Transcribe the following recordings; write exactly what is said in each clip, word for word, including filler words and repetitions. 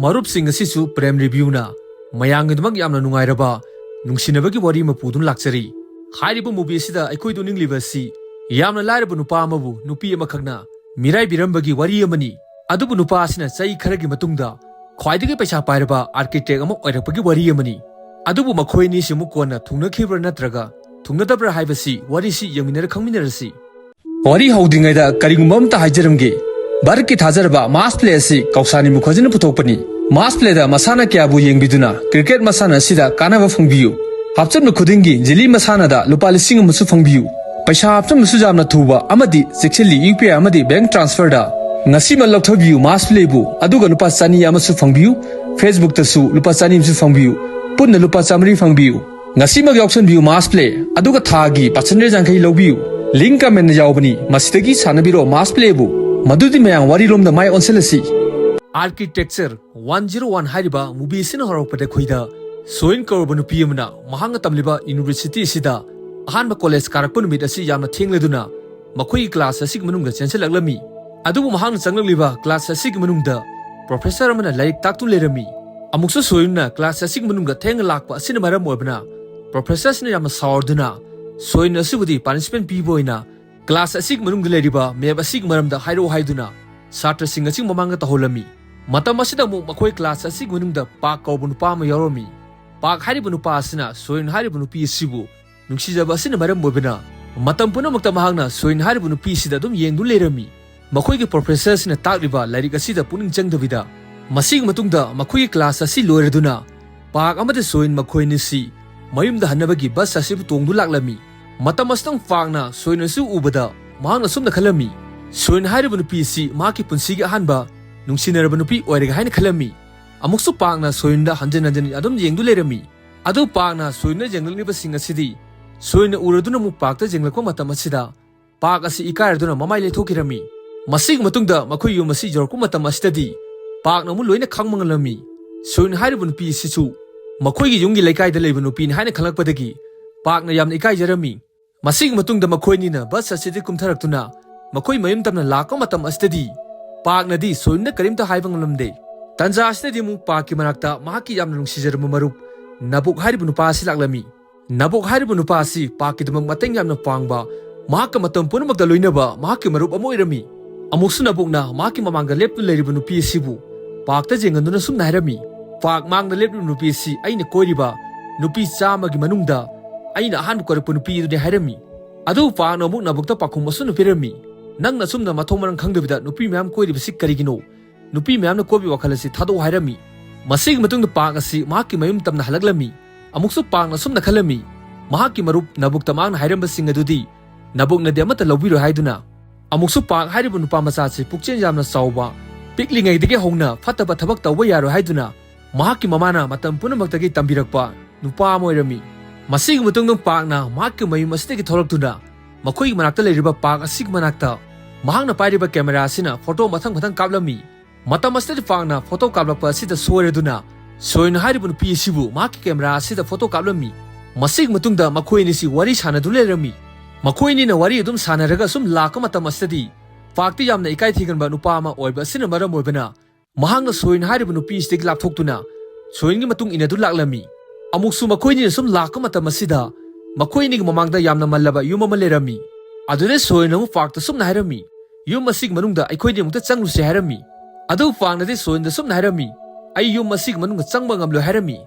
ꯃꯔꯨꯞꯁꯤꯡ, ꯑꯁꯤꯁꯨ ꯄ꯭ꯔꯦꯝ ꯔꯤꯚ꯭ꯌꯨꯅ ꯃꯌꯥꯝꯒꯤꯗꯃꯛ ꯌꯥꯝꯅ ꯅꯨꯡꯉꯥꯏꯔꯕ, ꯅꯨꯡꯁꯤꯅꯕꯒꯤ ꯋꯥꯔꯤ ꯑꯃ ꯄꯨꯗꯨꯅ ꯂꯥꯛꯆꯔꯤ꯫ ꯍꯥꯏꯔꯤꯕ movie ꯑꯁꯤꯗ ꯑꯩꯈꯣꯏꯗ ꯎꯅꯤꯡꯂꯤꯕ ꯑꯁꯤ ꯌꯥꯝꯅ ꯂꯥꯏꯔꯕ ꯅꯨꯄꯥ ꯑꯃꯕꯨ ꯅꯨꯄꯤ ꯑꯃꯈꯛꯅ ꯃꯤꯔꯥꯏꯕꯤꯔꯝꯕꯒꯤ ꯋꯥꯔꯤ ꯑꯃꯅꯤ꯫ ꯑꯗꯨꯕꯨ ꯅꯨꯄꯥ ꯑꯁꯤꯅ ꯆꯍꯤ ꯈꯔꯒꯤ ꯃꯇꯨꯡꯗ ꯈ꯭ꯋꯥꯏꯗꯒꯤ ꯄꯩꯁꯥ ꯄꯥꯏꯔꯕ architect ꯑꯃ ꯑꯣꯏꯔꯛꯄꯒꯤ ꯋꯥꯔꯤ ꯑꯃꯅꯤ꯫ ꯑꯗꯨꯕꯨ ꯃꯈꯣꯏ ꯑꯅꯤꯁꯤ ꯑꯃꯨꯛ ꯀꯣꯟꯅ ꯊꯨꯡꯅꯈꯤꯕ꯭ꯔꯥ ꯅꯠꯇ꯭ꯔꯒ ꯊꯨꯡꯅꯗꯕ꯭ꯔꯥ ꯍꯥꯏꯕꯁꯤ ꯋꯥꯔꯤꯁꯤ ꯌꯦꯡꯃꯤꯟꯅꯔ ꯈꯪꯃꯤꯟꯅꯔꯁꯤ꯫ ꯋꯥꯔꯤ ꯍꯧꯗ꯭ꯔꯤꯉꯩꯗ ꯀꯔꯤꯒꯨꯝꯕ ꯑꯃꯇ ꯍꯥꯏꯖꯔꯝꯒꯦ꯫ ꯚꯥꯔꯠꯀꯤ ꯊꯥꯖꯔꯕ mass play ꯑꯁꯤ ꯀꯧꯁꯥꯅꯤ ꯃꯨꯈꯔꯖꯤꯅ ꯄꯨꯊꯣꯛꯄꯅꯤ꯫ Mass playꯗ ꯃꯁꯥꯟꯅ ꯀꯌꯥꯕꯨ ꯌꯦꯡꯕꯤꯗꯨꯅ cricket ꯃꯁꯥꯟꯅ ꯑꯁꯤꯗ ꯀꯥꯟꯅꯕ ꯐꯪꯕꯤꯌꯨ꯫ ꯍꯥꯞꯆꯟꯕ ꯈꯨꯗꯤꯡꯒꯤ ꯖꯤꯂꯤ ꯃꯁꯥꯟꯅꯗ ꯂꯨꯄꯥ ꯂꯤꯁꯤꯡ ꯑꯃꯁꯨ ꯐꯪꯕꯤꯌꯨ꯫ ꯄꯩꯁꯥ ꯍꯥꯞꯆꯟꯕꯁꯨ ꯌꯥꯝꯅ ꯊꯨꯕ ꯑꯃꯗꯤ ꯆꯦꯛꯁꯤꯜꯂꯤ, UPI ꯑꯃꯗꯤ bank transferꯗ ꯉꯁꯤꯃꯛ ꯂꯧꯊꯕꯤꯌꯨ mass playꯕꯨ, ꯑꯗꯨꯒ ꯂꯨꯄꯥ ꯆꯅꯤ ꯑꯃꯁꯨ ꯐꯪꯕꯤꯌꯨ꯫ Facebookꯇꯁꯨ ꯂꯨꯄꯥ ꯆꯅꯤ ꯑꯃꯁꯨ ꯐꯪꯕꯤꯌꯨ꯫ ꯄꯨꯟꯅ ꯂꯨꯄꯥ ꯆꯥꯃꯔꯤ ꯐꯪꯕꯤꯌꯨ꯫ ꯉꯁꯤꯃꯛ ꯌꯥꯎꯁꯟꯕꯤꯌꯨ mass play, ꯑꯗꯨꯒ ꯊꯥꯒꯤ percentage ꯌꯥꯡꯈꯩ ꯂꯧꯕꯤꯌꯨ꯫ Link commentꯗ ꯌꯥꯎꯕꯅꯤ, ꯃꯁꯤꯗꯒꯤ ꯁꯥꯟꯅꯕꯤꯔꯣ mass playꯕꯨ꯫ ꯃꯗꯨꯗꯤ ꯃꯌꯥꯝ ꯋꯥꯔꯤꯔꯣꯝꯗ ꯃꯥꯏ ꯑꯣꯟꯁꯤꯜꯂꯁꯤ꯫ Architecture one zero one ꯍꯥꯏꯔꯤꯕ movie ꯑꯁꯤꯅ ꯍꯧꯔꯛꯄꯗ ꯑꯩꯈꯣꯏꯗ ꯁꯣꯏꯟ ꯀꯧꯔꯕ ꯅꯨꯄꯤ ꯑꯃꯅ ꯃꯍꯥꯛꯅ ꯇꯝꯂꯤꯕ university ꯑꯁꯤꯗ ꯑꯍꯥꯟꯕ college ꯀꯥꯔꯛꯄ ꯅꯨꯃꯤꯠ ꯑꯁꯤ ꯌꯥꯝꯅ ꯊꯦꯡꯂꯗꯨꯅ ꯃꯈꯣꯏꯒꯤ class ꯑꯁꯤꯒꯤ ꯃꯅꯨꯡꯗ ꯆꯦꯟꯁꯤꯜꯂꯛꯂꯝꯃꯤ꯫ ꯑꯗꯨꯕꯨ ꯃꯍꯥꯛꯅ ꯆꯪꯂꯛꯂꯤꯕ class ꯑꯁꯤꯒꯤ ꯃꯅꯨꯡꯗ professor ꯑꯃꯅ ꯂꯥꯏꯔꯤꯛ ꯇꯥꯛꯇꯨꯅ ꯂꯩꯔꯝꯃꯤ꯫ ꯑꯃꯨꯛꯁꯨ ꯁꯣꯏꯟꯅ class ꯑꯁꯤꯒꯤ ꯃꯅꯨꯡꯗ ꯊꯦꯡꯅ ꯂꯥꯛꯄ ꯑꯁꯤꯅ ꯃꯔꯝ ꯑꯣꯏꯕꯅ professor ꯑꯁꯤꯅ ꯌꯥꯝꯅ ꯁꯥꯎꯔꯗꯨꯅ ꯁꯣꯏꯟ ꯑꯁꯤꯕꯨꯗꯤ punishment ꯄꯤꯕ ꯑꯣꯏꯅ class ꯑꯁꯤꯒꯤ ꯃꯅꯨꯡꯗ ꯂꯩꯔꯤꯕ map ꯑꯁꯤꯒꯤ ꯃꯔꯝꯗ ꯍꯥꯏꯔꯛꯎ ꯍꯥꯏꯗꯨꯅ ꯁꯥꯇ꯭ꯔꯁꯤꯡ ꯑꯁꯤꯒꯤ ꯃꯃꯥꯡꯗ ꯇꯧꯍꯜꯂꯝꯃꯤ꯫ ꯃꯇꯝ ꯑꯁꯤꯗ ꯑꯃꯨꯛ ꯃꯈꯣꯏ class ꯑꯁꯤꯒꯤ ꯃꯅꯨꯡꯗ ꯄꯥꯛ ꯀꯧꯕ ꯅꯨꯄꯥ ꯑꯃ ꯌꯥꯎꯔꯝꯃꯤ꯫ ꯄꯥꯛ ꯍꯥꯏꯔꯤꯕ ꯅꯨꯄꯥ ꯑꯁꯤꯅ ꯁꯣꯏꯟ ꯍꯥꯏꯔꯤꯕ ꯅꯨꯄꯤ ꯑꯁꯤꯕꯨ ꯅꯨꯡꯁꯤꯖꯕ ꯑꯁꯤꯅ ꯃꯔꯝ ꯑꯣꯏꯕꯅ ꯃꯇꯝ ꯄꯨꯝꯅꯃꯛꯇ ꯃꯍꯥꯛꯅ ꯁꯣꯏꯟ ꯍꯥꯏꯔꯤꯕ ꯅꯨꯄꯤ ꯑꯁꯤꯗ ꯑꯗꯨꯝ ꯌꯦꯡꯗꯨꯅ ꯂꯩꯔꯝꯃꯤ꯫ ꯃꯈꯣꯏꯒꯤ professor ꯑꯁꯤꯅ ꯇꯥꯛꯂꯤꯕ ꯂꯥꯏꯔꯤꯛ ꯑꯁꯤꯗ ꯄꯨꯛꯅꯤꯡ ꯆꯪꯗꯕꯤꯗ ꯃꯁꯤꯒꯤ ꯃꯇꯨꯡꯗ ꯃꯈꯣꯏꯒꯤ class ꯑꯁꯤ ꯂꯣꯏꯔꯗꯨꯅ ꯄꯥꯛ ꯑꯃꯗꯤ ꯁꯣꯏꯟ ꯃꯈꯣꯏ ꯑꯅꯤꯁꯤ ꯃꯌꯨꯝꯗ ꯍꯟꯅꯕꯒꯤ bus ꯑꯁꯤꯕꯨ ꯇꯣꯡꯗꯨ ꯂꯥꯛꯂꯝꯃꯤ꯫ ꯃꯇꯝ ꯑꯁꯤꯗꯪ ꯄꯥꯛꯅ ꯁꯣꯏꯟ ꯑꯁꯤ ꯎꯕꯗ ꯃꯍꯥꯛꯅ ꯑꯁꯨꯝꯅ ꯈꯜꯂꯝꯃꯤ, ꯁꯣꯏꯟ ꯍꯥꯏꯔꯤꯕ ꯅꯨꯄꯤ ꯑꯁꯤ ꯃꯍꯥꯛꯀꯤ ꯄꯨꯟꯁꯤꯒꯤ ꯑꯍꯥꯟꯕ ꯅꯨꯡꯁꯤꯅꯔꯕ ꯅꯨꯄꯤ ꯑꯣꯏꯔꯒꯦ ꯍꯥꯏꯅ ꯈꯜꯂꯝꯃꯤ꯫ ꯑꯃꯨꯛꯁꯨ ꯄꯥꯛꯅ ꯁꯣꯏꯟꯗ ꯍꯟꯖꯤꯟ ꯍꯟꯖꯤꯟ ꯑꯗꯨꯝ ꯌꯦꯡꯗꯨ ꯂꯩꯔꯝꯃꯤ꯫ ꯑꯗꯨ ꯄꯥꯛꯅ ꯁꯣꯏꯟꯗ ꯌꯦꯡꯂꯛꯂꯤꯕꯁꯤꯡ ꯑꯁꯤꯗꯤ ꯁꯣꯏꯟꯅ ꯎꯔꯗꯨꯅ ꯑꯃꯨꯛ ꯄꯥꯛꯇ ꯌꯦꯡꯂꯛꯄ ꯃꯇꯝ ꯑꯁꯤꯗ ꯄꯥꯛ ꯑꯁꯤ ꯏꯀꯥꯏꯔꯗꯨꯅ ꯃꯃꯥꯏ ꯂꯩꯊꯣꯛꯈꯤꯔꯝꯃꯤ꯫ ꯃꯁꯤꯒꯤ ꯃꯇꯨꯡꯗ ꯃꯈꯣꯏ ꯌꯨꯝ ꯑꯁꯤ ꯌꯧꯔꯛꯄ ꯃꯇꯝ ꯑꯁꯤꯗꯗꯤ ꯄꯥꯛꯅ ꯑꯃꯨꯛ ꯂꯣꯏꯅ ꯈꯪꯕ ꯉꯝꯂꯝꯃꯤ꯫ ꯁꯣꯏꯟ ꯍꯥꯏꯔꯤꯕ ꯅꯨꯄꯤ ꯑꯁꯤꯁꯨ ꯃꯈꯣꯏꯒꯤ ꯌꯨꯝꯒꯤ ꯂꯩꯀꯥꯏꯗ ꯂꯩꯕ ꯅꯨꯄꯤꯅꯤ ꯍꯥꯏꯅ ꯈꯪꯂꯛꯄꯗꯒꯤ ꯄꯥꯛꯅ ꯌꯥꯝꯅ ꯏꯀꯥꯏꯖꯔꯝꯃꯤ꯫ ꯃꯁꯤꯒꯤ ꯃꯇꯨꯡꯗ ꯃꯈꯣꯏ ꯑꯅꯤꯅ bus ꯑꯁꯤꯗꯒꯤ ꯀꯨꯝꯊꯔꯛꯇꯨꯅ ꯃꯈꯣꯏ ꯃꯌꯨꯝ ꯇꯝꯅ ꯂꯥꯛꯄ ꯃꯇꯝ ꯑꯁꯤꯗꯗꯤ ꯄꯥꯛꯅꯗꯤ ꯁꯣꯏꯟꯗ ꯀꯔꯤꯝꯇ ꯍꯥꯏꯕ ꯉꯝꯂꯝꯗꯦ꯫ ꯇꯥꯟꯖꯥ ꯑꯁꯤꯗꯗꯤ ꯑꯃꯨꯛ ꯄꯥꯛꯀꯤ ꯃꯅꯥꯛꯇ ꯃꯍꯥꯛꯀꯤ ꯌꯥꯝꯅ ꯅꯨꯡꯁꯤꯖꯔꯕ ꯃꯔꯨꯞ ꯅꯕꯣꯛ ꯍꯥꯏꯔꯤꯕ ꯅꯨꯄꯥ ꯑꯁꯤ ꯂꯥꯛꯂꯝꯃꯤ꯫ ꯅꯕꯣꯛ ꯍꯥꯏꯔꯤꯕ ꯅꯨꯄꯥ ꯑꯁꯤ ꯄꯥꯛꯀꯤꯗꯃꯛ ꯃꯇꯦꯡ ꯌꯥꯝꯅ ꯄꯥꯡꯕ, ꯃꯍꯥꯛꯀ ꯃꯇꯝ ꯄꯨꯝꯅꯃꯛꯇ ꯂꯣꯏꯅꯕ ꯃꯍꯥꯛꯀꯤ ꯃꯔꯨꯞ ꯑꯃ ꯑꯣꯏꯔꯝꯃꯤ꯫ ꯑꯃꯨꯛꯁꯨ ꯅꯕꯣꯛꯅ ꯃꯍꯥꯛꯀꯤ ꯃꯃꯥꯡꯗ ꯂꯦꯞꯇꯨꯅ ꯂꯩꯔꯤꯕ ꯅꯨꯄꯤ ꯑꯁꯤꯕꯨ ꯄꯥꯛꯇ ꯌꯦꯡꯍꯟꯗꯨꯅ ꯁꯨꯝꯅ ꯍꯥꯏꯔꯝꯃꯤ, "ꯄꯥꯛ, ꯃꯥꯡꯗ ꯂꯦꯞꯂꯤꯕ ꯅꯨꯄꯤ ꯑꯁꯤ ꯑꯩꯅ ꯀꯣꯏꯔꯤꯕ ꯅꯨꯄꯤ ꯆꯥꯝꯃꯒꯤ ꯃꯅꯨꯡꯗ ꯑꯩꯅ ꯑꯍꯥꯟꯕ ꯀꯣꯏꯔꯛꯄ ꯅꯨꯄꯤ ꯑꯗꯨꯅꯤ" ꯍꯥꯏꯔꯝꯃꯤ꯫ ꯑꯗꯨꯕꯨ ꯄꯥꯛꯅ ꯑꯃꯨꯛ ꯅꯕꯣꯛꯇ ꯄꯥꯎꯈꯨꯝ ꯑꯁꯨꯝꯅ ꯄꯤꯔꯝꯃꯤ, "ꯅꯪꯅ ꯑꯁꯨꯝꯅ ꯃꯊꯣꯡ ꯃꯔꯝ ꯈꯪꯗꯕꯤꯗ ꯅꯨꯄꯤ ꯃꯌꯥꯝ ꯀꯣꯏꯔꯤꯕꯁꯤ ꯀꯔꯤꯒꯤꯅꯣ? ꯅꯨꯄꯤ ꯃꯌꯥꯝꯅ ꯀꯣꯏꯕꯒꯤ ꯋꯥꯈꯜ ꯑꯁꯤ ꯊꯥꯗꯣꯛꯎ" ꯍꯥꯏꯔꯝꯃꯤ꯫ ꯃꯁꯤꯒꯤ ꯃꯇꯨꯡꯗ ꯄꯥꯛ ꯑꯁꯤ ꯃꯍꯥꯛꯀꯤ ꯃꯌꯨꯝ ꯇꯝꯅ ꯍꯜꯂꯛꯂꯝꯃꯤ꯫ ꯑꯃꯨꯛꯁꯨ ꯄꯥꯛꯅ ꯑꯁꯨꯝꯅ ꯈꯜꯂꯝꯃꯤ, ꯃꯍꯥꯛꯀꯤ ꯃꯔꯨꯞ ꯅꯕꯨꯛꯇ ꯃꯍꯥꯛꯅ ꯍꯥꯏꯔꯝꯕꯁꯤꯡ ꯑꯗꯨꯗꯤ ꯅꯕꯨꯛꯅꯗꯤ ꯑꯃꯠꯇ ꯂꯧꯕꯤꯔꯣꯏ ꯍꯥꯏꯗꯨꯅ꯫ ꯑꯃꯨꯛꯁꯨ ꯄꯥꯛ ꯍꯥꯏꯔꯤꯕ ꯅꯨꯄꯥ ꯃꯆꯥꯁꯤ ꯄꯨꯛꯆꯦꯜ ꯌꯥꯝꯅ ꯆꯥꯎꯕ, ꯄꯤꯛꯂꯤꯉꯩꯗꯒꯤ ꯍꯧꯅ ꯐꯠꯇꯕ ꯊꯕꯛ ꯇꯧꯕ ꯌꯥꯔꯣꯏ ꯍꯥꯏꯗꯨꯅ ꯃꯍꯥꯛꯀꯤ ꯃꯃꯥꯅ ꯃꯇꯝ ꯄꯨꯝꯅꯃꯛꯇꯒꯤ ꯇꯝꯕꯤꯔꯛꯄ ꯅꯨꯄꯥ ꯑꯃ ꯑꯣꯏꯔꯝꯃꯤ꯫ ꯃꯁꯤꯒꯤ ꯃꯇꯨꯡꯗ ꯄꯥꯛꯅ ꯃꯍꯥꯛꯀꯤ ꯃꯌꯨꯝ ꯑꯁꯤꯗꯒꯤ ꯊꯣꯛꯂꯛꯇꯨꯅ ꯃꯈꯣꯏꯒꯤ ꯃꯅꯥꯛꯇ ꯂꯩꯔꯤꯕ ꯄꯥꯛ ꯑꯁꯤꯒꯤ ꯃꯅꯥꯛꯇ ꯃꯍꯥꯛꯅ ꯄꯥꯏꯔꯤꯕ ꯀꯦꯃꯦꯔꯥ ꯑꯁꯤꯅ ꯐꯣꯇꯣ ꯃꯊꯪ ꯃꯊꯪ ꯀꯥꯞꯂꯝꯃꯤ꯫ ꯃꯇꯝ ꯑꯁꯤꯗꯗꯤ ꯄꯥꯛꯅ ꯐꯣꯇꯣ ꯀꯥꯞꯂꯛꯄ ꯑꯁꯤꯗ ꯁꯣꯏꯔꯗꯨꯅ ꯁꯣꯏꯅ ꯍꯥꯏꯔꯤꯕ ꯅꯨꯄꯤ ꯑꯁꯤꯕꯨ ꯃꯍꯥꯛꯀꯤ ꯀꯦꯃꯦꯔꯥ ꯑꯁꯤꯗ ꯐꯣꯇꯣ ꯀꯥꯞꯂꯝꯃꯤ꯫ ꯃꯁꯤꯒꯤ ꯃꯇꯨꯡꯗ ꯃꯈꯣꯏ ꯑꯅꯤꯁꯤ ꯋꯥꯔꯤ ꯁꯥꯟꯅꯗꯨꯅ ꯂꯩꯔꯝꯃꯤ꯫ ꯃꯈꯣꯏ ꯑꯅꯤꯅ ꯋꯥꯔꯤ ꯑꯗꯨꯝ ꯁꯥꯟꯅꯔꯒ ꯁꯨꯝ ꯂꯥꯛꯄ ꯃꯇꯝ ꯑꯁꯤꯗꯗꯤ ꯄꯥꯛꯇꯤ ꯌꯥꯝꯅ ꯏꯀꯥꯏ ꯊꯤꯒꯟꯕ ꯅꯨꯄꯥ ꯑꯃ ꯑꯣꯏꯕ ꯑꯁꯤꯅ ꯃꯔꯝ ꯑꯣꯏꯕꯅ ꯃꯍꯥꯛꯅ ꯁꯣꯏꯅ ꯍꯥꯏꯔꯤꯕ ꯅꯨꯄꯤ ꯑꯁꯤꯗꯒꯤ ꯂꯥꯞꯊꯣꯛꯇꯨꯅ ꯁꯣꯏꯅꯒꯤ ꯃꯇꯨꯡ ꯏꯟꯅꯗꯨ ꯂꯥꯛꯂꯝꯃꯤ꯫ ꯑꯃꯨꯛꯁꯨ ꯃꯈꯣꯏꯅꯤꯅ ꯁꯨꯝ ꯂꯥꯛꯄ ꯃꯇꯝ ꯑꯁꯤꯗ ꯃꯈꯣꯏꯅꯤꯒꯤ ꯃꯃꯥꯡꯗ ꯌꯥꯝꯅ ꯃꯜꯂꯕ ꯌꯨꯝ ꯑꯃ ꯂꯩꯔꯝꯃꯤ꯫ ꯑꯗꯨꯗ ꯁꯣꯏꯅ ꯑꯃꯨꯛ ꯄꯥꯛꯇ ꯁꯨꯝꯅ ꯍꯥꯏꯔꯝꯃꯤ, "ꯌꯨꯝ ꯑꯁꯤꯒꯤ ꯃꯅꯨꯡꯗ ꯑꯩꯈꯣꯏꯅꯤ ꯑꯃꯨꯛꯇ ꯆꯪꯂꯨꯁꯤ" ꯍꯥꯏꯔꯝꯃꯤ꯫ ꯑꯗꯨꯕꯨ ꯄꯥꯛꯅꯗꯤ ꯁꯣꯏꯅꯗ ꯁꯨꯝꯅ ꯍꯥꯏꯔꯝꯃꯤ, "ꯑꯩ ꯌꯨꯝ ꯑꯁꯤꯒꯤ ꯃꯅꯨꯡꯗ ꯆꯪꯕ ꯉꯝꯂꯣꯏ" ꯍꯥꯏꯔꯝꯃꯤ꯫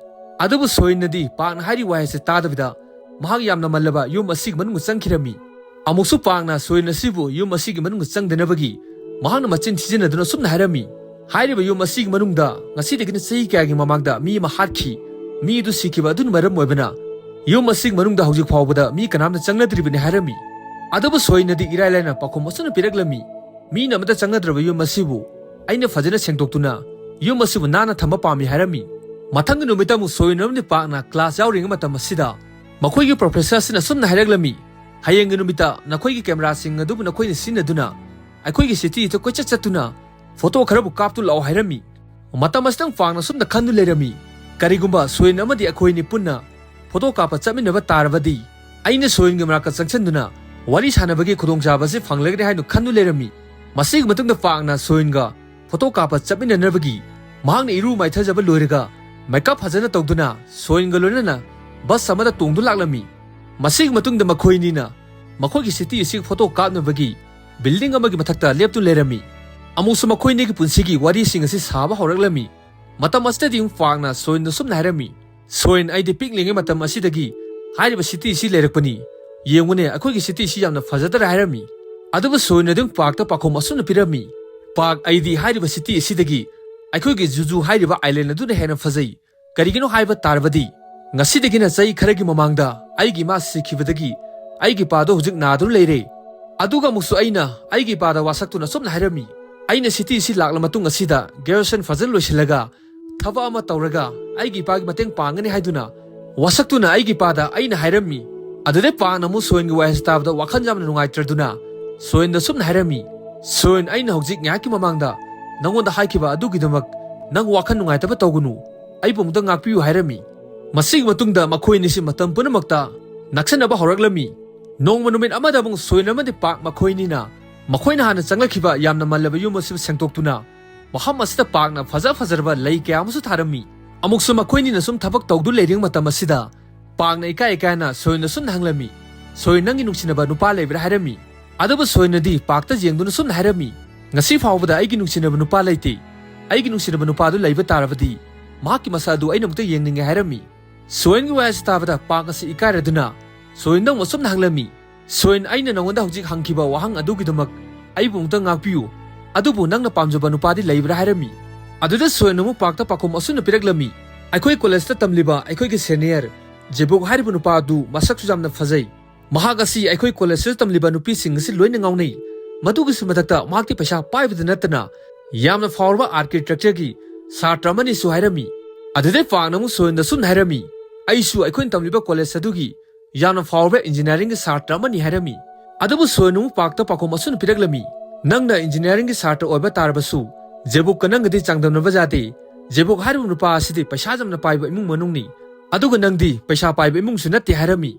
ꯑꯗꯨꯕꯨ ꯁꯣꯏꯅꯗꯤ ꯄꯥꯛꯅ ꯍꯥꯏꯔꯤꯕ ꯋꯥꯍꯩ ꯑꯁꯤ ꯇꯥꯗꯕꯤꯗ ꯃꯍꯥꯛ ꯌꯥꯝꯅ ꯃꯜꯂꯕ ꯌꯨꯝ ꯑꯁꯤꯒꯤ ꯃꯅꯨꯡꯗ ꯆꯪꯈꯤꯔꯝꯃꯤ꯫ ꯑꯃꯨꯛꯁꯨ ꯄꯥꯛꯅ ꯁꯣꯏꯅ ꯑꯁꯤꯕꯨ ꯌꯨꯝ ꯑꯁꯤꯒꯤ ꯃꯅꯨꯡꯗ ꯆꯪꯗꯅꯕꯒꯤ ꯃꯍꯥꯛꯅ ꯃꯆꯤꯟ ꯊꯤꯖꯤꯟꯅꯗꯨꯅ ꯁꯨꯝꯅ ꯍꯥꯏꯔꯝꯃꯤ, "ꯍꯥꯏꯔꯤꯕ ꯌꯨꯝ ꯑꯁꯤꯒꯤ ꯃꯅꯨꯡꯗ ꯉꯁꯤꯗꯒꯤꯅ ꯆꯍꯤ ꯀꯌꯥꯒꯤ ꯃꯃꯥꯡꯗ ꯃꯤ ꯑꯃ ꯍꯥꯠꯈꯤ꯫ ꯃꯤ ꯑꯗꯨ ꯁꯤꯈꯤꯕ ꯑꯗꯨꯅ ꯃꯔꯝ ꯑꯣꯏꯕꯅ ꯌꯨꯝ ꯑꯁꯤꯒꯤ ꯃꯅꯨꯡꯗ ꯍꯧꯖꯤꯛ ꯐꯥꯎꯕꯗ ꯃꯤ ꯀꯅꯥꯝꯇ ꯆꯪꯅꯗ꯭ꯔꯤꯕꯅꯤ" ꯍꯥꯏꯔꯝꯃꯤ꯫ ꯑꯗꯨꯕꯨ ꯁꯣꯏꯅꯗꯤ ꯏꯔꯥꯏ ꯂꯥꯏꯅ ꯄꯥꯎꯈꯨꯝ ꯑꯁꯨꯝꯅ ꯄꯤꯔꯛꯂꯝꯃꯤ, "ꯃꯤꯅ ꯑꯃꯠꯇ ꯆꯪꯅꯗ꯭ꯔꯕ ꯌꯨꯝ ꯑꯁꯤꯕꯨ ꯑꯩꯅ ꯐꯖꯅ ꯁꯦꯡꯗꯣꯛꯇꯨꯅ ꯌꯨꯝ ꯑꯁꯤꯕꯨ ꯅꯥꯟꯅ ꯊꯝꯕ ꯄꯥꯝꯃꯤ" ꯍꯥꯏꯔꯝꯃꯤ꯫ ꯃꯊꯪꯒꯤ ꯅꯨꯃꯤꯠꯇ ꯑꯃꯨꯛ ꯁꯣꯏꯅ ꯑꯃꯗꯤ ꯄꯥꯛꯅ ꯀ꯭ꯂꯥꯁ ꯌꯥꯎꯔꯤꯉꯩ ꯃꯇꯝ ꯑꯁꯤꯗ ꯃꯈꯣꯏꯒꯤ ꯄ꯭ꯔꯣꯐꯦꯁꯔ ꯑꯁꯤꯅ ꯑꯁꯨꯝꯅ ꯍꯥꯏꯔꯛꯂꯝꯃꯤ, "ꯍꯌꯦꯡꯒꯤ ꯅꯨꯃꯤꯠꯇ ꯅꯈꯣꯏꯒꯤ ꯀꯦꯃꯦꯔꯥꯁꯤꯡ ꯑꯗꯨꯕꯨ ꯅꯈꯣꯏꯅ ꯁꯤꯖꯤꯟꯅꯗꯨꯅ ꯑꯩꯈꯣꯏꯒꯤ ꯁꯤꯇꯤꯗ ꯀꯣꯏꯆꯠ ꯆꯠꯇꯨꯅ ꯐꯣꯇꯣ ꯈꯔꯕꯨ ꯀꯥꯞꯇꯨ ꯂꯥꯛꯑꯣ" ꯍꯥꯏꯔꯝꯃꯤ꯫ ꯃꯇꯝ ꯑꯁꯤꯗꯪ ꯄꯥꯛꯅ ꯑꯁꯨꯝꯅ ꯈꯟꯗꯨ ꯂꯩꯔꯝꯃꯤ, "ꯀꯔꯤꯒꯨꯝꯕ ꯁꯣꯏꯅ ꯑꯃꯗꯤ ꯑꯩꯈꯣꯏꯅꯤ ꯄꯨꯟꯅ ꯐꯣꯇꯣ ꯀꯥꯞꯄ ꯆꯠꯃꯤꯟꯅꯕ ꯇꯥꯔꯕꯗꯤ ꯑꯩꯅ ꯁꯣꯏꯟꯒꯤ ꯃꯅꯥꯛꯇ ꯆꯪꯁꯤꯟꯗꯨꯅ ꯋꯥꯔꯤ ꯁꯥꯟꯅꯕꯒꯤ ꯈꯨꯗꯣꯡꯆꯥꯕ ꯑꯁꯤ ꯐꯪꯂꯒꯅꯤ" ꯍꯥꯏꯅ ꯈꯟꯗꯨ ꯂꯩꯔꯝꯃꯤ꯫ ꯃꯁꯤꯒꯤ ꯃꯇꯨꯡꯗ ꯄꯥꯛꯅ ꯁꯣꯏꯟꯒ ꯐꯣꯇꯣ ꯀꯥꯞꯄ ꯆꯠꯃꯤꯟꯅꯅꯕꯒꯤ ꯃꯍꯥꯛꯅ ꯏꯔꯨ ꯃꯥꯏꯊꯖꯕ ꯂꯣꯏꯔꯒ ꯃꯦꯀꯞ ꯐꯖꯅ ꯇꯧꯗꯨꯅ ꯁꯣꯏꯟꯒ ꯂꯣꯏꯅꯅ ꯕꯁ ꯑꯃꯗ ꯇꯣꯡꯗꯨ ꯂꯥꯛꯂꯝꯃꯤ꯫ ꯃꯁꯤꯒꯤ ꯃꯇꯨꯡꯗ ꯃꯈꯣꯏꯅꯤꯅ ꯃꯈꯣꯏꯒꯤ ꯁꯤꯇꯤ ꯑꯁꯤ ꯐꯣꯇꯣ ꯀꯥꯞꯅꯕꯒꯤ ꯕꯤꯜꯗꯤꯡ ꯑꯃꯒꯤ ꯃꯊꯛꯇ ꯂꯦꯞꯇꯨ ꯂꯩꯔꯝꯃꯤ꯫ ꯑꯃꯨꯛꯁꯨ ꯃꯈꯣꯏꯅꯤꯒꯤ ꯄꯨꯟꯁꯤꯒꯤ ꯋꯥꯔꯤꯁꯤꯡ ꯑꯁꯤ ꯁꯥꯕ ꯍꯧꯔꯛꯂꯝꯃꯤ꯫ ꯃꯇꯝ ꯑꯁꯤꯗꯗꯤ ꯄꯥꯛꯅ ꯁꯣꯏꯟꯗ ꯁꯨꯝꯅ ꯍꯥꯏꯔꯝꯃꯤ, "ꯁꯣꯏꯟ, ꯑꯩꯗꯤ ꯄꯤꯛꯂꯤꯉꯩ ꯃꯇꯝ ꯑꯁꯤꯗꯒꯤ ꯍꯥꯏꯔꯤꯕ ꯁꯤꯇꯤ ꯑꯁꯤ ꯂꯩꯔꯛꯄꯅꯤ꯫ ꯌꯦꯡꯉꯨꯅꯦ, ꯑꯩꯈꯣꯏꯒꯤ ꯁꯤꯇꯤ ꯑꯁꯤ ꯌꯥꯝꯅ ꯐꯖꯗ꯭ꯔꯥ?" ꯍꯥꯏꯔꯝꯃꯤ꯫ ꯑꯗꯨꯕꯨ ꯁꯣꯏꯟ ꯑꯗꯨꯝ ꯄꯥꯛꯇ ꯄꯥꯎꯈꯨꯝ ꯑꯁꯨꯝꯅ ꯄꯤꯔꯝꯃꯤ, "ꯄꯥꯛ, ꯑꯩꯗꯤ ꯍꯥꯏꯔꯤꯕ ꯁꯤꯇꯤ ꯑꯁꯤꯗꯒꯤ ꯑꯩꯈꯣꯏꯒꯤ ꯖꯨꯖꯨ ꯍꯥꯏꯔꯤꯕ ꯑꯥꯏꯂꯦꯟ ꯑꯗꯨꯅ ꯍꯦꯟꯅ ꯐꯖꯩ꯫ ꯀꯔꯤꯒꯤꯅꯣ ꯍꯥꯏꯕ ꯇꯥꯔꯕꯗꯤ, ꯉꯁꯤꯗꯒꯤꯅ ꯆꯍꯤ ꯈꯔꯒꯤ ꯃꯃꯥꯡꯗ ꯑꯩꯒꯤ ꯏꯃꯥ ꯁꯤꯈꯤꯕꯗꯒꯤ ꯑꯩꯒꯤ ꯏꯄꯥꯗꯣ ꯍꯧꯖꯤꯛ ꯅꯥꯗꯨꯅ ꯂꯩꯔꯦ꯫ ꯑꯗꯨꯒ ꯑꯃꯨꯛꯁꯨ ꯑꯩꯅ ꯑꯩꯒꯤ ꯏꯄꯥꯗ ꯋꯥꯁꯛꯇꯨꯅ ꯑꯁꯨꯝꯅ ꯍꯥꯏꯔꯝꯃꯤ, 'ꯑꯩꯅ ꯁꯤꯇꯤ ꯑꯁꯤ ꯂꯥꯛꯂ ꯃꯇꯨꯡ ꯑꯁꯤꯗ ꯒ꯭ꯔꯦꯖꯨꯑꯦꯁꯟ ꯐꯖꯅ ꯂꯣꯏꯁꯤꯜꯂꯒ ꯊꯕꯛ ꯑꯃ ꯇꯧꯔꯒ ꯑꯩꯒꯤ ꯏꯄꯥꯒꯤ ꯃꯇꯦꯡ ꯄꯥꯡꯒꯅꯤ' ꯍꯥꯏꯗꯨꯅ꯫ ꯋꯥꯁꯛꯇꯨꯅ ꯑꯩꯒꯤ ꯏꯄꯥꯗ ꯑꯩꯅ ꯍꯥꯏꯔꯝꯃꯤ꯫ ꯑꯗꯨꯗꯩ ꯄꯥꯛꯅ ꯑꯃꯨꯛ ꯁꯣꯏꯟꯒꯤ ꯋꯥꯍꯩꯁꯤ ꯇꯥꯕꯗ ꯋꯥꯈꯜ ꯌꯥꯝꯅ ꯅꯨꯡꯉꯥꯏꯇ꯭ꯔꯗꯨꯅ ꯁꯣꯏꯟꯗ ꯁꯨꯝꯅ ꯍꯥꯏꯔꯝꯃꯤ, "ꯁꯣꯏꯟ, ꯑꯩꯅ ꯍꯧꯖꯤꯛ ꯉꯥꯏꯍꯥꯛꯀꯤ ꯃꯃꯥꯡꯗ ꯅꯉꯣꯟꯗ ꯍꯥꯏꯈꯤꯕ ꯑꯗꯨꯒꯤꯗꯃꯛ ꯅꯪ ꯋꯥꯈꯜ ꯅꯨꯡꯉꯥꯏꯇꯕ ꯇꯧꯒꯅꯨ꯫ ꯑꯩꯕꯨ ꯑꯃꯨꯛꯇ ꯉꯥꯛꯄꯤꯌꯨ" ꯍꯥꯏꯔꯝꯃꯤ꯫ ꯃꯁꯤꯒꯤ ꯃꯇꯨꯡꯗ ꯃꯈꯣꯏ ꯑꯅꯤꯁꯤ ꯃꯇꯝ ꯄꯨꯝꯅꯃꯛꯇ ꯅꯛꯁꯟꯅꯕ ꯍꯧꯔꯛꯂꯝꯃꯤ꯫ ꯅꯣꯡꯃ ꯅꯨꯃꯤꯠ ꯑꯃꯗ ꯑꯃꯨꯛ ꯁꯣꯏꯟ ꯑꯃꯗꯤ ꯄꯥꯛ ꯃꯈꯣꯏꯅꯤꯅ ꯃꯈꯣꯏꯅ ꯍꯥꯟꯅ ꯆꯪꯂꯛꯈꯤꯕ ꯌꯥꯝꯅ ꯃꯜꯂꯕ ꯌꯨꯝ ꯑꯁꯤ ꯁꯦꯡꯗꯣꯛꯇꯨꯅ ꯃꯐꯝ ꯑꯁꯤꯗ ꯄꯥꯛꯅ ꯐꯖ ꯐꯖꯔꯕ ꯂꯩ ꯀꯌꯥ ꯑꯃꯁꯨ ꯊꯥꯔꯝꯃꯤ꯫ ꯑꯃꯨꯛꯁꯨ ꯃꯈꯣꯏꯅꯤꯅ ꯁꯨꯝ ꯊꯕꯛ ꯇꯧꯗꯨ ꯂꯩꯔꯤꯉꯩ ꯃꯇꯝ ꯑꯁꯤꯗ ꯄꯥꯛꯅ ꯏꯀꯥꯏ ꯏꯀꯥꯏꯅ ꯁꯣꯏꯟꯗ ꯁꯨꯝꯅ ꯍꯪꯂꯝꯃꯤ, "ꯁꯣꯏꯟ, ꯅꯪꯒꯤ ꯅꯨꯡꯁꯤꯅꯕ ꯅꯨꯄꯥ ꯂꯩꯕ꯭ꯔꯥ?" ꯍꯥꯏꯔꯝꯃꯤ꯫ ꯑꯗꯨꯕꯨ ꯁꯣꯏꯟꯅꯗꯤ ꯄꯥꯛꯇ ꯌꯦꯡꯗꯨꯅ ꯁꯨꯝꯅ ꯍꯥꯏꯔꯝꯃꯤ, "ꯉꯁꯤ ꯐꯥꯎꯕꯗ ꯑꯩꯒꯤ ꯅꯨꯡꯁꯤꯅꯕ ꯅꯨꯄꯥ ꯂꯩꯇꯦ꯫ ꯑꯩꯒꯤ ꯅꯨꯡꯁꯤꯅꯕ ꯅꯨꯄꯥꯗꯨ ꯂꯩꯕ ꯇꯥꯔꯕꯗꯤ ꯃꯍꯥꯛꯀꯤ ꯃꯁꯛ ꯑꯗꯨ ꯑꯩꯅ ꯑꯃꯨꯛꯇ ꯌꯦꯡꯅꯤꯡꯉꯦ" ꯍꯥꯏꯔꯝꯃꯤ꯫ ꯁꯣꯏꯟꯒꯤ ꯋꯥꯍꯩꯁꯤ ꯇꯥꯕꯗ ꯄꯥꯛ ꯑꯁꯤ ꯏꯀꯥꯏꯔꯗꯨꯅ ꯁꯣꯏꯟꯗ ꯑꯃꯨꯛ ꯑꯁꯨꯝꯅ ꯍꯪꯂꯝꯃꯤ, "ꯁꯣꯏꯟ, ꯑꯩꯅ ꯅꯉꯣꯟꯗ ꯍꯧꯖꯤꯛ ꯍꯪꯈꯤꯕ ꯋꯥꯍꯪ ꯑꯗꯨꯒꯤꯗꯃꯛ ꯑꯩꯕꯨ ꯑꯃꯨꯛꯇ ꯉꯥꯛꯄꯤꯌꯨ꯫ ꯑꯗꯨꯕꯨ ꯅꯪꯅ ꯄꯥꯝꯖꯕ ꯅꯨꯄꯥꯗꯤ ꯂꯩꯕ꯭ꯔꯥ?" ꯍꯥꯏꯔꯝꯃꯤ꯫ ꯑꯗꯨꯗ ꯁꯣꯏꯟ ꯑꯃꯨꯛ ꯄꯥꯛꯇ ꯄꯥꯎꯈꯨꯝ ꯑꯁꯨꯝꯅ ꯄꯤꯔꯛꯂꯝꯃꯤ, "ꯑꯩꯈꯣꯏ ꯀꯣꯂꯦꯖꯇ ꯇꯝꯂꯤꯕ ꯑꯩꯈꯣꯏꯒꯤ ꯁꯦꯅꯤꯌꯔ ꯖꯦꯕꯨꯛ ꯍꯥꯏꯔꯤꯕ ꯅꯨꯄꯥ ꯑꯗꯨ ꯃꯁꯛꯁꯨ ꯌꯥꯝꯅ ꯐꯖꯩ꯫ ꯃꯍꯥꯛ ꯑꯁꯤ ꯑꯩꯈꯣꯏ ꯀꯣꯂꯦꯖꯁꯤꯗ ꯇꯝꯂꯤꯕ ꯅꯨꯄꯤꯁꯤꯡ ꯑꯁꯤ ꯂꯣꯏꯅ ꯉꯥꯎꯅꯩ꯫ ꯃꯗꯨꯒꯤꯁꯨ ꯃꯊꯛꯇ ꯃꯍꯥꯛꯇꯤ ꯄꯩꯁꯥ ꯄꯥꯏꯕꯗ ꯅꯠꯇꯅ ꯌꯥꯝꯅ ꯐꯥꯎꯔꯕ ꯑꯥꯔꯀꯤꯇꯦꯛꯆꯔꯒꯤ ꯁꯥꯇ꯭ꯔ ꯑꯃꯅꯤꯁꯨ" ꯍꯥꯏꯔꯝꯃꯤ꯫ ꯑꯗꯨꯗꯩ ꯄꯥꯛꯅ ꯑꯃꯨꯛ ꯁꯣꯏꯟꯗ ꯁꯨꯝꯅ ꯍꯥꯏꯔꯝꯃꯤ, "ꯑꯩꯁꯨ ꯑꯩꯈꯣꯏꯅ ꯇꯝꯂꯤꯕ ꯀꯣꯂꯦꯖ ꯑꯗꯨꯒꯤ ꯌꯥꯝꯅ ꯐꯥꯎꯔꯕ ꯏꯟꯖꯤꯅꯤꯌꯥꯔꯤꯡꯒꯤ ꯁꯥꯇ꯭ꯔ ꯑꯃꯅꯤ" ꯍꯥꯏꯔꯝꯃꯤ꯫ ꯑꯗꯨꯕꯨ ꯁꯣꯏꯟ ꯑꯃꯨꯛ ꯄꯥꯛꯇ ꯄꯥꯎꯈꯨꯝ ꯑꯁꯨꯝꯅ ꯄꯤꯔꯛꯂꯝꯃꯤ, "ꯅꯪꯅ ꯏꯟꯖꯤꯅꯤꯌꯥꯔꯤꯡꯒꯤ ꯁꯥꯇ꯭ꯔ ꯑꯣꯏꯕ ꯇꯥꯔꯕꯁꯨ ꯖꯦꯕꯨꯛꯀ ꯅꯪꯒꯗꯤ ꯆꯥꯡꯗꯝꯅꯕ ꯌꯥꯗꯦ꯫ ꯖꯦꯕꯨꯛ ꯍꯥꯏꯔꯤꯕ ꯅꯨꯄꯥ ꯑꯁꯤꯗꯤ ꯄꯩꯁꯥ ꯌꯥꯝꯅ ꯄꯥꯏꯕ ꯏꯃꯨꯡ ꯃꯅꯨꯡꯅꯤ꯫ ꯑꯗꯨꯒ ꯅꯪꯗꯤ ꯄꯩꯁꯥ ꯄꯥꯏꯕ ꯏꯃꯨꯡꯁꯨ ꯅꯠꯇꯦ" ꯍꯥꯏꯔꯝꯃꯤ꯫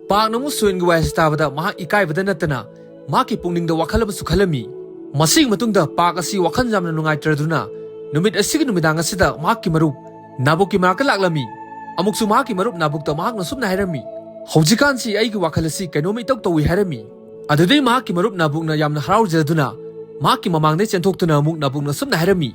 ꯄꯥꯛꯅ ꯑꯃꯨꯛ ꯁꯣꯏꯟꯒꯤ ꯋꯥꯍꯩꯁꯤ ꯇꯥꯕꯗ ꯃꯍꯥꯛ ꯏꯀꯥꯏꯕꯗ ꯅꯠꯇꯅ ꯃꯍꯥꯛꯀꯤ ꯄꯨꯛꯅꯤꯡꯗ ꯋꯥꯈꯜ ꯑꯃꯁꯨ ꯈꯜꯂꯝꯃꯤ꯫ ꯃꯁꯤꯒꯤ ꯃꯇꯨꯡꯗ ꯄꯥꯛ ꯑꯁꯤ ꯋꯥꯈꯜ ꯌꯥꯝꯅ ꯅꯨꯡꯉꯥꯏꯇ꯭ꯔꯗꯨꯅ ꯅꯨꯃꯤꯠ ꯑꯁꯤꯒꯤ ꯅꯨꯃꯤꯗꯥꯡ ꯑꯁꯤꯗ ꯃꯍꯥꯛꯀꯤ ꯃꯔꯨꯞ ꯅꯥꯕꯨꯛꯀꯤ ꯃꯅꯥꯛꯇ ꯂꯥꯛꯂꯝꯃꯤ꯫ ꯑꯃꯨꯛꯁꯨ ꯃꯍꯥꯛꯀꯤ ꯃꯔꯨꯞ ꯅꯥꯕꯨꯛꯇ ꯃꯍꯥꯛꯅ ꯁꯨꯝꯅ ꯍꯥꯏꯔꯝꯃꯤ, "ꯍꯧꯖꯤꯛꯀꯥꯟꯁꯤ ꯑꯩꯒꯤ ꯋꯥꯈꯜ ꯑꯁꯤ ꯀꯩꯅꯣꯝꯃ ꯏꯇꯧ ꯇꯧꯏ" ꯍꯥꯏꯔꯝꯃꯤ꯫ ꯑꯗꯨꯗꯩ ꯃꯍꯥꯛꯀꯤ ꯃꯔꯨꯞ ꯅꯥꯕꯨꯛꯅ ꯌꯥꯝꯅ ꯍꯔꯥꯎꯖꯗꯨꯅ ꯃꯍꯥꯛꯀꯤ ꯃꯃꯥꯡꯗꯩ ꯆꯦꯟꯊꯣꯛꯇꯨꯅ ꯑꯃꯨꯛ ꯅꯥꯕꯨꯛꯅ ꯁꯨꯝꯅ ꯍꯥꯏꯔꯝꯃꯤ,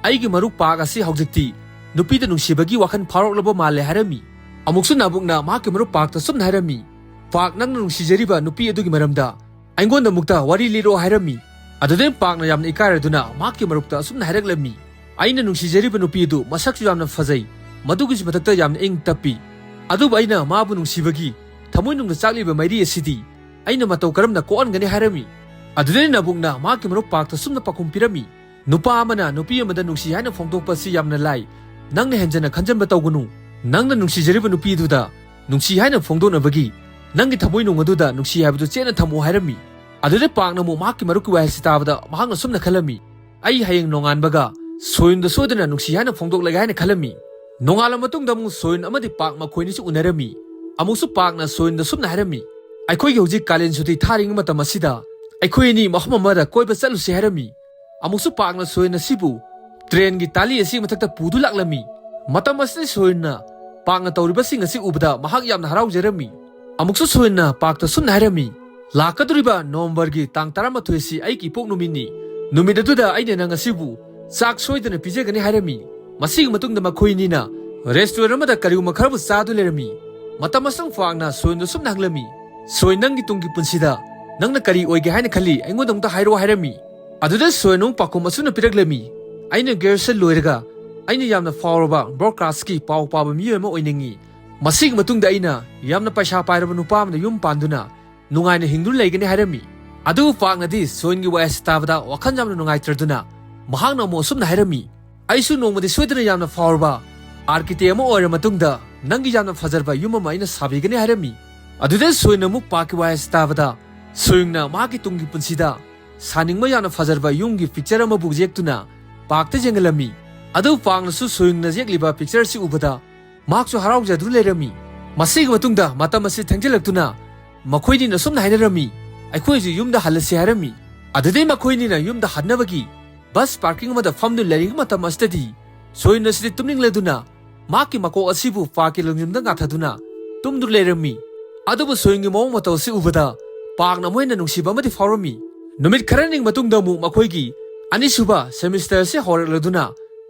"ꯑꯩꯒꯤ ꯃꯔꯨꯞ ꯄꯥꯛ ꯑꯁꯤ ꯍꯧꯖꯤꯛꯇꯤ ꯅꯨꯄꯤꯗ ꯅꯨꯡꯁꯤꯕꯒꯤ ꯋꯥꯈꯜ ꯐꯥꯎꯔꯛꯂꯕ ꯃꯥꯜꯂꯦ" ꯍꯥꯏꯔꯝꯃꯤ꯫ ꯑꯃꯨꯛꯁꯨ ꯅꯥꯕꯨꯛꯅ ꯃꯍꯥꯛꯀꯤ ꯃꯔꯨꯞ ꯄꯥꯛꯇ ꯁꯨꯝꯅ ꯍꯥꯏꯔꯝꯃꯤ, "ꯄꯥꯛ, ꯅꯪꯅ ꯅꯨꯡꯁꯤꯖꯔꯤꯕ ꯅꯨꯄꯤ ꯑꯗꯨꯒꯤ ꯃꯔꯝꯗ ꯑꯩꯉꯣꯟꯗ ꯑꯃꯨꯛꯇ ꯋꯥꯔꯤ ꯂꯤꯔꯛꯑꯣ" ꯍꯥꯏꯔꯝꯃꯤ꯫ ꯑꯗꯨꯗꯩ ꯄꯥꯛꯅ ꯌꯥꯝꯅ ꯏꯀꯥꯏꯔꯗꯨꯅ ꯃꯍꯥꯛꯀꯤ ꯃꯔꯨꯞꯇ ꯑꯁꯨꯝꯅ ꯍꯥꯏꯔꯛꯂꯝꯃꯤ, "ꯑꯩꯅ ꯅꯨꯡꯁꯤꯖꯔꯤꯕ ꯅꯨꯄꯤ ꯑꯗꯨ ꯃꯁꯛꯁꯨ ꯌꯥꯝꯅ ꯐꯖꯩ, ꯃꯗꯨꯒꯤꯁꯨ ꯃꯊꯛꯇ ꯌꯥꯝꯅ ꯏꯪ ꯇꯞꯄꯤ꯫ ꯑꯗꯨꯕꯨ ꯑꯩꯅ ꯃꯥꯕꯨ ꯅꯨꯡꯁꯤꯕꯒꯤ ꯊꯃꯣꯏꯅꯨꯡꯗ ꯆꯥꯛꯂꯤꯕ ꯃꯩꯔꯤ ꯑꯁꯤꯗꯤ ꯑꯩꯅ ꯃꯇꯧ ꯀꯔꯝꯅ ꯀꯣꯛꯍꯟꯒꯅꯤ?" ꯍꯥꯏꯔꯝꯃꯤ꯫ ꯑꯗꯨꯗꯩ ꯅꯥꯕꯨꯛꯅ ꯃꯍꯥꯛꯀꯤ ꯃꯔꯨꯞ ꯄꯥꯛꯇ ꯁꯨꯝꯅ ꯄꯥꯎꯈꯨꯝ ꯄꯤꯔꯝꯃꯤ, "ꯅꯨꯄꯥ ꯑꯃꯅ ꯅꯨꯄꯤ ꯑꯃꯗ ꯅꯨꯡꯁꯤ ꯍꯥꯏꯅ ꯐꯣꯡꯗꯣꯛꯄ ꯑꯁꯤ ꯌꯥꯝꯅ ꯂꯥꯏ꯫ ꯅꯪꯅ ꯍꯦꯟꯖꯟꯅ ꯈꯟꯖꯟꯕ ꯇꯧꯒꯅꯨ꯫ ꯅꯪꯅ ꯅꯨꯡꯁꯤꯖꯔꯤꯕ ꯅꯨꯄꯤ ꯑꯗꯨꯗ ꯅꯨꯡꯁꯤ ꯍꯥꯏꯅ ꯐꯣꯡꯗꯣꯛꯅꯕꯒꯤ ꯅꯪꯒꯤ ꯊꯃꯣꯏꯅꯨꯡ ꯑꯗꯨꯗ ꯅꯨꯡꯁꯤ ꯍꯥꯏꯕꯗꯨ ꯆꯦꯠꯅ ꯊꯝꯃꯨ" ꯍꯥꯏꯔꯝꯃꯤ꯫ ꯑꯗꯨꯗ ꯄꯥꯛꯅ ꯑꯃꯨꯛ ꯃꯍꯥꯛꯀꯤ ꯃꯔꯨꯞꯀꯤ ꯋꯥꯍꯩꯁꯤ ꯇꯥꯕꯗ ꯃꯍꯥꯛꯅ ꯁꯨꯝꯅ ꯈꯜꯂꯝꯃꯤ, "ꯑꯩ ꯍꯌꯦꯡ ꯅꯣꯡꯉꯥꯟꯕꯒ ꯁꯣꯌꯨꯟꯗ ꯁꯣꯏꯗꯅ ꯅꯨꯡꯁꯤ ꯍꯥꯏꯅ ꯐꯣꯡꯗꯣꯛꯂꯒꯦ" ꯍꯥꯏꯅ ꯈꯜꯂꯝꯃꯤ꯫ ꯅꯣꯡꯉꯥꯜꯂ ꯃꯇꯨꯡꯗ ꯑꯃꯨꯛ ꯁꯣꯌꯨꯟ ꯑꯃꯗꯤ ꯄꯥꯛ ꯃꯈꯣꯏꯅꯤꯁꯨ ꯎꯅꯔꯝꯃꯤ꯫ ꯑꯃꯨꯛꯁꯨ ꯄꯥꯛꯅ ꯁꯣꯌꯨꯟꯗ ꯁꯨꯝꯅ ꯍꯥꯏꯔꯝꯃꯤ, "ꯑꯩꯈꯣꯏꯒꯤ ꯍꯧꯖꯤꯛ ꯀꯥꯂꯦꯟ ꯁꯨꯇꯤ ꯊꯥꯔꯤꯉꯩ ꯃꯇꯝ ꯑꯁꯤꯗ ꯑꯩꯈꯣꯏ ꯑꯅꯤ ꯃꯐꯝ ꯑꯃꯗ ꯀꯣꯏꯕ ꯆꯠꯂꯨꯁꯤ" ꯍꯥꯏꯔꯝꯃꯤ꯫ ꯑꯃꯨꯛꯁꯨ ꯄꯥꯛꯅ ꯁꯣꯌꯨꯟ ꯑꯁꯤꯕꯨ ꯇ꯭ꯔꯦꯟꯒꯤ ꯇꯥꯂꯤ ꯑꯁꯤ ꯃꯊꯛꯇ ꯄꯨꯗꯨ ꯂꯥꯛꯂꯝꯃꯤ꯫ ꯃꯇꯝ ꯑꯁꯤꯗ ꯁꯣꯌꯨꯟꯅ ꯄꯥꯛꯅ ꯇꯧꯔꯤꯕꯁꯤꯡ ꯑꯁꯤ ꯎꯕꯗ ꯃꯍꯥꯛ ꯌꯥꯝꯅ ꯍꯔꯥꯎꯖꯔꯝꯃꯤ꯫ ꯑꯃꯨꯛꯁꯨ ꯁꯣꯌꯨꯟꯅ ꯄꯥꯛꯇ ꯁꯨꯝꯅ ꯍꯥꯏꯔꯝꯃꯤ, "ꯂꯥꯛꯀꯗꯧꯔꯤꯕ ꯅꯣꯕꯦꯝꯕꯔꯒꯤ ꯇꯥꯡ ꯇꯔꯥꯃꯥꯊꯣꯏ ꯑꯁꯤ ꯑꯩꯒꯤ ꯏꯄꯣꯛ ꯅꯨꯃꯤꯠꯅꯤ꯫ ꯅꯨꯃꯤꯠ ꯑꯗꯨꯗ ꯑꯩꯅ ꯅꯪ ꯑꯁꯤꯕꯨ ꯆꯥꯛ ꯁꯣꯏꯗꯅ ꯄꯤꯖꯒꯅꯤ" ꯍꯥꯏꯔꯝꯃꯤ꯫ ꯃꯁꯤꯒꯤ ꯃꯇꯨꯡꯗ ꯃꯈꯣꯏ ꯑꯅꯤꯅ ꯔꯦꯁꯇꯨꯔꯦꯟ ꯑꯃꯗ ꯀꯔꯤꯒꯨꯝꯕ ꯈꯔꯕꯨ ꯆꯥꯗꯨ ꯂꯩꯔꯝꯃꯤ꯫ ꯃꯇꯝ ꯑꯁꯤꯗ ꯄꯥꯛꯅ ꯁꯣꯌꯨꯟꯗ ꯁꯨꯝꯅ ꯍꯪꯂꯝꯃꯤ, "ꯁꯣꯌꯨꯟ, ꯅꯪꯒꯤ ꯇꯨꯡꯒꯤ ꯄꯨꯟꯁꯤꯗ ꯅꯪꯅ ꯀꯔꯤ ꯑꯣꯏꯒꯦ ꯍꯥꯏꯅ ꯈꯜꯂꯤ? ꯑꯩꯉꯣꯟꯗ ꯑꯃꯨꯛꯇ ꯍꯥꯏꯔꯛꯑꯣ" ꯍꯥꯏꯔꯝꯃꯤ꯫ ꯑꯗꯨꯗ ꯁꯣꯌꯨꯟ ꯑꯃꯨꯛ ꯄꯥꯎꯈꯨꯝ ꯑꯁꯨꯝꯅ ꯄꯤꯔꯛꯂꯝꯃꯤ, "ꯑꯩꯅ ꯒ꯭ꯔꯦꯖꯨꯑꯦꯁꯟ ꯂꯣꯏꯔꯒ ꯑꯩꯅ ꯌꯥꯝꯅ ꯐꯥꯎꯔꯕ ꯕ꯭ꯔꯣꯗꯀꯥꯁꯀꯤ ꯄꯥꯎ ꯄꯥꯕ ꯃꯤꯑꯣꯏ ꯑꯃ ꯑꯣꯏꯅꯤꯡꯏ꯫ ꯃꯁꯤꯒꯤ ꯃꯇꯨꯡꯗ ꯑꯩꯅ ꯌꯥꯝꯅ ꯄꯩꯁꯥ ꯄꯥꯏꯔꯕ ꯅꯨꯄꯥ ꯑꯃꯗ ꯌꯨꯝ ꯄꯥꯟꯗꯨꯅ ꯅꯨꯡꯉꯥꯏꯅ ꯍꯤꯡꯗꯨꯅ ꯂꯩꯒꯅꯤ" ꯍꯥꯏꯔꯝꯃꯤ꯫ ꯑꯗꯨꯕꯨ ꯄꯥꯛꯅꯗꯤ ꯁꯣꯌꯨꯟꯒꯤ ꯋꯥꯍꯩ ꯑꯁꯤ ꯇꯥꯕꯗ ꯋꯥꯈꯜ ꯌꯥꯝꯅ ꯅꯨꯡꯉꯥꯏꯇ꯭ꯔꯗꯨꯅ ꯃꯍꯥꯛꯅ ꯑꯃꯨꯛ ꯑꯁꯨꯝꯅ ꯍꯥꯏꯔꯝꯃꯤ, "ꯑꯩꯁꯨ ꯅꯣꯡꯃꯗꯤ ꯁꯣꯏꯗꯅ ꯌꯥꯝꯅ ꯐꯥꯎꯔꯕ ꯑꯥꯔꯀꯤꯇꯦꯛ ꯑꯃ ꯑꯣꯏꯔ ꯃꯇꯨꯡꯗ ꯅꯪꯒꯤ ꯌꯥꯝꯅ ꯐꯖꯔꯕ ꯌꯨꯝ ꯑꯃ ꯑꯩꯅ ꯁꯥꯕꯤꯒꯅꯤ" ꯍꯥꯏꯔꯝꯃꯤ꯫ ꯑꯗꯨꯗ ꯁꯣꯌꯨꯟꯅ ꯑꯃꯨꯛ ꯄꯥꯛꯀꯤ ꯋꯥꯍꯩ ꯑꯁꯤ ꯇꯥꯕꯗ ꯁꯣꯌꯨꯟꯅ ꯃꯍꯥꯛꯀꯤ ꯇꯨꯡꯒꯤ ꯄꯨꯟꯁꯤꯗ ꯁꯥꯅꯤꯡꯕ ꯌꯥꯝꯅ ꯐꯖꯔꯕ ꯌꯨꯝꯒꯤ ꯄꯤꯛꯆꯔ ꯑꯃꯕꯨ ꯌꯦꯛꯇꯨꯅ ꯄꯥꯛꯇ ꯌꯦꯡꯍꯜꯂꯝꯃꯤ꯫ ꯑꯗꯨ ꯄꯥꯛꯅꯁꯨ ꯁꯣꯌꯨꯟꯅ ꯌꯦꯛꯂꯤꯕ ꯄꯤꯛꯆꯔ ꯑꯁꯤ ꯎꯕꯗ ꯃꯍꯥꯛꯁꯨ ꯍꯔꯥꯎꯖꯗꯨꯅ ꯂꯩꯔꯝꯃꯤ꯫ ꯃꯁꯤꯒꯤ ꯃꯇꯨꯡꯗ ꯃꯇꯝ ꯑꯁꯤ ꯊꯦꯡꯖꯤꯜꯂꯛꯇꯨꯅ ꯃꯈꯣꯏꯅꯤꯅ ꯑꯁꯨꯝꯅ ꯍꯥꯏꯅꯔꯝꯃꯤ, "ꯑꯩꯈꯣꯏꯁꯨ ꯌꯨꯝꯗ ꯍꯜꯂꯁꯤ" ꯍꯥꯏꯔꯝꯃꯤ꯫ ꯑꯗꯨꯗꯩ ꯃꯈꯣꯏꯅꯤꯅ ꯌꯨꯝꯗ ꯍꯟꯅꯕꯒꯤ ꯕꯁ ꯄꯥꯔꯀꯤꯡ ꯑꯃꯗ ꯐꯝꯗꯨꯅ ꯂꯩꯔꯤꯉꯩ ꯃꯇꯝ ꯑꯁꯤꯗꯗꯤ ꯁꯣꯏꯟ ꯑꯁꯤꯗꯤ ꯇꯨꯝꯅꯤꯡꯂꯗꯨꯅ ꯃꯍꯥꯛꯀꯤ ꯃꯀꯣꯛ ꯑꯁꯤꯕꯨ ꯄꯥꯔꯛꯀꯤ ꯂꯪꯖꯝꯗ ꯉꯥꯊꯗꯨꯅ ꯇꯨꯝꯗꯨꯅ ꯂꯩꯔꯝꯃꯤ꯫ ꯑꯗꯨꯕꯨ ꯁꯣꯏꯟꯒꯤ ꯃꯑꯣꯡ ꯃꯇꯧ ꯑꯁꯤ ꯎꯕꯗ ꯄꯥꯔꯛꯅ ꯑꯃꯨꯛ ꯍꯦꯟꯅ ꯅꯨꯡꯁꯤꯕ ꯑꯃꯗꯤ ꯐꯥꯎꯔꯝꯃꯤ꯫ ꯅꯨꯃꯤꯠ ꯈꯔꯅꯤ ꯃꯇꯨꯡꯗ ꯑꯃꯨꯛ ꯃꯈꯣꯏꯒꯤ ꯑꯅꯤꯁꯨꯕ ꯁꯦꯃꯤꯁꯇꯔ ꯑꯁꯤ ꯍꯧꯔꯛꯂꯗꯨꯅ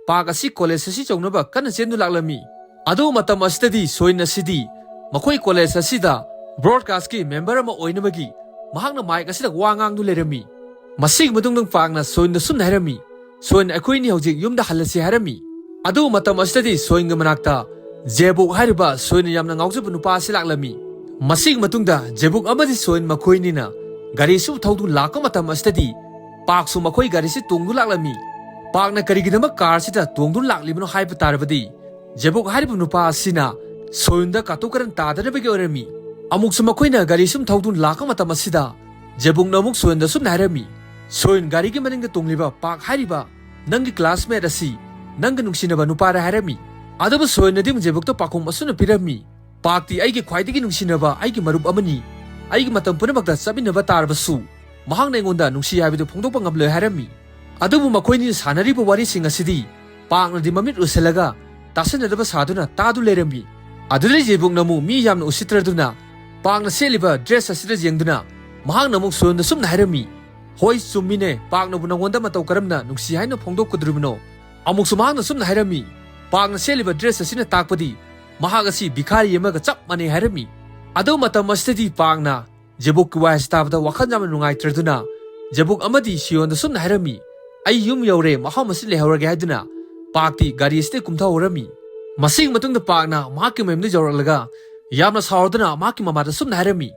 ꯄꯥꯔꯛ ꯑꯁꯤ ꯀꯣꯂꯦꯖ ꯑꯁꯤ ꯌꯧꯅꯕ ꯀꯟꯅ ꯆꯦꯟꯗꯨꯅ ꯂꯥꯛꯂꯝꯃꯤ꯫ ꯑꯗꯨ ꯃꯇꯝ ꯑꯁꯤꯗꯗꯤ ꯁꯣꯏꯟ ꯑꯁꯤꯗꯤ ꯃꯈꯣꯏ ꯀꯣꯂꯦꯖ ꯑꯁꯤꯗ ꯕ꯭ꯔꯣꯗꯀꯥꯁꯀꯤ ꯃꯦꯝꯕꯔ ꯑꯃ ꯑꯣꯏꯅꯕꯒꯤ ꯃꯍꯥꯛꯅ ꯃꯥꯏꯛ ꯑꯁꯤꯗ ꯋꯥ ꯉꯥꯡꯗꯨꯅ ꯂꯩꯔꯝꯃꯤ꯫ ꯃꯁꯤꯒꯤ ꯃꯇꯨꯡꯗ ꯄꯥꯔꯛꯅ ꯁꯣꯏꯟꯗ ꯁꯨꯝꯅ ꯍꯥꯏꯔꯝꯃꯤ, "ꯁꯣꯏꯟ, ꯑꯩꯈꯣꯏꯅꯤ ꯍꯧꯖꯤꯛ ꯌꯨꯝꯗ ꯍꯜꯂꯁꯤ" ꯍꯥꯏꯔꯝꯃꯤ꯫ ꯑꯗꯨ ꯃꯇꯝ ꯑꯁꯤꯗꯗꯤ ꯁꯣꯏꯟꯒꯤ ꯃꯅꯥꯛꯇ ꯖꯦꯕꯨꯛ ꯍꯥꯏꯔꯤꯕ ꯁꯣꯏꯟꯅ ꯌꯥꯝꯅ ꯉꯥꯎꯖꯕ ꯅꯨꯄꯥ ꯑꯁꯤ ꯂꯥꯛꯂꯝꯃꯤ꯫ ꯃꯁꯤꯒꯤ ꯃꯇꯨꯡꯗ ꯖꯦꯕꯨꯛ ꯑꯃꯗꯤ ꯁꯣꯏꯟ ꯃꯈꯣꯏꯅꯤꯅ ꯒꯥꯔꯤꯁꯨ ꯊꯧꯗꯨꯅ ꯂꯥꯛꯄ ꯃꯇꯝ ꯑꯁꯤꯗꯗꯤ ꯄꯥꯔꯛꯁꯨ ꯃꯈꯣꯏ ꯒꯥꯔꯤꯁꯤ ꯇꯣꯡꯗꯨꯅ ꯂꯥꯛꯂꯝꯃꯤ꯫ ꯄꯥꯔꯛꯅ ꯀꯔꯤꯒꯤꯗꯃꯛ ꯀꯥꯔꯁꯤꯗ ꯇꯣꯡꯗꯨꯅ ꯂꯥꯛꯂꯤꯕꯅꯣ ꯍꯥꯏꯕ ꯇꯥꯔꯕꯗꯤ ꯖꯦꯕꯨꯛ ꯍꯥꯏꯔꯤꯕ ꯅꯨꯄꯥ ꯑꯁꯤꯅ ꯁꯣꯌꯨꯟꯗ ꯀꯥꯇꯨ ꯀꯥꯔꯟ ꯇꯥꯗꯅꯕꯒꯤ ꯑꯣꯏꯔꯝꯃꯤ꯫ ꯑꯃꯨꯛꯁꯨ ꯃꯈꯣꯏꯅ ꯒꯥꯔꯤ ꯁꯨꯝ ꯊꯧꯗꯨꯅ ꯂꯥꯛꯄ ꯃꯇꯝ ꯑꯁꯤꯗ ꯖꯦꯕꯨꯛꯅ ꯑꯃꯨꯛ ꯁꯣꯌꯨꯟꯗ ꯁꯨꯝꯅ ꯍꯥꯏꯔꯝꯃꯤ, "ꯁꯣꯌꯨꯟ, ꯒꯥꯔꯤꯒꯤ ꯃꯅꯤꯡꯗ ꯇꯣꯡꯂꯤꯕ ꯄꯥꯔꯛ ꯍꯥꯏꯔꯤꯕ ꯅꯪꯒꯤ ꯀ꯭ꯂꯥꯁꯃꯦꯠ ꯑꯁꯤ ꯅꯪꯒ ꯅꯨꯡꯁꯤꯅꯕ ꯅꯨꯄꯥꯔ?" ꯍꯥꯏꯔꯝꯃꯤ꯫ ꯑꯗꯨꯕꯨ ꯁꯣꯌꯨꯟꯅꯗꯤ ꯑꯃꯨꯛ ꯖꯦꯕꯨꯛꯇ ꯄꯥꯎꯈꯨꯝ ꯑꯁꯨꯝꯅ ꯄꯤꯔꯝꯃꯤ, "ꯄꯥꯔꯛꯇꯤ ꯑꯩꯒꯤ ꯈ꯭ꯋꯥꯏꯗꯒꯤ ꯅꯨꯡꯁꯤꯅꯕ ꯑꯩꯒꯤ ꯃꯔꯨꯞ ꯑꯃꯅꯤ꯫ ꯑꯩꯒꯤ ꯃꯇꯝ ꯄꯨꯝꯅꯃꯛꯇ ꯆꯠꯃꯤꯟꯅꯕ ꯇꯥꯔꯕꯁꯨ ꯃꯍꯥꯛꯅ ꯑꯩꯉꯣꯟꯗ ꯅꯨꯡꯁꯤ ꯍꯥꯏꯕꯗꯨ ꯐꯣꯡꯗꯣꯛꯄ ꯉꯝꯂꯣꯏ" ꯍꯥꯏꯔꯝꯃꯤ꯫ ꯑꯗꯨꯕꯨ ꯃꯈꯣꯏꯅꯤꯅ ꯁꯥꯟꯅꯔꯤꯕ ꯋꯥꯔꯤꯁꯤꯡ ꯑꯁꯤꯗꯤ ꯄꯥꯔꯛꯅꯗꯤ ꯃꯃꯤꯠ ꯎꯏꯁꯤꯜꯂꯒ ꯇꯥꯁꯤꯟꯅꯗꯕ ꯁꯥꯗꯨꯅ ꯇꯥꯗꯨ ꯂꯩꯔꯝꯃꯤ꯫ ꯑꯗꯨꯗꯩ ꯖꯦꯕꯨꯛꯅ ꯑꯃꯨꯛ ꯃꯤ ꯌꯥꯝꯅ ꯎꯁꯤꯠꯇ꯭ꯔꯗꯨꯅ ꯄꯥꯔꯛꯅ ꯁꯦꯠꯂꯤꯕ ꯗ꯭ꯔꯦꯁ ꯑꯁꯤꯗ ꯌꯦꯡꯗꯨꯅ ꯃꯍꯥꯛꯅ ꯑꯃꯨꯛ ꯁꯣꯌꯨꯟꯗ ꯁꯨꯝꯅ ꯍꯥꯏꯔꯝꯃꯤ, "ꯍꯣꯏ, ꯆꯨꯝꯃꯤꯅꯦ, ꯄꯥꯔꯛꯅꯕꯨ ꯅꯉꯣꯟꯗ ꯃꯇꯧ ꯀꯔꯝꯅ ꯅꯨꯡꯁꯤ ꯍꯥꯏꯅ ꯐꯣꯡꯗꯣꯛꯀꯗꯧꯔꯤꯕꯅꯣ?" ꯑꯃꯨꯛꯁꯨ ꯃꯍꯥꯛꯅ ꯁꯨꯝꯅ ꯍꯥꯏꯔꯝꯃꯤ, "ꯄꯥꯔꯛꯅ ꯁꯦꯠꯂꯤꯕ ꯗ꯭ꯔꯦꯁ ꯑꯁꯤꯅ ꯇꯥꯛꯄꯗꯤ ꯃꯍꯥꯛ ꯑꯁꯤ ꯚꯤꯈꯥꯔꯤ ꯑꯃꯒ ꯆꯞ ꯃꯥꯟꯅꯩ" ꯍꯥꯏꯔꯝꯃꯤ꯫ ꯑꯗꯨ ꯃꯇꯝ ꯑꯁꯤꯗꯗꯤ ꯄꯥꯔꯛꯅ ꯖꯦꯕꯨꯛꯀꯤ ꯋꯥ ꯑꯁꯤ ꯇꯥꯕꯗ ꯋꯥꯈꯜ ꯌꯥꯝꯅ ꯅꯨꯡꯉꯥꯏꯇ꯭ꯔꯗꯨꯅ ꯖꯦꯕꯨꯛ ꯑꯃꯗꯤ ꯁꯤꯌꯣꯟꯗ ꯁꯨꯝꯅ ꯍꯥꯏꯔꯝꯃꯤ, "ꯑꯩ ꯌꯨꯝ ꯌꯧꯔꯦ, ꯃꯐꯝ ꯑꯁꯤ ꯂꯩꯍꯧꯔꯒꯦ" ꯍꯥꯏꯗꯨꯅ ꯄꯥꯔꯛꯇꯤ ꯒꯥꯔꯤ ꯑꯁꯤꯗꯒꯤ ꯀꯨꯝꯊꯍꯧꯔꯝꯃꯤ꯫ ꯃꯁꯤꯒꯤ ꯃꯇꯨꯡꯗ ꯄꯥꯔꯛꯅ ꯃꯍꯥꯛꯀꯤ ꯃꯌꯨꯝꯗ ꯌꯧꯔꯛꯂꯒ ꯌꯥꯝꯅ ꯁꯥꯎꯔꯗꯨꯅ ꯃꯍꯥꯛꯀꯤ ꯃꯃꯥꯗ ꯁꯨꯝꯅ ꯍꯥꯏꯔꯝꯃꯤ,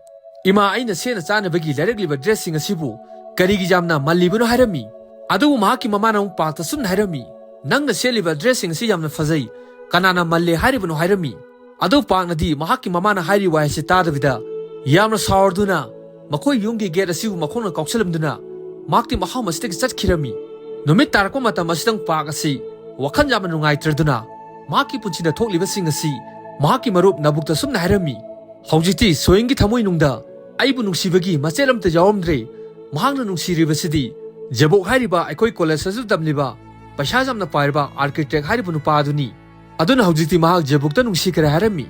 "ꯏꯃꯥ, ꯑꯩꯅ ꯁꯦꯠꯅ ꯆꯥꯅꯕꯒꯤ ꯂꯩꯔꯛꯂꯤꯕ ꯗ꯭ꯔꯦꯁꯁꯤꯡ ꯑꯁꯤꯕꯨ ꯀꯔꯤꯒꯤ ꯌꯥꯝꯅ ꯃꯜꯂꯤꯕꯅꯣ?" ꯍꯥꯏꯔꯝꯃꯤ꯫ ꯑꯗꯨꯕꯨ ꯃꯍꯥꯛꯀꯤ ꯃꯃꯥꯅ ꯑꯃꯨꯛ ꯄꯥꯔꯛꯇ ꯁꯨꯝꯅ ꯍꯥꯏꯔꯝꯃꯤ, "ꯅꯪꯅ ꯁꯦꯠꯂꯤꯕ ꯗ꯭ꯔꯦꯁꯁꯤꯡ ꯑꯁꯤ ꯌꯥꯝꯅ ꯐꯖꯩ, ꯀꯅꯥꯅ ꯃꯜꯂꯦ ꯍꯥꯏꯔꯤꯕꯅꯣ?" ꯍꯥꯏꯔꯝꯃꯤ꯫ ꯑꯗꯨꯕꯨ ꯄꯥꯔꯛꯅꯗꯤ ꯃꯍꯥꯛꯀꯤ ꯃꯃꯥꯅ ꯍꯥꯏꯔꯤꯕ ꯋꯥꯍꯩꯁꯤ ꯇꯥꯗꯕꯤꯗ ꯌꯥꯝꯅ ꯁꯥꯎꯔꯗꯨꯅ ꯃꯈꯣꯏ ꯌꯨꯝꯒꯤ ꯒꯦꯠ ꯑꯁꯤꯕꯨ ꯃꯈꯣꯡꯅ ꯀꯥꯎꯁꯜꯂꯝꯗꯨꯅ ꯃꯍꯥꯛꯇꯤ ꯃꯐꯝ ꯑꯁꯤꯗꯒꯤ ꯆꯠꯈꯤꯔꯝꯃꯤ꯫ ꯅꯨꯃꯤꯠ ꯇꯥꯔꯛꯄ ꯃꯇꯝ ꯑꯁꯤꯗ ꯄꯥꯔꯛ ꯑꯁꯤ ꯋꯥꯈꯜ ꯌꯥꯝꯅ ꯅꯨꯡꯉꯥꯏꯇ꯭ꯔꯗꯨꯅ ꯃꯍꯥꯛꯀꯤ ꯄꯨꯟꯁꯤꯗ ꯊꯣꯛꯂꯤꯕꯁꯤꯡ ꯑꯁꯤ ꯃꯍꯥꯛꯀꯤ ꯃꯔꯨꯞ ꯅꯕꯨꯛꯇ ꯁꯨꯝꯅ ꯍꯥꯏꯔꯝꯃꯤ, "ꯍꯧꯖꯤꯛꯇꯤ ꯁꯣꯌꯨꯟꯒꯤ ꯊꯃꯣꯏꯅꯨꯡꯗ ꯑꯩꯕꯨ ꯅꯨꯡꯁꯤꯕꯒꯤ ꯃꯆꯦꯠ ꯑꯃꯠꯇ ꯌꯥꯎꯔꯝꯗ꯭ꯔꯦ꯫ ꯃꯍꯥꯛꯅ ꯅꯨꯡꯁꯤꯔꯤꯕꯁꯤꯗꯤ ꯖꯦꯕꯣꯛ ꯍꯥꯏꯔꯤꯕ ꯑꯩꯈꯣꯏ ꯀꯣꯂꯦꯖ ꯑꯁꯤꯗ ꯇꯝꯂꯤꯕ ꯄꯩꯁꯥ ꯌꯥꯝꯅ ꯄꯥꯏꯔꯕ ꯑꯥꯔꯀꯤꯇꯦꯛ ꯍꯥꯏꯔꯤꯕ ꯅꯨꯄꯥ ꯑꯗꯨꯅꯤ꯫ ꯑꯗꯨꯅ ꯍꯧꯖꯤꯛꯇꯤ ꯃꯍꯥꯛ ꯖꯦꯕꯣꯛꯇ ꯅꯨꯡꯁꯤꯈ꯭ꯔꯦ ꯍꯥꯏꯔꯝꯃꯤ꯫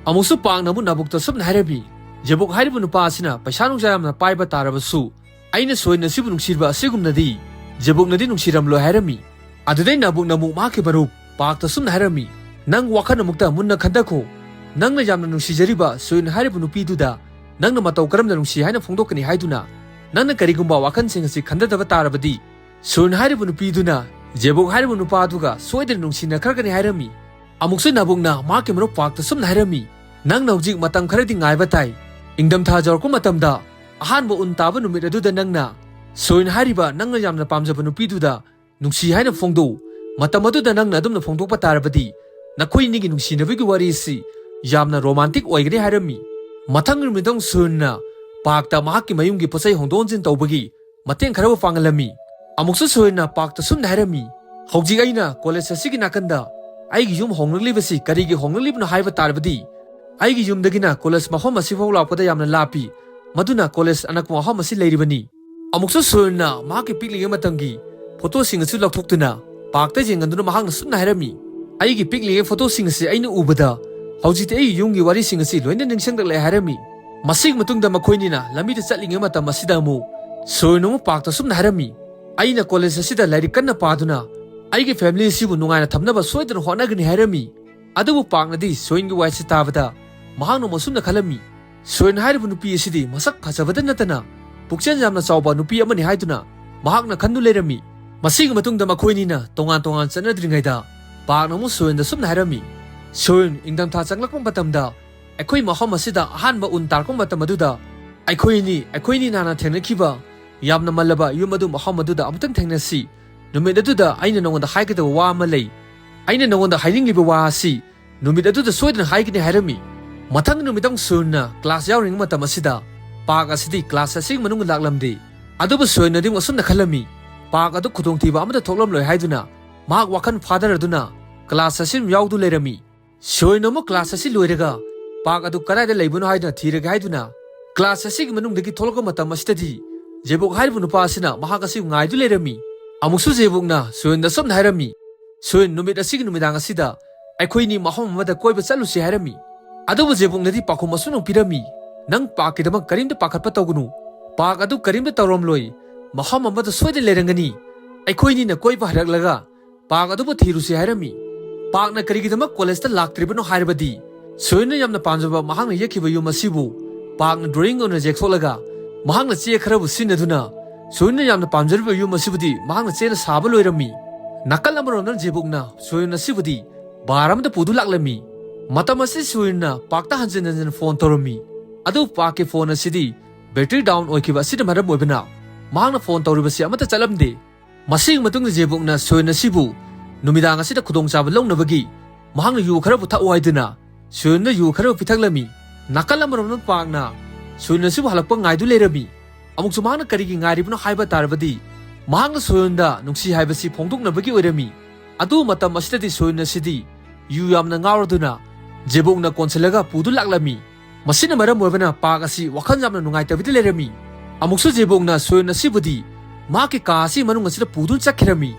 ꯑꯃꯨꯛꯁꯨ ꯄꯥꯛꯅ ꯑꯃꯨꯛ ꯅꯥꯕꯣꯛꯇ ꯁꯨꯝꯅ ꯍꯥꯏꯔꯝꯃꯤ, "ꯖꯦꯕꯣꯛ ꯍꯥꯏꯔꯤꯕ ꯅꯨꯄꯥ ꯑꯁꯤꯅ ꯄꯩꯁꯥ ꯅꯨꯡꯁꯥ ꯌꯥꯝꯅ ꯄꯥꯏꯕ ꯇꯥꯔꯕꯁꯨ ꯑꯩꯅ ꯁꯣꯏꯅ ꯑꯁꯤꯕꯨ ꯅꯨꯡꯁꯤꯔꯤꯕ ꯑꯁꯤꯒꯨꯝꯅꯗꯤ ꯖꯦꯕꯣꯛꯅꯗꯤ ꯅꯨꯡꯁꯤꯔꯝꯂꯣꯏ" ꯍꯥꯏꯔꯝꯃꯤ꯫ ꯑꯗꯨꯗꯩ ꯅꯥꯕꯣꯛꯅ ꯑꯃꯨꯛ ꯃꯍꯥꯛꯀꯤ ꯃꯔꯨꯞ ꯄꯥꯛꯇ ꯁꯨꯝꯅ ꯍꯥꯏꯔꯝꯃꯤ, "ꯅꯪ ꯋꯥꯈꯜ ꯑꯃꯨꯛꯇ ꯃꯨꯟꯅ ꯈꯟꯊꯈꯣ꯫ ꯅꯪꯅ ꯌꯥꯝꯅ ꯅꯨꯡꯁꯤꯖꯔꯤꯕ ꯁꯣꯏꯅ ꯍꯥꯏꯔꯤꯕ ꯅꯨꯄꯤꯗꯨꯗ ꯅꯪꯅ ꯃꯇꯧ ꯀꯔꯝꯅ ꯅꯨꯡꯁꯤ ꯍꯥꯏꯅ ꯐꯣꯡꯗꯣꯛꯀꯅꯤ ꯍꯥꯏꯗꯨꯅ? ꯅꯪꯅ ꯀꯔꯤꯒꯨꯝꯕ ꯋꯥꯈꯜꯁꯤꯡ ꯑꯁꯤ ꯈꯟꯊꯗꯕ ꯇꯥꯔꯕꯗꯤ ꯁꯣꯏꯅ ꯍꯥꯏꯔꯤꯕ ꯅꯨꯄꯤꯗꯨꯅ ꯖꯦꯕꯣꯛ ꯍꯥꯏꯔꯤꯕ ꯅꯨꯄꯥꯗꯨꯒ ꯁꯣꯏꯗꯅ ꯅꯨꯡꯁꯤꯅꯈ꯭ꯔꯒꯅꯤ" ꯍꯥꯏꯔꯝꯃꯤ꯫ ꯑꯃꯨꯛꯁꯨ ꯅꯥꯕꯣꯛꯅ ꯃꯍꯥꯛꯀꯤ ꯃꯔꯨꯞ ꯄꯥꯛꯇ ꯁꯨꯝꯅ ꯍꯥꯏꯔꯝꯃꯤ, "ꯅꯪꯅ ꯍꯧꯖꯤꯛ ꯃꯇꯝ ꯈꯔꯗꯤ ꯉꯥꯏꯕ ꯇꯥꯏ꯫ ꯏꯪꯊꯝꯊꯥ ꯌꯧꯔꯛꯄ ꯃꯇꯝꯗ ꯑꯍꯥꯟꯕ ꯎꯟ ꯇꯥꯕ ꯅꯨꯃꯤꯠ ꯑꯗꯨꯗ ꯅꯪꯅ ꯁꯣꯏꯅ ꯍꯥꯏꯔꯤꯕ ꯅꯪꯅ ꯌꯥꯝꯅ ꯄꯥꯝꯖꯕ ꯅꯨꯄꯤꯗꯨꯗ ꯅꯨꯡꯁꯤ ꯍꯥꯏꯅ ꯐꯣꯡꯗꯣꯛꯎ꯫ ꯃꯇꯝ ꯑꯗꯨꯗ ꯅꯪꯅ ꯑꯗꯨꯝꯅ ꯐꯣꯡꯗꯣꯛꯄ ꯇꯥꯔꯕꯗꯤ ꯅꯈꯣꯏ ꯑꯅꯤꯒꯤ ꯅꯨꯡꯁꯤꯅꯕꯒꯤ ꯋꯥꯔꯤ ꯑꯁꯤ ꯌꯥꯝꯅ ꯔꯣꯃꯥꯟꯇꯤꯛ ꯑꯣꯏꯒꯅꯤ" ꯍꯥꯏꯔꯝꯃꯤ꯫ ꯃꯊꯪ ꯅꯨꯃꯤꯠꯇꯪ ꯁꯣꯏꯅ ꯄꯥꯛꯇ ꯃꯍꯥꯛꯀꯤ ꯃꯌꯨꯝꯒꯤ ꯄꯣꯠꯆꯩ ꯍꯣꯡꯗꯣꯛ ꯍꯣꯡꯖꯤꯟ ꯇꯧꯕꯒꯤ ꯃꯇꯦꯡ ꯈꯔꯕꯨ ꯄꯥꯡꯍꯜꯂꯝꯃꯤ꯫ ꯑꯃꯨꯛꯁꯨ ꯁꯣꯏꯅ ꯄꯥꯛꯇ ꯁꯨꯝꯅ ꯍꯥꯏꯔꯝꯃꯤ, "ꯍꯧꯖꯤꯛ ꯑꯩꯅ ꯀꯣꯂꯦꯖ ꯑꯁꯤꯒꯤ ꯅꯥꯀꯟꯗ ꯑꯩꯒꯤ ꯌꯨꯝ ꯍꯣꯡꯂꯛꯂꯤꯕꯁꯤ ꯀꯔꯤꯒꯤ ꯍꯣꯡꯂꯛꯂꯤꯕꯅꯣ ꯍꯥꯏꯕ ꯇꯥꯔꯕꯗꯤ ꯑꯩꯒꯤ ꯌꯨꯝꯗꯒꯤꯅ ꯀꯣꯂꯦꯖ ꯃꯐꯝ ꯑꯁꯤꯐꯥꯎ ꯂꯥꯛꯄꯗ ꯌꯥꯝꯅ ꯂꯥꯞꯄꯤ꯫ ꯃꯗꯨꯅ ꯀꯣꯂꯦꯖ ꯑꯅꯛꯄ ꯃꯐꯝ ꯑꯁꯤ ꯂꯩꯔꯤꯕꯅꯤ"꯫ ꯑꯃꯨꯛꯁꯨ ꯁꯣꯏꯅ ꯃꯍꯥꯛꯀꯤ ꯄꯤꯛꯂꯤꯉꯩ ꯃꯇꯝꯒꯤ ꯐꯣꯇꯣꯁꯤꯡ ꯑꯁꯤ ꯂꯧꯊꯣꯛꯇꯨꯅ ꯄꯥꯛꯇ ꯌꯦꯡꯍꯟꯗꯨꯅ ꯃꯍꯥꯛꯅ ꯁꯨꯝꯅ ꯍꯥꯏꯔꯝꯃꯤ, "ꯑꯩꯒꯤ ꯄꯤꯛꯂꯤꯉꯩ ꯐꯣꯇꯣꯁꯤꯡ ꯑꯁꯤ ꯑꯩꯅ ꯎꯕꯗ ꯍꯧꯖꯤꯛꯇꯤ ꯑꯩꯒꯤ ꯌꯨꯝꯒꯤ ꯋꯥꯔꯤꯁꯤꯡ ꯑꯁꯤ ꯂꯣꯏꯅ ꯅꯤꯡꯁꯤꯡꯂꯛꯂꯦ" ꯍꯥꯏꯔꯝꯃꯤ꯫ ꯃꯁꯤꯒꯤ ꯃꯇꯨꯡꯗ ꯃꯈꯣꯏꯅꯤꯅ ꯂꯝꯕꯤꯗ ꯆꯠꯂꯤꯉꯩ ꯃꯇꯝ ꯑꯁꯤꯗ ꯑꯃꯨꯛ ꯁꯣꯏꯅ ꯑꯃꯨꯛ ꯄꯥꯛꯇ ꯁꯨꯝꯅ ꯍꯥꯏꯔꯝꯃꯤ, "ꯑꯩꯅ ꯀꯣꯂꯦꯖ ꯑꯁꯤꯗ ꯂꯥꯏꯔꯤꯛ ꯀꯟꯅ ꯄꯥꯗꯨꯅ ꯑꯩꯒꯤ ꯐꯦꯃꯤꯂꯤ ꯑꯁꯤꯕꯨ ꯅꯨꯡꯉꯥꯏꯅ ꯊꯝꯅꯕ ꯁꯣꯏꯗꯅ ꯍꯣꯠꯅꯒꯅꯤ" ꯍꯥꯏꯔꯝꯃꯤ꯫ ꯑꯗꯨꯕꯨ ꯄꯥꯛꯅꯗꯤ ꯁꯣꯏꯟꯒꯤ ꯋꯥꯍꯩꯁꯤ ꯇꯥꯕꯗ ꯃꯍꯥꯛꯅ ꯑꯃꯨꯛ ꯑꯁꯨꯝꯅ ꯈꯜꯂꯝꯃꯤ, "ꯁꯣꯏꯟ ꯍꯥꯏꯔꯤꯕ ꯅꯨꯄꯤ ꯑꯁꯤꯗꯤ ꯃꯁꯛ ꯐꯖꯕꯗ ꯅꯠꯇꯅ ꯄꯨꯛꯆꯦꯜ ꯌꯥꯝꯅ ꯆꯥꯎꯕ ꯅꯨꯄꯤ ꯑꯃꯅꯤ" ꯍꯥꯏꯗꯨꯅ ꯃꯍꯥꯛꯅ ꯈꯟꯗꯨ ꯂꯩꯔꯝꯃꯤ꯫ ꯃꯁꯤꯒꯤ ꯃꯇꯨꯡꯗ ꯃꯈꯣꯏꯅꯤꯅ ꯇꯣꯉꯥꯟ ꯇꯣꯉꯥꯟ ꯆꯠꯅꯗ꯭ꯔꯤꯉꯩꯗ ꯄꯥꯛꯅ ꯑꯃꯨꯛ ꯁꯣꯏꯟꯗ ꯁꯨꯝꯅ ꯍꯥꯏꯔꯝꯃꯤ, "ꯁꯣꯏꯟ, ꯏꯪꯊꯝꯊꯥ ꯆꯪꯂꯛꯄ ꯃꯇꯝꯗ ꯑꯩꯈꯣꯏ ꯃꯐꯝ ꯑꯁꯤꯗ ꯑꯍꯥꯟꯕ ꯎꯟ ꯇꯥꯔꯛꯄ ꯃꯇꯝ ꯑꯗꯨꯗ ꯑꯩꯈꯣꯏ ꯑꯅꯤ, ꯑꯩꯈꯣꯏ ꯑꯅꯤ ꯍꯥꯟꯅ ꯊꯦꯡꯅꯈꯤꯕ ꯌꯥꯝꯅ ꯃꯜꯂꯕ ꯌꯨꯝ ꯑꯗꯨ ꯃꯐꯝ ꯑꯗꯨꯗ ꯑꯃꯨꯛꯇꯪ ꯊꯦꯡꯅꯁꯤ꯫ ꯅꯨꯃꯤꯠ ꯑꯗꯨꯗ ꯑꯩꯅ ꯅꯉꯣꯟꯗ ꯍꯥꯏꯒꯗꯕ ꯋꯥ ꯑꯃ ꯂꯩ꯫ ꯑꯩꯅ ꯅꯉꯣꯟꯗ ꯍꯥꯏꯅꯤꯡꯂꯤꯕ ꯋꯥ ꯑꯁꯤ ꯅꯨꯃꯤꯠ ꯑꯗꯨꯗ ꯁꯣꯏꯗꯅ ꯍꯥꯏꯒꯅꯤ" ꯍꯥꯏꯔꯝꯃꯤ꯫ ꯃꯊꯪ ꯅꯨꯃꯤꯠꯇꯪ ꯁꯣꯏꯟꯅ ꯀ꯭ꯂꯥꯁ ꯌꯥꯎꯔꯤꯉꯩ ꯃꯇꯝ ꯑꯁꯤꯗ ꯄꯥꯛ ꯑꯁꯤꯗꯤ ꯀ꯭ꯂꯥꯁ ꯑꯁꯤꯒꯤ ꯃꯅꯨꯡꯗ ꯂꯥꯛꯂꯝꯗꯦ꯫ ꯑꯗꯨꯕꯨ ꯁꯣꯏꯟꯅꯗꯤ ꯑꯃꯨꯛ ꯑꯁꯨꯝꯅ ꯈꯜꯂꯝꯃꯤ, ꯄꯥꯛ ꯑꯗꯨ ꯈꯨꯗꯣꯡꯊꯤꯕ ꯑꯃꯠꯇ ꯊꯣꯛꯂꯝꯂꯣꯏ ꯍꯥꯏꯗꯨꯅ ꯃꯍꯥꯛ ꯋꯥꯈꯜ ꯐꯥꯗꯔꯗꯨꯅ ꯀ꯭ꯂꯥꯁ ꯑꯁꯤ ꯌꯥꯎꯗꯨ ꯂꯩꯔꯝꯃꯤ꯫ ꯁꯣꯏꯟ ꯑꯃꯨꯛ ꯀ꯭ꯂꯥꯁ ꯑꯁꯤ ꯂꯣꯏꯔꯒ ꯄꯥꯛ ꯑꯗꯨ ꯀꯗꯥꯏꯗ ꯂꯩꯕꯅꯣ ꯍꯥꯏꯗꯨꯅ ꯊꯤꯔꯒꯦ ꯍꯥꯏꯗꯨꯅ ꯀ꯭ꯂꯥꯁ ꯑꯁꯤꯒꯤ ꯃꯅꯨꯡꯗꯒꯤ ꯊꯣꯛꯂꯛꯄ ꯃꯇꯝ ꯑꯁꯤꯗꯗꯤ ꯖꯦꯕꯨꯛ ꯍꯥꯏꯔꯤꯕ ꯅꯨꯄꯥ ꯑꯁꯤꯅ ꯃꯍꯥꯛ ꯑꯁꯤꯕꯨ ꯉꯥꯏꯗꯨ ꯂꯩꯔꯝꯃꯤ꯫ ꯑꯃꯨꯛꯁꯨ ꯖꯦꯕꯨꯛꯅ ꯁꯣꯌꯨꯟꯗ ꯑꯁꯨꯝꯅ ꯍꯥꯏꯔꯝꯃꯤ, "ꯁꯣꯌꯨꯟ, ꯅꯨꯃꯤꯠ ꯑꯁꯤꯒꯤ ꯅꯨꯃꯤꯗꯥꯡ ꯑꯁꯤꯗ ꯑꯩꯈꯣꯏꯅꯤ ꯃꯐꯝ ꯑꯃꯗ ꯀꯣꯏꯕ ꯆꯠꯂꯨꯁꯤ" ꯍꯥꯏꯔꯝꯃꯤ꯫ ꯑꯗꯨꯕꯨ ꯖꯦꯕꯨꯛꯅꯗꯤ ꯄꯥꯎꯈꯨꯝ ꯑꯁꯨꯝꯅ ꯄꯤꯔꯝꯃꯤ, "ꯅꯪ ꯄꯥꯛꯀꯤꯗꯃꯛ ꯀꯔꯤꯝꯇ ꯄꯥꯈꯠꯄ ꯇꯧꯒꯅꯨ꯫ ꯄꯥꯛ ꯑꯗꯨ ꯀꯔꯤꯝꯇ ꯇꯧꯔꯝꯂꯣꯏ꯫ ꯃꯐꯝ ꯑꯃꯗ ꯁꯣꯏꯗꯅ ꯂꯩꯔꯝꯒꯅꯤ꯫ ꯑꯩꯈꯣꯏꯅꯤꯅ ꯀꯣꯏꯕ ꯍꯜꯂꯛꯂꯒ ꯄꯥꯛ ꯑꯗꯨꯕꯨ ꯊꯤꯔꯨꯁꯤ" ꯍꯥꯏꯔꯝꯃꯤ꯫ ꯄꯥꯛꯅ ꯀꯔꯤꯒꯤꯗꯃꯛ ꯀꯣꯂꯦꯖꯇ ꯂꯥꯛꯇ꯭ꯔꯤꯕꯅꯣ ꯍꯥꯏꯔꯕꯗꯤ, ꯁꯣꯌꯨꯟꯅ ꯌꯥꯝꯅ ꯄꯥꯝꯖꯕ ꯃꯍꯥꯛꯅ ꯌꯦꯛꯈꯤꯕ ꯌꯨꯝ ꯑꯁꯤꯕꯨ ꯄꯥꯛꯅ ꯗ꯭ꯔꯣꯌꯤꯡ ꯑꯣꯏꯅ ꯌꯦꯛꯊꯣꯛꯂꯒ, ꯃꯍꯥꯛꯅ ꯆꯦ ꯈꯔꯕꯨ ꯁꯤꯖꯤꯟꯅꯗꯨꯅ ꯁꯣꯌꯨꯟꯅ ꯌꯥꯝꯅ ꯄꯥꯝꯖꯔꯤꯕ ꯌꯨꯝ ꯑꯁꯤꯕꯨꯗꯤ ꯃꯍꯥꯛꯅ ꯆꯦꯅ ꯁꯥꯕ ꯂꯣꯏꯔꯝꯃꯤ꯫ ꯅꯥꯀꯜ ꯑꯃꯔꯣꯝꯗ ꯖꯦꯕꯨꯛꯅ ꯁꯣꯌꯨꯟ ꯑꯁꯤꯕꯨꯗꯤ ꯕꯥꯔ ꯑꯃꯗ ꯄꯨꯗꯨ ꯂꯥꯛꯂꯝꯃꯤ꯫ ꯃꯇꯝ ꯑꯁꯤ ꯁꯣꯌꯨꯟꯅ ꯄꯥꯛꯇ ꯍꯟꯖꯤꯟ ꯍꯟꯖꯤꯟ ꯐꯣꯟ ꯇꯧꯔꯝꯃꯤ꯫ ꯑꯗꯨꯕꯨ ꯄꯥꯛꯀꯤ ꯐꯣꯟ ꯑꯁꯤꯗꯤ ꯕꯦꯇ꯭ꯔꯤ ꯗꯥꯎꯟ ꯑꯣꯏꯈꯤꯕ ꯑꯁꯤꯅ ꯃꯔꯝ ꯑꯣꯏꯕꯅ ꯃꯍꯥꯛꯅ ꯐꯣꯟ ꯇꯧꯔꯤꯕꯁꯤ ꯑꯃꯠꯇ ꯆꯠꯂꯝꯗꯦ꯫ ꯃꯁꯤꯒꯤ ꯃꯇꯨꯡꯗ ꯖꯦꯕꯨꯛꯅ ꯁꯣꯌꯨꯟ ꯑꯁꯤꯕꯨ ꯅꯨꯃꯤꯗꯥꯡ ꯑꯁꯤꯗ ꯈꯨꯗꯣꯡꯆꯥꯕ ꯂꯧꯅꯕꯒꯤ ꯃꯍꯥꯛꯅ ꯌꯨ ꯈꯔꯕꯨ ꯊꯛꯎ ꯍꯥꯏꯗꯨꯅ ꯁꯣꯌꯨꯟꯗ ꯌꯨ ꯈꯔꯕꯨ ꯄꯤꯊꯛꯂꯝꯃꯤ꯫ ꯅꯥꯀꯜ ꯑꯃꯔꯣꯝꯗ ꯄꯥꯛꯅ ꯁꯣꯌꯨꯟ ꯑꯁꯤꯕꯨ ꯍꯜꯂꯛꯄ ꯉꯥꯏꯗꯨ ꯂꯩꯔꯝꯃꯤ꯫ ꯑꯃꯨꯛꯁꯨ ꯃꯍꯥꯛꯅ ꯀꯔꯤꯒꯤ ꯉꯥꯏꯔꯤꯕꯅꯣ ꯍꯥꯏꯕ ꯇꯥꯔꯕꯗꯤ, ꯃꯍꯥꯛꯅ ꯁꯣꯌꯨꯟꯗ ꯅꯨꯡꯁꯤ ꯍꯥꯏꯕꯁꯤ ꯐꯣꯡꯗꯣꯛꯅꯕꯒꯤ ꯑꯣꯏꯔꯝꯃꯤ꯫ ꯑꯗꯨ ꯃꯇꯝ ꯑꯁꯤꯗꯗꯤ ꯁꯣꯌꯨꯟ ꯑꯁꯤꯗꯤ ꯌꯨ ꯌꯥꯝꯅ ꯉꯥꯎꯔꯗꯨꯅ ꯖꯦꯕꯨꯛꯅ ꯀꯣꯟꯁꯤꯜꯂꯒ ꯄꯨꯗꯨ ꯂꯥꯛꯂꯝꯃꯤ꯫ ꯃꯁꯤꯅ ꯃꯔꯝ ꯑꯣꯏꯕꯅ ꯄꯥꯛ ꯑꯁꯤ ꯋꯥꯈꯜ ꯌꯥꯝꯅ ꯅꯨꯡꯉꯥꯏꯇꯕꯤꯗ ꯂꯩꯔꯝꯃꯤ꯫ ꯑꯃꯨꯛꯁꯨ ꯖꯦꯕꯨꯛꯅ ꯁꯣꯌꯨꯟ ꯑꯁꯤꯕꯨꯗꯤ ꯃꯍꯥꯛꯀꯤ ꯀꯥ ꯑꯁꯤ ꯃꯅꯨꯡ ꯑꯁꯤꯗ ꯄꯨꯗꯨꯅ ꯆꯠꯈꯤꯔꯝꯃꯤ꯫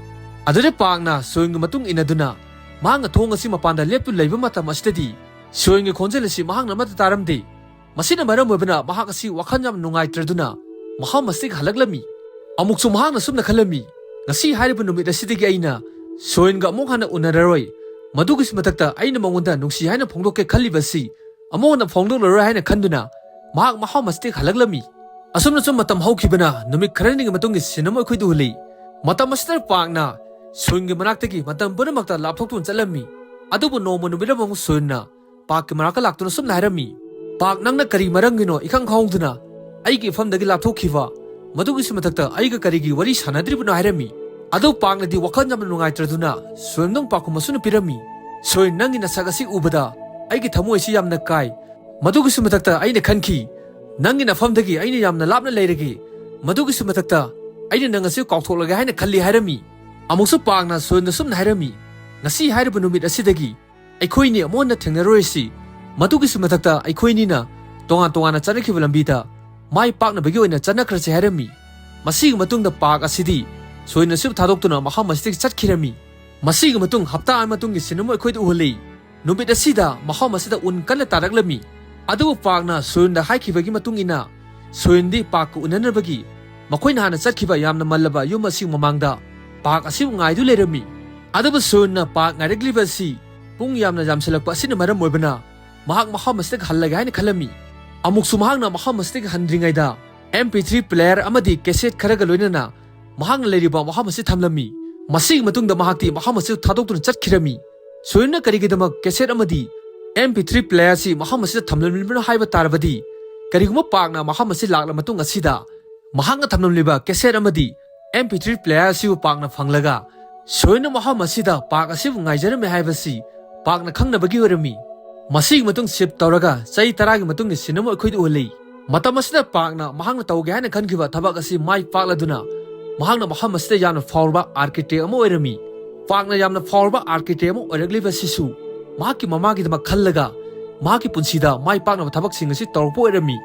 ꯑꯗꯨꯗ ꯄꯥꯛꯅ ꯁꯣꯌꯨꯟꯒꯤ ꯃꯇꯨꯡ ꯏꯟꯅꯗꯨꯅ ꯃꯍꯥꯛꯅ ꯊꯣꯡ ꯑꯁꯤ ꯃꯄꯥꯟꯗ ꯂꯦꯞꯇꯨꯅ ꯂꯩꯕ ꯃꯇꯝ ꯑꯁꯤꯗꯗꯤ ꯁꯣꯌꯨꯟꯒꯤ ꯈꯣꯟꯖꯦꯜ ꯑꯁꯤ ꯃꯍꯥꯛꯅ ꯑꯃꯠꯇ ꯇꯥꯔꯝꯗꯦ꯫ ꯃꯁꯤꯅ ꯃꯔꯝ ꯑꯣꯏꯕꯅ ꯃꯍꯥꯛ ꯑꯁꯤ ꯋꯥꯈꯜ ꯌꯥꯝꯅ ꯅꯨꯡꯉꯥꯏꯇ꯭ꯔꯗꯨꯅ ꯃꯐꯝ ꯑꯁꯤꯗꯒꯤ ꯍꯜꯂꯛꯂꯝꯃꯤ꯫ ꯑꯃꯨꯛꯁꯨ ꯃꯍꯥꯛꯅ ꯁꯨꯝꯅ ꯈꯜꯂꯝꯃꯤ, "ꯉꯁꯤ ꯍꯥꯏꯔꯤꯕ ꯅꯨꯃꯤꯠ ꯑꯁꯤꯗꯒꯤ ꯑꯩꯅ ꯁꯣꯌꯨꯟꯒ ꯑꯃꯨꯛ ꯍꯟꯅ ꯎꯅꯔꯔꯣꯏ꯫ ꯃꯗꯨꯒꯤꯁꯨ ꯃꯊꯛꯇ ꯑꯩꯅ ꯃꯉꯣꯟꯗ ꯅꯨꯡꯁꯤ ꯍꯥꯏꯅ ꯐꯣꯡꯗꯣꯛꯀꯦ ꯈꯜꯂꯤꯕ ꯑꯁꯤ ꯑꯃꯨꯛ ꯍꯟꯅ ꯐꯣꯡꯗꯣꯛꯂꯔꯣꯏ" ꯍꯥꯏꯅ ꯈꯟꯗꯨꯅ ꯃꯍꯥꯛ ꯃꯐꯝ ꯑꯁꯤꯗꯒꯤ ꯍꯜꯂꯛꯂꯝꯃꯤ꯫ ꯑꯁꯨꯝꯅ ꯁꯨꯝ ꯃꯇꯝ ꯍꯧꯈꯤꯕꯅ ꯅꯨꯃꯤꯠ ꯈꯔꯅꯤꯒꯤ ꯃꯇꯨꯡꯒꯤ ꯁꯤꯟ ꯑꯃ ꯑꯩꯈꯣꯏꯗ ꯎꯍꯜꯂꯤ꯫ ꯃꯇꯝ ꯑꯁꯤꯗ ꯄꯥꯛꯅ ꯁꯣꯌꯨꯟꯒꯤ ꯃꯅꯥꯛꯇꯒꯤ ꯃꯇꯝ ꯄꯨꯝꯅꯃꯛꯇ ꯂꯥꯞꯊꯣꯛꯇꯨꯅ ꯆꯠꯂꯝꯃꯤ꯫ ꯑꯗꯨꯕꯨ ꯅꯣꯡꯃ ꯅꯨꯃꯤꯠ ꯑꯃ ꯑꯃꯨꯛ ꯁꯣꯌꯨꯟꯅ ꯄꯥꯛꯀꯤ ꯃꯅꯥꯛꯇ ꯂꯥꯛꯇꯨꯅ ꯁꯨꯝꯅ ꯍꯥꯏꯔꯝꯃꯤ, "ꯄꯥꯛ, ꯅꯪꯅ ꯀꯔꯤ ꯃꯔꯝꯒꯤꯅꯣ ꯏꯈꯪ ꯈꯪꯍꯧꯗꯅ ꯑꯩꯒꯤ ꯏꯐꯝꯗꯒꯤ ꯂꯥꯞꯊꯣꯛꯈꯤꯕ? ꯃꯗꯨꯒꯤꯁꯨ ꯃꯊꯛꯇ ꯑꯩꯒ ꯀꯔꯤꯒꯤ ꯋꯥꯔꯤ ꯁꯥꯟꯅꯗ꯭ꯔꯤꯕꯅꯣ?" ꯍꯥꯏꯔꯝꯃꯤ꯫ ꯑꯗꯨ ꯄꯥꯛꯅꯗꯤ ꯋꯥꯈꯜ ꯌꯥꯝꯅ ꯅꯨꯡꯉꯥꯏꯇ꯭ꯔꯗꯨꯅ ꯁꯣꯌꯨꯟꯗ ꯄꯥꯎꯈꯨꯝ ꯑꯁꯨꯝꯅ ꯄꯤꯔꯝꯃꯤ, "ꯁꯣꯌꯨꯟ, ꯅꯪꯒꯤ ꯅꯁꯛ ꯑꯁꯤ ꯎꯕꯗ ꯑꯩꯒꯤ ꯊꯃꯣꯏ ꯑꯁꯤ ꯌꯥꯝꯅ ꯀꯥꯏ꯫ ꯃꯗꯨꯒꯤꯁꯨ ꯃꯊꯛꯇ ꯑꯩꯅ ꯈꯟꯈꯤ, ꯅꯪꯒꯤ ꯅꯐꯝꯗꯒꯤ ꯑꯩꯅ ꯌꯥꯝꯅ ꯂꯥꯞꯅ ꯂꯩꯔꯒꯦ꯫ ꯃꯗꯨꯒꯤꯁꯨ ꯃꯊꯛꯇ ꯑꯩꯅ ꯅꯪ ꯑꯁꯤ ꯀꯥꯎꯊꯣꯛꯂꯒꯦ ꯍꯥꯏꯅ ꯈꯜꯂꯤ" ꯍꯥꯏꯔꯝꯃꯤ꯫ ꯑꯃꯨꯛꯁꯨ ꯄꯥꯛꯅ ꯁꯣꯌꯨꯟꯗ ꯁꯨꯝꯅ ꯍꯥꯏꯔꯝꯃꯤ, "ꯉꯁꯤ ꯍꯥꯏꯔꯤꯕ ꯅꯨꯃꯤꯠ ꯑꯁꯤꯗꯒꯤ ꯑꯩꯈꯣꯏꯅꯤ ꯑꯃꯨꯛ ꯍꯟꯅ ꯊꯦꯡꯅꯔꯣꯏꯁꯤ꯫ ꯃꯗꯨꯒꯤꯁꯨ ꯃꯊꯛꯇ ꯑꯩꯈꯣꯏꯅꯤꯅ ꯇꯣꯉꯥꯟ ꯇꯣꯉꯥꯟꯅ ꯆꯠꯅꯈꯤꯕ ꯂꯝꯕꯤꯗ ꯃꯥꯏ ꯄꯥꯛꯅꯕꯒꯤ ꯑꯣꯏꯅ ꯆꯠꯅꯈ꯭ꯔꯁꯦ ꯍꯥꯏꯔꯝꯃꯤ꯫ ꯃꯁꯤꯒꯤ ꯃꯇꯨꯡꯗ ꯄꯥꯛ ꯑꯁꯤꯗꯤ ꯁꯣꯏꯟ ꯑꯁꯤꯕꯨ ꯊꯥꯗꯣꯛꯇꯨꯅ ꯃꯐꯝ ꯑꯁꯤꯗꯒꯤ ꯆꯠꯈꯤꯔꯝꯃꯤ꯫ ꯃꯁꯤꯒꯤ ꯃꯇꯨꯡ ꯍꯞꯇꯥ ꯑꯃꯒꯤ ꯃꯇꯨꯡꯒꯤ ꯁꯤꯟ ꯑꯃ ꯑꯩꯈꯣꯏꯗ ꯎꯍꯜꯂꯤ꯫ ꯅꯨꯃꯤꯠ ꯑꯁꯤꯗ ꯃꯐꯝ ꯑꯁꯤꯗ ꯎꯟ ꯀꯟꯅ ꯇꯥꯔꯛꯂꯝꯃꯤ꯫ ꯑꯗꯨꯕꯨ ꯄꯥꯛꯅ ꯁꯣꯏꯟꯗ ꯍꯥꯏꯈꯤꯕꯒꯤ ꯃꯇꯨꯡ ꯏꯟꯅ ꯁꯣꯏꯟꯗꯤ ꯄꯥꯛꯀ ꯎꯅꯅꯕꯒꯤ ꯃꯈꯣꯏꯅ ꯍꯥꯟꯅ ꯆꯠꯈꯤꯕ ꯌꯥꯝꯅ ꯃꯜꯂꯕ ꯌꯨꯝ ꯑꯁꯤꯒꯤ ꯃꯃꯥꯡꯗ ꯄꯥꯛ ꯑꯁꯤꯕꯨ ꯉꯥꯏꯗꯨ ꯂꯩꯔꯝꯃꯤ꯫ ꯑꯗꯨꯕꯨ ꯁꯣꯏꯟꯅ ꯄꯥꯛ ꯉꯥꯏꯔꯛꯂꯤꯕ ꯑꯁꯤ ꯄꯨꯡ ꯌꯥꯝꯅ ꯌꯥꯝꯁꯤꯜꯂꯛꯄ ꯑꯁꯤꯅ ꯃꯔꯝ ꯑꯣꯏꯕꯅ ꯃꯍꯥꯛ ꯃꯐꯝ ꯑꯁꯤꯗꯒꯤ ꯍꯜꯂꯒꯦ ꯍꯥꯏꯅ ꯈꯜꯂꯝꯃꯤ꯫ ꯑꯃꯨꯛꯁꯨ ꯃꯍꯥꯛꯅ ꯃꯐꯝ ꯑꯁꯤꯗꯒꯤ ꯍꯟꯗ꯭ꯔꯤꯉꯩꯗ ꯑꯦꯝ ꯄꯤ ꯊ꯭ꯔꯤ ꯄ꯭ꯂꯦꯌꯔ ꯑꯃꯗꯤ ꯀꯦꯁꯦꯠ ꯈꯔꯒ ꯂꯣꯏꯅꯅ ꯃꯍꯥꯛꯅ ꯂꯩꯔꯤꯕ ꯃꯐꯝ ꯑꯁꯤ ꯊꯝꯂꯝꯃꯤ꯫ ꯃꯁꯤꯒꯤ ꯃꯇꯨꯡꯗ ꯃꯍꯥꯛꯇꯤ ꯃꯐꯝ ꯑꯁꯤ ꯊꯥꯗꯣꯛꯇꯨꯅ ꯆꯠꯈꯤꯔꯝꯃꯤ꯫ ꯁꯣꯏꯟꯅ ꯀꯔꯤꯒꯤꯗꯃꯛ ꯀꯦꯁꯦꯠ ꯑꯃꯗꯤ ꯑꯦꯝ ꯄꯤ ꯊ꯭ꯔꯤ ꯄ꯭ꯂꯦꯌꯔ ꯑꯁꯤ ꯃꯐꯝ ꯑꯁꯤꯗ ꯊꯝꯂꯝꯂꯤꯕꯅꯣ ꯍꯥꯏꯕ ꯇꯥꯔꯕꯗꯤ, ꯀꯔꯤꯒꯨꯝꯕ ꯄꯥꯛꯅ ꯃꯐꯝ ꯑꯁꯤ ꯂꯥꯛꯂ ꯃꯇꯨꯡ ꯑꯁꯤꯗ ꯃꯍꯥꯛꯅ ꯊꯝꯂꯝꯂꯤꯕ ꯀꯦꯁꯦꯠ ꯑꯃꯗꯤ ꯑꯦꯝ ꯄꯤ ꯊ꯭ꯔꯤ ꯄ꯭ꯂꯦꯌꯔ ꯑꯁꯤꯕꯨ ꯄꯥꯛꯅ ꯐꯪꯂꯒ ꯁꯣꯏꯅ ꯃꯐꯝ ꯑꯁꯤꯗ ꯄꯥꯛ ꯑꯁꯤꯕꯨ ꯉꯥꯏꯖꯔꯝꯃꯤ ꯍꯥꯏꯕꯁꯤ ꯄꯥꯛꯅ ꯈꯪꯅꯕꯒꯤ ꯑꯣꯏꯔꯝꯃꯤ꯫ ꯃꯁꯤꯒꯤ ꯃꯇꯨꯡ ꯁꯤꯞ ꯇꯧꯔꯒ ꯆꯍꯤ ꯇꯔꯥꯒꯤ ꯃꯇꯨꯡꯒꯤ ꯁꯤꯟ ꯑꯃ ꯑꯩꯈꯣꯏꯗ ꯎꯍꯜꯂꯤ꯫ ꯃꯇꯝ ꯑꯁꯤꯗ ꯄꯥꯛꯅ ꯃꯍꯥꯛꯅ ꯇꯧꯒꯦ ꯍꯥꯏꯅ ꯈꯟꯈꯤꯕ ꯊꯕꯛ ꯑꯁꯤ ꯃꯥꯏ ꯄꯥꯛꯂꯗꯨꯅ ꯃꯍꯥꯛꯅ ꯃꯐꯝ ꯑꯁꯤꯗ ꯌꯥꯝꯅ ꯐꯥꯎꯔꯕ ꯑꯥꯔꯀꯤꯇꯦꯛ ꯑꯃ ꯑꯣꯏꯔꯝꯃꯤ꯫ ꯄꯥꯛꯅ ꯌꯥꯝꯅ ꯐꯥꯎꯔꯕ ꯑꯥꯔꯀꯤꯇꯦꯛ ꯑꯃ ꯑꯣꯏꯔꯛꯂꯤꯕ ꯑꯁꯤꯁꯨ ꯃꯍꯥꯛꯀꯤ ꯃꯃꯥꯒꯤꯗꯃꯛ ꯈꯜꯂꯒ ꯃꯍꯥꯛꯀꯤ ꯄꯨꯟꯁꯤꯗ ꯃꯥꯏ ꯄꯥꯛꯅꯕ ꯊꯕꯛꯁꯤꯡ ꯑꯁꯤ ꯇꯧꯔꯛꯄ ꯑꯣꯏꯔꯝꯃꯤ꯫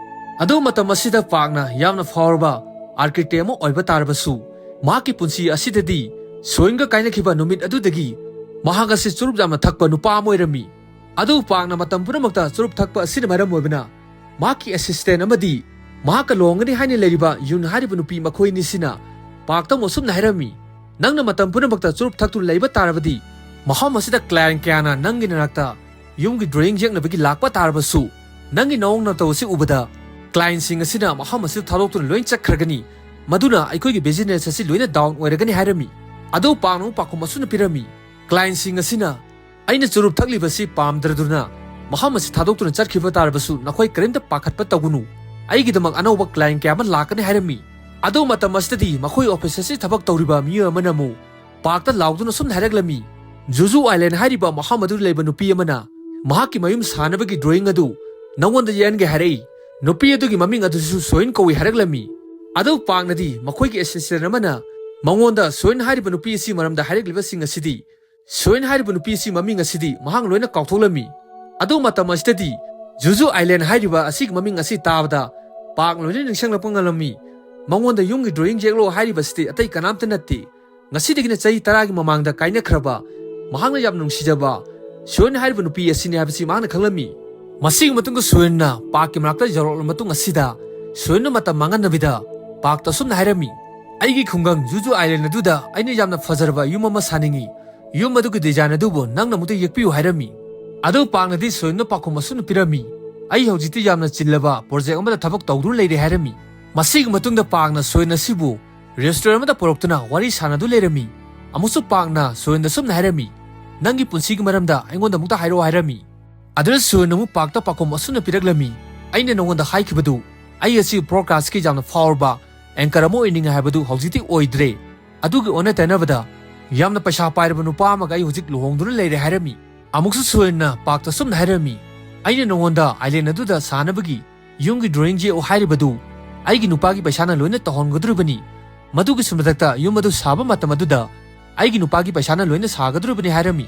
ꯑꯗꯨ ꯃꯇꯝ ꯑꯁꯤꯗ ꯄꯥꯛꯅ ꯌꯥꯝꯅ ꯐꯥꯎꯔꯕ ꯑꯥꯔꯀꯤꯇꯦꯛ ꯑꯃ ꯑꯣꯏꯕ ꯇꯥꯔꯕꯁꯨ ꯃꯍꯥꯛꯀꯤ ꯄꯨꯟꯁꯤ ꯑꯁꯤꯗꯗꯤ ꯁꯣꯏꯟꯒ ꯀꯥꯏꯅꯈꯤꯕ ꯅꯨꯃꯤꯠ ꯑꯗꯨꯗꯒꯤ ꯃꯍꯥꯛ ꯑꯁꯤ ꯆꯨꯔꯨꯞ ꯌꯥꯝꯅ ꯊꯛꯄ ꯅꯨꯄꯥ ꯑꯃ ꯑꯣꯏꯔꯝꯃꯤ꯫ ꯑꯗꯨ ꯄꯥꯛꯅ ꯃꯇꯝ ꯄꯨꯝꯅꯃꯛꯇ ꯆꯨꯔꯨꯞ ꯊꯛꯄ ꯑꯁꯤꯅ ꯃꯔꯝ ꯑꯣꯏꯕꯅ ꯃꯍꯥꯛꯀꯤ ꯑꯦꯁꯤꯁꯇꯦꯟ ꯑꯃꯗꯤ ꯃꯍꯥꯛꯀ ꯂꯨꯍꯣꯡꯒꯅꯤ ꯍꯥꯏꯅ ꯂꯩꯔꯤꯕ ꯌꯨꯟ ꯍꯥꯏꯔꯤꯕ ꯅꯨꯄꯤ ꯃꯈꯣꯏ ꯑꯅꯤꯁꯤꯅ ꯄꯥꯛꯇ ꯑꯃꯨꯛ ꯑꯁꯨꯝꯅ ꯍꯥꯏꯔꯝꯃꯤ, "ꯅꯪꯅ ꯃꯇꯝ ꯄꯨꯝꯅꯃꯛꯇ ꯆꯨꯔꯨꯞ ꯊꯛꯇꯨꯅ ꯂꯩꯕ ꯇꯥꯔꯕꯗꯤ ꯃꯐꯝ ꯑꯁꯤꯗ ꯀ꯭ꯂꯥꯏꯟ ꯀꯌꯥꯅ ꯅꯪꯒꯤ ꯅꯅꯥꯛꯇ ꯌꯨꯝꯒꯤ ꯗ꯭ꯔꯣꯌꯤꯡ ꯌꯦꯛꯅꯕꯒꯤ ꯂꯥꯛꯄ ꯇꯥꯔꯕꯁꯨ ꯅꯪꯒꯤ ꯅꯑꯣꯡ ꯅꯇꯧ ꯑꯁꯤ ꯎꯕꯗ ꯀ꯭ꯂꯥꯏꯟꯁꯤꯡ ꯑꯁꯤꯅ ꯃꯐꯝ ꯑꯁꯤꯗ ꯊꯥꯗꯣꯛꯇꯨꯅ ꯂꯣꯏꯅ ꯆꯠꯈ꯭ꯔꯒꯅꯤ꯫ ꯃꯗꯨꯅ ꯑꯩꯈꯣꯏꯒꯤ ꯕꯤꯖꯤꯅꯦꯁ ꯑꯁꯤ ꯂꯣꯏꯅ ꯗꯥꯎꯟ ꯑꯣꯏꯔꯒꯅꯤ" ꯍꯥꯏꯔꯝꯃꯤ꯫ ꯑꯗꯨ ꯄꯥꯛꯅ ꯑꯃꯨꯛ ꯄꯥꯎꯈꯨꯝ ꯑꯁꯨꯝꯅ ꯄꯤꯔꯝꯃꯤ, ꯀ꯭ꯂꯥꯏꯟꯁꯤꯡ ꯑꯁꯤꯅ ꯑꯩꯅ ꯆꯨꯔꯨꯞ ꯊꯛꯂꯤꯕꯁꯤ ꯄꯥꯝꯗ꯭ꯔꯗꯨꯅ ꯃꯐꯝ ꯑꯁꯤ ꯊꯥꯗꯣꯛꯇꯨꯅ ꯆꯠꯈꯤꯕ ꯇꯥꯔꯕꯁꯨ ꯅꯈꯣꯏ ꯀꯔꯤꯝꯇ ꯄꯥꯈꯠꯄ ꯇꯧꯒꯅꯨ꯫ ꯑꯩꯒꯤꯗꯃꯛ ꯑꯅꯧꯕ ꯀ꯭ꯂꯥꯏꯟ ꯀꯌꯥ ꯑꯃ ꯂꯥꯛꯀꯅꯤ ꯍꯥꯏꯔꯝꯃꯤ꯫ ꯑꯗꯨ ꯃꯇꯝ ꯑꯁꯤꯗꯗꯤ ꯃꯈꯣꯏ ꯑꯣꯐꯤꯁ ꯑꯁꯤ ꯊꯕꯛ ꯇꯧꯔꯤꯕ ꯃꯤꯑꯣꯏ ꯑꯃꯅ ꯑꯃꯨꯛ ꯄꯥꯛꯇ ꯂꯥꯎꯗꯨꯅ ꯁꯨꯝꯅ ꯍꯥꯏꯔꯛꯂꯝꯃꯤ, "ꯖꯨꯖꯨ ꯑꯥꯏꯂꯦꯟ ꯍꯥꯏꯔꯤꯕ ꯃꯐꯝ ꯑꯗꯨꯗ ꯂꯩꯕ ꯅꯨꯄꯤ ꯑꯃꯅ ꯃꯍꯥꯛꯀꯤ ꯃꯌꯨꯝ ꯁꯥꯅꯕꯒꯤ ꯗ꯭ꯔꯣꯌꯤꯡ ꯑꯗꯨ ꯅꯉꯣꯟꯗ ꯌꯦꯛꯍꯟꯒꯦ ꯍꯥꯏꯔꯛꯏ꯫ ꯅꯨꯄꯤ ꯑꯗꯨꯒꯤ ꯃꯃꯤꯡ ꯑꯗꯨꯁꯨ ꯁꯣꯏꯟ ꯀꯧꯏ" ꯍꯥꯏꯔꯛꯂꯝꯃꯤ꯫ ꯑꯗꯨ ꯄꯥꯛꯅꯗꯤ ꯃꯈꯣꯏꯒꯤ ꯑꯦꯁꯤꯁꯇꯦꯟ ꯑꯃꯅ ꯃꯉꯣꯟꯗ ꯁꯣꯏꯟ ꯍꯥꯏꯔꯤꯕ ꯅꯨꯄꯤ ꯑꯁꯤ ꯃꯔꯝꯗ ꯍꯥꯏꯔꯛꯂꯤꯕꯁꯤꯡ ꯑꯁꯤꯗꯤ ꯁꯣꯏꯟ ꯍꯥꯏꯔꯤꯕ ꯅꯨꯄꯤ ꯑꯁꯤ ꯃꯃꯤꯡ ꯑꯁꯤꯗꯤ ꯃꯍꯥꯛ ꯂꯣꯏꯅ ꯀꯥꯎꯊꯣꯛꯂꯝꯃꯤ꯫ ꯑꯗꯨ ꯃꯇꯝ ꯑꯁꯤꯗꯗꯤ ꯖꯨꯖꯨ ꯑꯥꯏꯂꯦꯟ ꯍꯥꯏꯔꯤꯕ ꯑꯁꯤꯒꯤ ꯃꯃꯤꯡ ꯑꯁꯤ ꯇꯥꯕꯗ ꯄꯥꯛ ꯂꯣꯏꯅ ꯅꯤꯡꯁꯤꯡꯂꯛꯄ ꯉꯝꯂꯝꯃꯤ꯫ ꯃꯉꯣꯟꯗ ꯌꯨꯝꯒꯤ drawing ꯌꯦꯛꯂꯣ ꯍꯥꯏꯔꯤꯕꯁꯤꯗꯤ ꯑꯇꯩ ꯀꯅꯥꯝꯇ ꯅꯠꯇꯦ, ꯉꯁꯤꯗꯒꯤꯅ ꯆꯍꯤ ꯇꯔꯥꯒꯤ ꯃꯃꯥꯡꯗ ꯀꯥꯏꯅꯈ꯭ꯔꯕ, ꯃꯍꯥꯛꯅ ꯌꯥꯝꯅ ꯅꯨꯡꯁꯤꯖꯕ ꯁꯣꯌꯟ ꯍꯥꯏꯔꯤꯕ ꯅꯨꯄꯤ ꯑꯁꯤꯅꯤ ꯍꯥꯏꯕꯁꯤ ꯃꯍꯥꯛꯅ ꯈꯪꯂꯝꯃꯤ꯫ ꯃꯁꯤꯒꯤ ꯃꯇꯨꯡꯗ ꯁꯣꯌꯟꯅ ꯄꯥꯛꯀꯤ ꯃꯅꯥꯛꯇ ꯌꯧꯔꯛꯂꯕ ꯃꯇꯨꯡ ꯑꯁꯤꯗ ꯁꯣꯌꯟꯅ ꯃꯇꯝ ꯃꯥꯡꯍꯟꯗꯕꯤꯗ ꯄꯥꯛꯇ ꯑꯁꯨꯝꯅ ꯍꯥꯏꯔꯝꯃꯤ, "ꯑꯩꯒꯤ ꯈꯨꯡꯒꯪ ꯖꯨꯖꯨ ꯑꯥꯏꯂꯦꯟ ꯑꯗꯨꯗ ꯑꯩꯅ ꯌꯥꯝꯅ ꯐꯖꯔꯕ ꯌꯨꯝ ꯑꯃ ꯁꯥꯅꯤꯡꯏ꯫ ꯌꯨꯝ ꯑꯗꯨꯒꯤ design ꯑꯗꯨꯕꯨ ꯅꯪꯅ ꯑꯃꯨꯛꯇ ꯌꯦꯛꯄꯤꯌꯨ" ꯍꯥꯏꯔꯝꯃꯤ꯫ ꯑꯗꯨ ꯄꯥꯛꯅꯗꯤ ꯁꯣꯌꯟꯗ ꯄꯥꯎꯈꯨꯝ ꯑꯁꯨꯝꯅ ꯄꯤꯔꯝꯃꯤ, "ꯑꯩ ꯍꯧꯖꯤꯛꯇꯤ ꯌꯥꯝꯅ ꯆꯤꯜꯂꯕ project ꯑꯃꯗ ꯊꯕꯛ ꯇꯧꯗꯨꯅ ꯂꯩꯔꯦ" ꯍꯥꯏꯔꯝꯃꯤ꯫ ꯃꯁꯤꯒꯤ ꯃꯇꯨꯡꯗ ꯄꯥꯛꯅ ꯁꯣꯌꯟ ꯑꯁꯤꯕꯨ restaurant ꯑꯃꯗ ꯄꯨꯔꯛꯇꯨꯅ ꯋꯥꯔꯤ ꯁꯥꯟꯅꯗꯨ ꯂꯩꯔꯝꯃꯤ꯫ ꯑꯃꯨꯛꯁꯨ ꯄꯥꯛꯅ ꯁꯣꯌꯟꯗ ꯁꯨꯝꯅ ꯍꯥꯏꯔꯝꯃꯤ, "ꯅꯪꯒꯤ ꯄꯨꯟꯁꯤꯒꯤ ꯃꯔꯝꯗ ꯑꯩꯉꯣꯟꯗ ꯑꯃꯨꯛꯇ ꯍꯥꯏꯔꯛꯑꯣ" ꯍꯥꯏꯔꯝꯃꯤ꯫ ꯑꯗꯨꯗ ꯁꯣꯌꯟꯅ ꯑꯃꯨꯛ ꯄꯥꯛꯇ ꯄꯥꯎꯈꯨꯝ ꯑꯁꯨꯝꯅ ꯄꯤꯔꯛꯂꯝꯃꯤ, "ꯑꯩꯅ ꯅꯉꯣꯟꯗ ꯍꯥꯏꯈꯤꯕꯗꯨ, ꯑꯩ ꯑꯁꯤ broadcastꯀꯤ ꯌꯥꯝꯅ ꯐꯥꯎꯔꯕ anchor ꯑꯃ ꯑꯣꯏꯅꯤꯡꯉꯦ ꯍꯥꯏꯕꯗꯨ ꯍꯧꯖꯤꯛꯇꯤ ꯑꯣꯏꯗ꯭ꯔꯦ꯫ ꯑꯗꯨꯒꯤ ꯑꯣꯟꯅ ꯇꯩꯅꯕꯗ ꯌꯥꯝꯅ ꯄꯩꯁꯥ ꯄꯥꯏꯔꯕ ꯅꯨꯄꯥ ꯑꯃꯒ ꯑꯩ ꯍꯧꯖꯤꯛ ꯂꯨꯍꯣꯡꯗꯨꯅ ꯂꯩꯔꯦ" ꯍꯥꯏꯔꯝꯃꯤ꯫ ꯑꯃꯨꯛꯁꯨ ꯁꯣꯌꯟꯅ ꯄꯥꯛꯇ ꯁꯨꯝꯅ ꯍꯥꯏꯔꯝꯃꯤ, "ꯑꯩꯅ ꯅꯉꯣꯟꯗ ꯑꯥꯏꯂꯦꯟ ꯑꯗꯨꯗ ꯁꯥꯅꯕꯒꯤ ꯌꯨꯝꯒꯤ drawing ꯌꯦꯛꯎ ꯍꯥꯏꯔꯤꯕꯗꯨ ꯑꯩꯒꯤ ꯅꯨꯄꯥꯒꯤ ꯄꯩꯁꯥꯅ ꯂꯣꯏꯅ ꯇꯧꯍꯟꯒꯗꯧꯔꯤꯕꯅꯤ꯫ ꯃꯗꯨꯒꯤꯁꯨ ꯃꯊꯛꯇ ꯌꯨꯝ ꯑꯗꯨ ꯁꯥꯕ ꯃꯇꯝ ꯑꯗꯨꯗ ꯑꯩꯒꯤ ꯅꯨꯄꯥꯒꯤ ꯄꯩꯁꯥꯅ ꯂꯣꯏꯅ ꯁꯥꯒꯗꯧꯔꯤꯕꯅꯤ" ꯍꯥꯏꯔꯝꯃꯤ꯫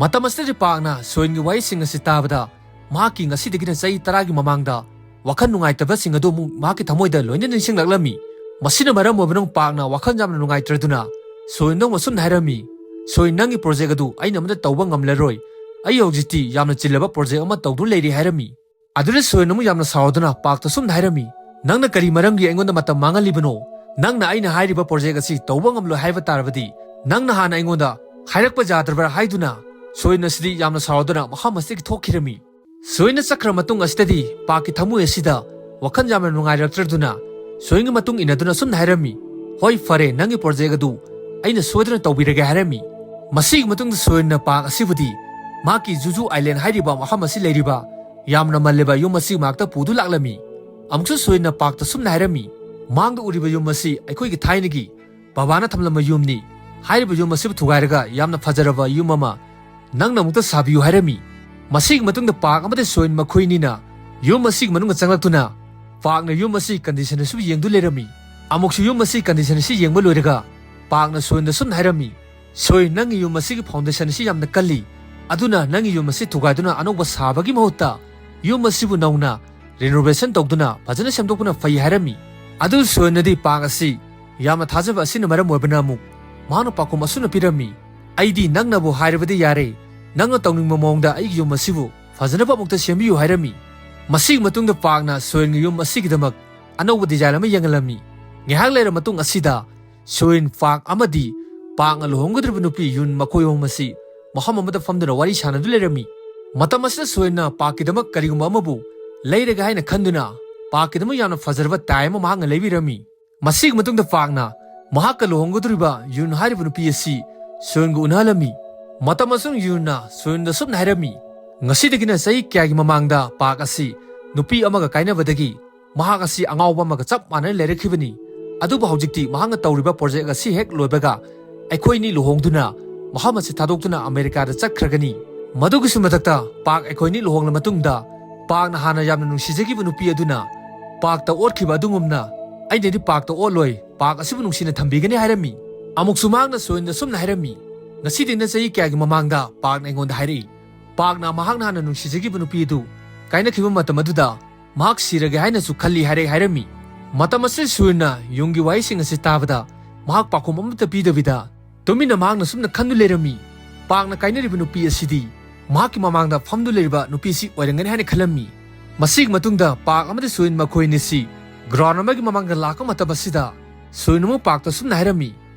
ꯃꯇꯝ ꯑꯁꯤꯗꯗꯤ ꯄꯥꯛꯅ ꯁꯣꯌꯟꯒꯤ ꯋꯥꯍꯩꯁꯤꯡ ꯑꯁꯤ ꯇꯥꯕꯗ ꯃꯍꯥꯛꯀꯤ ꯉꯁꯤꯗꯒꯤꯅ ꯆꯍꯤ ꯇꯔꯥꯒꯤ ꯃꯃꯥꯡꯗ ꯋꯥꯈꯜ ꯅꯨꯡꯉꯥꯏꯇꯕꯁꯤꯡ ꯑꯗꯨ ꯑꯃꯨꯛ ꯃꯍꯥꯛꯀꯤ ꯊꯃꯣꯏꯗ ꯂꯣꯏꯅ ꯅꯤꯡꯁꯤꯡꯂꯛꯂꯝꯃꯤ꯫ ꯃꯁꯤꯅ ꯃꯔꯝ ꯑꯣꯏꯕꯅ ꯄꯥꯛꯅ ꯋꯥꯈꯜ ꯌꯥꯝꯅ ꯅꯨꯡꯉꯥꯏꯇ꯭ꯔꯗꯨꯅ ꯁꯣꯌꯟꯗ ꯑꯃꯨꯛ ꯑꯁꯨꯝꯅ ꯍꯥꯏꯔꯝꯃꯤ, "ꯁꯣꯌꯟ, ꯅꯪꯒꯤ project ꯑꯗꯨ ꯑꯩꯅ ꯑꯃꯠꯇ ꯇꯧꯕ ꯉꯝꯂꯔꯣꯏ꯫ ꯑꯩ ꯍꯧꯖꯤꯛꯇꯤ ꯌꯥꯝꯅ ꯆꯤꯜꯂꯕ project ꯑꯃ ꯇꯧꯗꯨꯅ ꯂꯩꯔꯤ" ꯍꯥꯏꯔꯝꯃꯤ꯫ ꯑꯗꯨꯗ ꯁꯣꯌꯟ ꯑꯃꯨꯛ ꯌꯥꯝꯅ ꯁꯥꯎꯗꯨꯅ ꯄꯥꯛꯇ ꯁꯨꯝꯅ ꯍꯥꯏꯔꯝꯃꯤ, "ꯅꯪꯅ ꯀꯔꯤ ꯃꯔꯝꯒꯤ ꯑꯩꯉꯣꯟꯗ ꯃꯇꯝ ꯃꯥꯡꯍꯜꯂꯤꯕꯅꯣ? ꯅꯪꯅ ꯑꯩꯅ ꯍꯥꯏꯔꯤꯕ project ꯑꯁꯤ ꯇꯧꯕ ꯉꯝꯂꯣꯏ ꯍꯥꯏꯕ ꯇꯥꯔꯕꯗꯤ ꯅꯪꯅ ꯍꯥꯟꯅ ꯑꯩꯉꯣꯟꯗ ꯍꯥꯏꯔꯛꯄ ꯌꯥꯗ꯭ꯔꯕ꯭ꯔꯥ?" ꯍꯥꯏꯗꯨꯅ ꯁꯣꯌꯟ ꯑꯁꯤꯗꯤ ꯌꯥꯝꯅ ꯁꯥꯎꯗꯨꯅ ꯃꯐꯝ ꯑꯁꯤꯗꯒꯤ ꯊꯣꯛꯈꯤꯔꯝꯃꯤ꯫ ꯁꯣꯌꯟꯅ ꯆꯠꯈ꯭ꯔ ꯃꯇꯨꯡ ꯑꯁꯤꯗꯗꯤ ꯄꯥꯛꯀꯤ ꯊꯃꯣꯏ ꯑꯁꯤꯗ ꯋꯥꯈꯜ ꯌꯥꯝꯅ ꯅꯨꯡꯉꯥꯏꯔꯛꯇ꯭ꯔꯗꯨꯅ ꯁꯣꯌꯟꯒꯤ ꯃꯇꯨꯡ ꯏꯟꯅꯗꯨꯅ ꯁꯨꯝꯅ ꯍꯥꯏꯔꯝꯃꯤ, "ꯍꯣꯏ, ꯐꯔꯦ, ꯅꯪꯒꯤ project ꯑꯗꯨ ꯑꯩꯅ ꯁꯣꯏꯗꯅ ꯇꯧꯕꯤꯔꯒꯦ" ꯍꯥꯏꯔꯝꯃꯤ꯫ ꯃꯁꯤꯒꯤ ꯃꯇꯨꯡꯗ ꯁꯣꯌꯟꯅ ꯄꯥꯛ ꯑꯁꯤꯕꯨꯗꯤ ꯃꯍꯥꯛꯀꯤ ꯖꯨꯖꯨ ꯑꯥꯏꯂꯦꯟ ꯍꯥꯏꯔꯤꯕ ꯃꯐꯝ ꯑꯁꯤ ꯂꯩꯔꯤꯕ ꯌꯥꯝꯅ ꯃꯜꯂꯤꯕ ꯌꯨꯝ ꯑꯁꯤ ꯃꯍꯥꯛꯇ ꯄꯨꯗꯨ ꯂꯥꯛꯂꯝꯃꯤ꯫ ꯑꯃꯨꯛꯁꯨ ꯁꯣꯌꯟꯅ ꯄꯥꯛꯇ ꯁꯨꯝꯅ ꯍꯥꯏꯔꯝꯃꯤ, "ꯃꯥꯡꯗ ꯎꯔꯤꯕ ꯌꯨꯝ ꯑꯁꯤ ꯑꯩꯈꯣꯏꯒꯤ ꯊꯥꯏꯅꯒꯤ ꯕꯕꯥꯅ ꯊꯝꯂꯝꯕ ꯌꯨꯝꯅꯤ꯫ ꯍꯥꯏꯔꯤꯕ ꯌꯨꯝ ꯑꯁꯤꯕꯨ ꯊꯨꯒꯥꯏꯔꯒ ꯌꯥꯝꯅ ꯐꯖꯔꯕ ꯌꯨꯝ ꯑꯃ ꯅꯪꯅ ꯑꯃꯨꯛꯇ ꯁꯥꯕꯤꯌꯨ" ꯍꯥꯏꯔꯝꯃꯤ꯫ ꯃꯁꯤꯒꯤ ꯃꯇꯨꯡꯗ ꯄꯥꯛ ꯑꯃꯗꯤ ꯁꯣꯌꯟ ꯃꯈꯣꯏꯅꯤꯅ ꯌꯨꯝ ꯑꯁꯤꯒꯤ ꯃꯅꯨꯡꯗ ꯆꯪꯂꯛꯇꯨꯅ ꯄꯥꯛꯅ ꯌꯨꯝ ꯑꯁꯤ condition ꯑꯁꯤꯕꯨ ꯌꯦꯡꯗꯨ ꯂꯩꯔꯝꯃꯤ꯫ ꯑꯃꯨꯛꯁꯨ ꯌꯨꯝ ꯑꯁꯤ condition ꯑꯁꯤ ꯌꯦꯡꯕ ꯂꯣꯏꯔꯒ ꯄꯥꯛꯅ ꯁꯣꯌꯟꯗ ꯁꯨꯝꯅ ꯍꯥꯏꯔꯝꯃꯤ, "ꯁꯣꯌꯟ, ꯅꯪꯒꯤ ꯌꯨꯝ ꯑꯁꯤꯒꯤ foundation ꯑꯁꯤ ꯌꯥꯝꯅ ꯀꯜꯂꯤ, ꯑꯗꯨꯅ ꯅꯪꯒꯤ ꯌꯨꯝ ꯑꯁꯤ ꯊꯨꯒꯥꯏꯗꯨꯅ ꯑꯅꯧꯕ ꯁꯥꯕꯒꯤ ꯃꯍꯨꯠꯇ ꯌꯨꯝ ꯑꯁꯤꯕꯨ ꯅꯧꯅ ꯔꯤꯅꯣꯚꯦꯁꯟ ꯇꯧꯗꯨꯅ ꯐꯖꯅ ꯁꯦꯝꯗꯣꯛꯄꯅ ꯐꯩ ꯍꯥꯏꯔꯝꯃꯤ꯫ ꯑꯗꯨ ꯁꯣꯌꯟꯅꯗꯤ ꯄꯥꯛ ꯑꯁꯤ ꯌꯥꯝꯅ ꯊꯥꯖꯕ ꯑꯁꯤꯅ ꯃꯔꯝ ꯑꯣꯏꯕꯅ ꯑꯃꯨꯛ ꯃꯍꯥꯛꯅ ꯄꯥꯎꯈꯨꯝ ꯑꯁꯨꯝꯅ ꯄꯤꯔꯝꯃꯤ, "ꯑꯩꯗꯤ ꯅꯪꯅꯕꯨ ꯍꯥꯏꯔꯕꯗꯤ ꯌꯥꯔꯦ, ꯅꯪꯅ ꯇꯧꯅꯤꯡꯕ ꯃꯑꯣꯡꯗ ꯑꯩꯒꯤ ꯌꯨꯝ ꯑꯁꯤꯕꯨ ꯐꯖꯅꯕ ꯑꯃꯨꯛꯇ ꯁꯦꯝꯕꯤꯌꯨ" ꯍꯥꯏꯔꯝꯃꯤ꯫ ꯃꯁꯤꯒꯤ ꯃꯇꯨꯡꯗ ꯄꯥꯛꯅ ꯁꯣꯌꯟꯒꯤ ꯌꯨꯝ ꯑꯁꯤꯒꯤꯗꯃꯛ ꯑꯅꯧꯕ ꯗꯤꯖꯥꯏꯟ ꯑꯃ ꯌꯦꯡꯍꯜꯂꯝꯃꯤ꯫ ꯉꯥꯏꯍꯥꯛ ꯂꯩꯔ ꯃꯇꯨꯡ ꯑꯁꯤꯗ ꯁꯣꯌꯟ, ꯄꯥꯛ ꯑꯃꯗꯤ ꯄꯥꯛꯅ ꯂꯨꯍꯣꯡꯒꯗꯧꯔꯤꯕ ꯅꯨꯄꯤ ꯌꯨꯟ ꯃꯈꯣꯏ ꯑꯍꯨꯝ ꯑꯁꯤ ꯃꯐꯝ ꯑꯃꯗ ꯐꯝꯗꯨꯅ ꯋꯥꯔꯤ ꯁꯥꯟꯅꯗꯨꯅ ꯂꯩꯔꯝꯃꯤ꯫ ꯃꯇꯝ ꯑꯁꯤꯗ ꯁꯣꯌꯟꯅ ꯄꯥꯛꯀꯤꯗꯃꯛ ꯀꯔꯤꯒꯨꯝꯕ ꯑꯃꯕꯨ ꯂꯩꯔꯒ ꯍꯥꯏꯅ ꯈꯟꯗꯨꯅ ꯄꯥꯛꯀꯤꯗꯃꯛ ꯌꯥꯝꯅ ꯐꯖꯔꯕ ꯇꯥꯏ ꯑꯃ ꯃꯍꯥꯛꯅ ꯂꯩꯕꯤꯔꯝꯃꯤ꯫ ꯃꯁꯤꯒꯤ ꯃꯇꯨꯡꯗ ꯄꯥꯛꯅ ꯃꯍꯥꯛꯀ ꯂꯨꯍꯣꯡꯒꯗꯧꯔꯤꯕ ꯌꯨꯟ ꯍꯥꯏꯔꯤꯕ ꯅꯨꯄꯤ ꯑꯁꯤ ꯁꯣꯌꯟꯒ ꯎꯅꯍꯜꯂꯝꯃꯤ꯫ ꯃꯇꯝ ꯑꯁꯨꯝ ꯌꯨꯟꯅ ꯁꯣꯌꯟꯗ ꯁꯨꯝꯅ ꯍꯥꯏꯔꯝꯃꯤ, "ꯉꯁꯤꯗꯒꯤꯅ ꯆꯍꯤ ꯀꯌꯥꯒꯤ ꯃꯃꯥꯡꯗ ꯄꯥꯛ ꯑꯁꯤ ꯅꯨꯄꯤ ꯑꯃꯒ ꯀꯥꯏꯅꯕꯗꯒꯤ ꯃꯍꯥꯛ ꯑꯁꯤ ꯑꯉꯥꯎꯕ ꯑꯃꯒ ꯆꯞ ꯃꯥꯟꯅꯅ ꯂꯩꯔꯛꯈꯤꯕꯅꯤ꯫ ꯑꯗꯨꯕꯨ ꯍꯧꯖꯤꯛꯇꯤ ꯃꯍꯥꯛꯅ ꯇꯧꯔꯤꯕ ꯄ꯭ꯔꯣꯖꯦꯛ ꯑꯁꯤ ꯍꯦꯛ ꯂꯣꯏꯕꯒ ꯑꯩꯈꯣꯏꯅꯤ ꯂꯨꯍꯣꯡꯗꯨꯅ ꯃꯐꯝ ꯑꯁꯤ ꯊꯥꯗꯣꯛꯇꯨꯅ ꯑꯃꯦꯔꯤꯀꯥꯗ ꯆꯠꯈ꯭ꯔꯒꯅꯤ꯫ ꯃꯗꯨꯒꯤꯁꯨ ꯃꯊꯛꯇ ꯄꯥꯛ ꯑꯩꯈꯣꯏꯅꯤ ꯂꯨꯍꯣꯡꯂ ꯃꯇꯨꯡꯗ ꯄꯥꯛꯅ ꯍꯥꯟꯅ ꯌꯥꯝꯅ ꯅꯨꯡꯁꯤꯖꯈꯤꯕ ꯅꯨꯄꯤ ꯑꯗꯨꯅ ꯄꯥꯛꯇ ꯑꯣꯠꯈꯤꯕ ꯑꯗꯨꯒꯨꯝꯅ ꯑꯩꯅꯗꯤ ꯄꯥꯛꯇ ꯑꯣꯠꯂꯣꯏ, ꯄꯥꯛ ꯑꯁꯤꯕꯨ ꯅꯨꯡꯁꯤꯅ ꯊꯝꯕꯤꯒꯅꯤ" ꯍꯥꯏꯔꯝꯃꯤ꯫ ꯑꯃꯨꯛꯁꯨ ꯃꯍꯥꯛꯅ ꯁꯣꯌꯟꯗ ꯁꯨꯝꯅ ꯍꯥꯏꯔꯝꯃꯤ, "ꯉꯁꯤꯗꯩꯅ ꯆꯍꯤ ꯀꯌꯥꯒꯤ ꯃꯃꯥꯡꯗ ꯄꯥꯛꯅ ꯑꯩꯉꯣꯟꯗ ꯍꯥꯏꯔꯛꯏ꯫ ꯄꯥꯛꯅ ꯃꯍꯥꯛꯅ ꯍꯥꯟꯅ ꯅꯨꯡꯁꯤꯖꯈꯤꯕ ꯅꯨꯄꯤ ꯑꯗꯨ ꯀꯥꯏꯅꯈꯤꯕ ꯃꯇꯝ ꯑꯗꯨꯗ ꯃꯍꯥꯛ ꯁꯤꯔꯒꯦ ꯍꯥꯏꯅꯁꯨ ꯈꯜꯂꯤ" ꯍꯥꯏꯔꯦ ꯍꯥꯏꯔꯝꯃꯤ꯫ ꯃꯇꯝ ꯑꯁꯤꯗ ꯁꯣꯌꯟꯅ ꯌꯨꯟꯒꯤ ꯋꯥꯍꯩꯁꯤꯡ ꯑꯁꯤ ꯇꯥꯕꯗ ꯃꯍꯥꯛ ꯄꯥꯎꯈꯨꯝ ꯑꯃꯠꯇ ꯄꯤꯗꯕꯤꯗ ꯇꯨꯃꯤꯟꯅ ꯃꯍꯥꯛꯅ ꯁꯨꯝꯅ ꯈꯟꯗꯨ ꯂꯩꯔꯝꯃꯤ꯫ ꯄꯥꯛꯅ ꯀꯥꯏꯅꯔꯤꯕ ꯅꯨꯄꯤ ꯑꯁꯤꯗꯤ ꯃꯍꯥꯛꯀꯤ ꯃꯃꯥꯡꯗ ꯐꯝꯗꯨ ꯂꯩꯔꯤꯕ ꯅꯨꯄꯤ ꯑꯁꯤ ꯑꯣꯏꯔꯝꯒꯅꯤ ꯍꯥꯏꯅ ꯈꯜꯂꯝꯃꯤ꯫ ꯃꯁꯤꯒꯤ ꯃꯇꯨꯡꯗ ꯄꯥꯛ ꯑꯃꯗꯤ ꯁꯣꯌꯟ ꯃꯈꯣꯏ ꯑꯅꯤꯁꯤ ꯒ꯭ꯔꯥꯎꯟ ꯑꯃꯒꯤ ꯃꯃꯥꯡꯗ ꯂꯥꯛꯄ ꯃꯇꯝ ꯑꯁꯤꯗ ꯁꯣꯌꯟ ꯑꯃꯨꯛ ꯄꯥꯛꯇ ꯁꯨꯝꯅ ꯍꯥꯏꯔꯝꯃꯤ,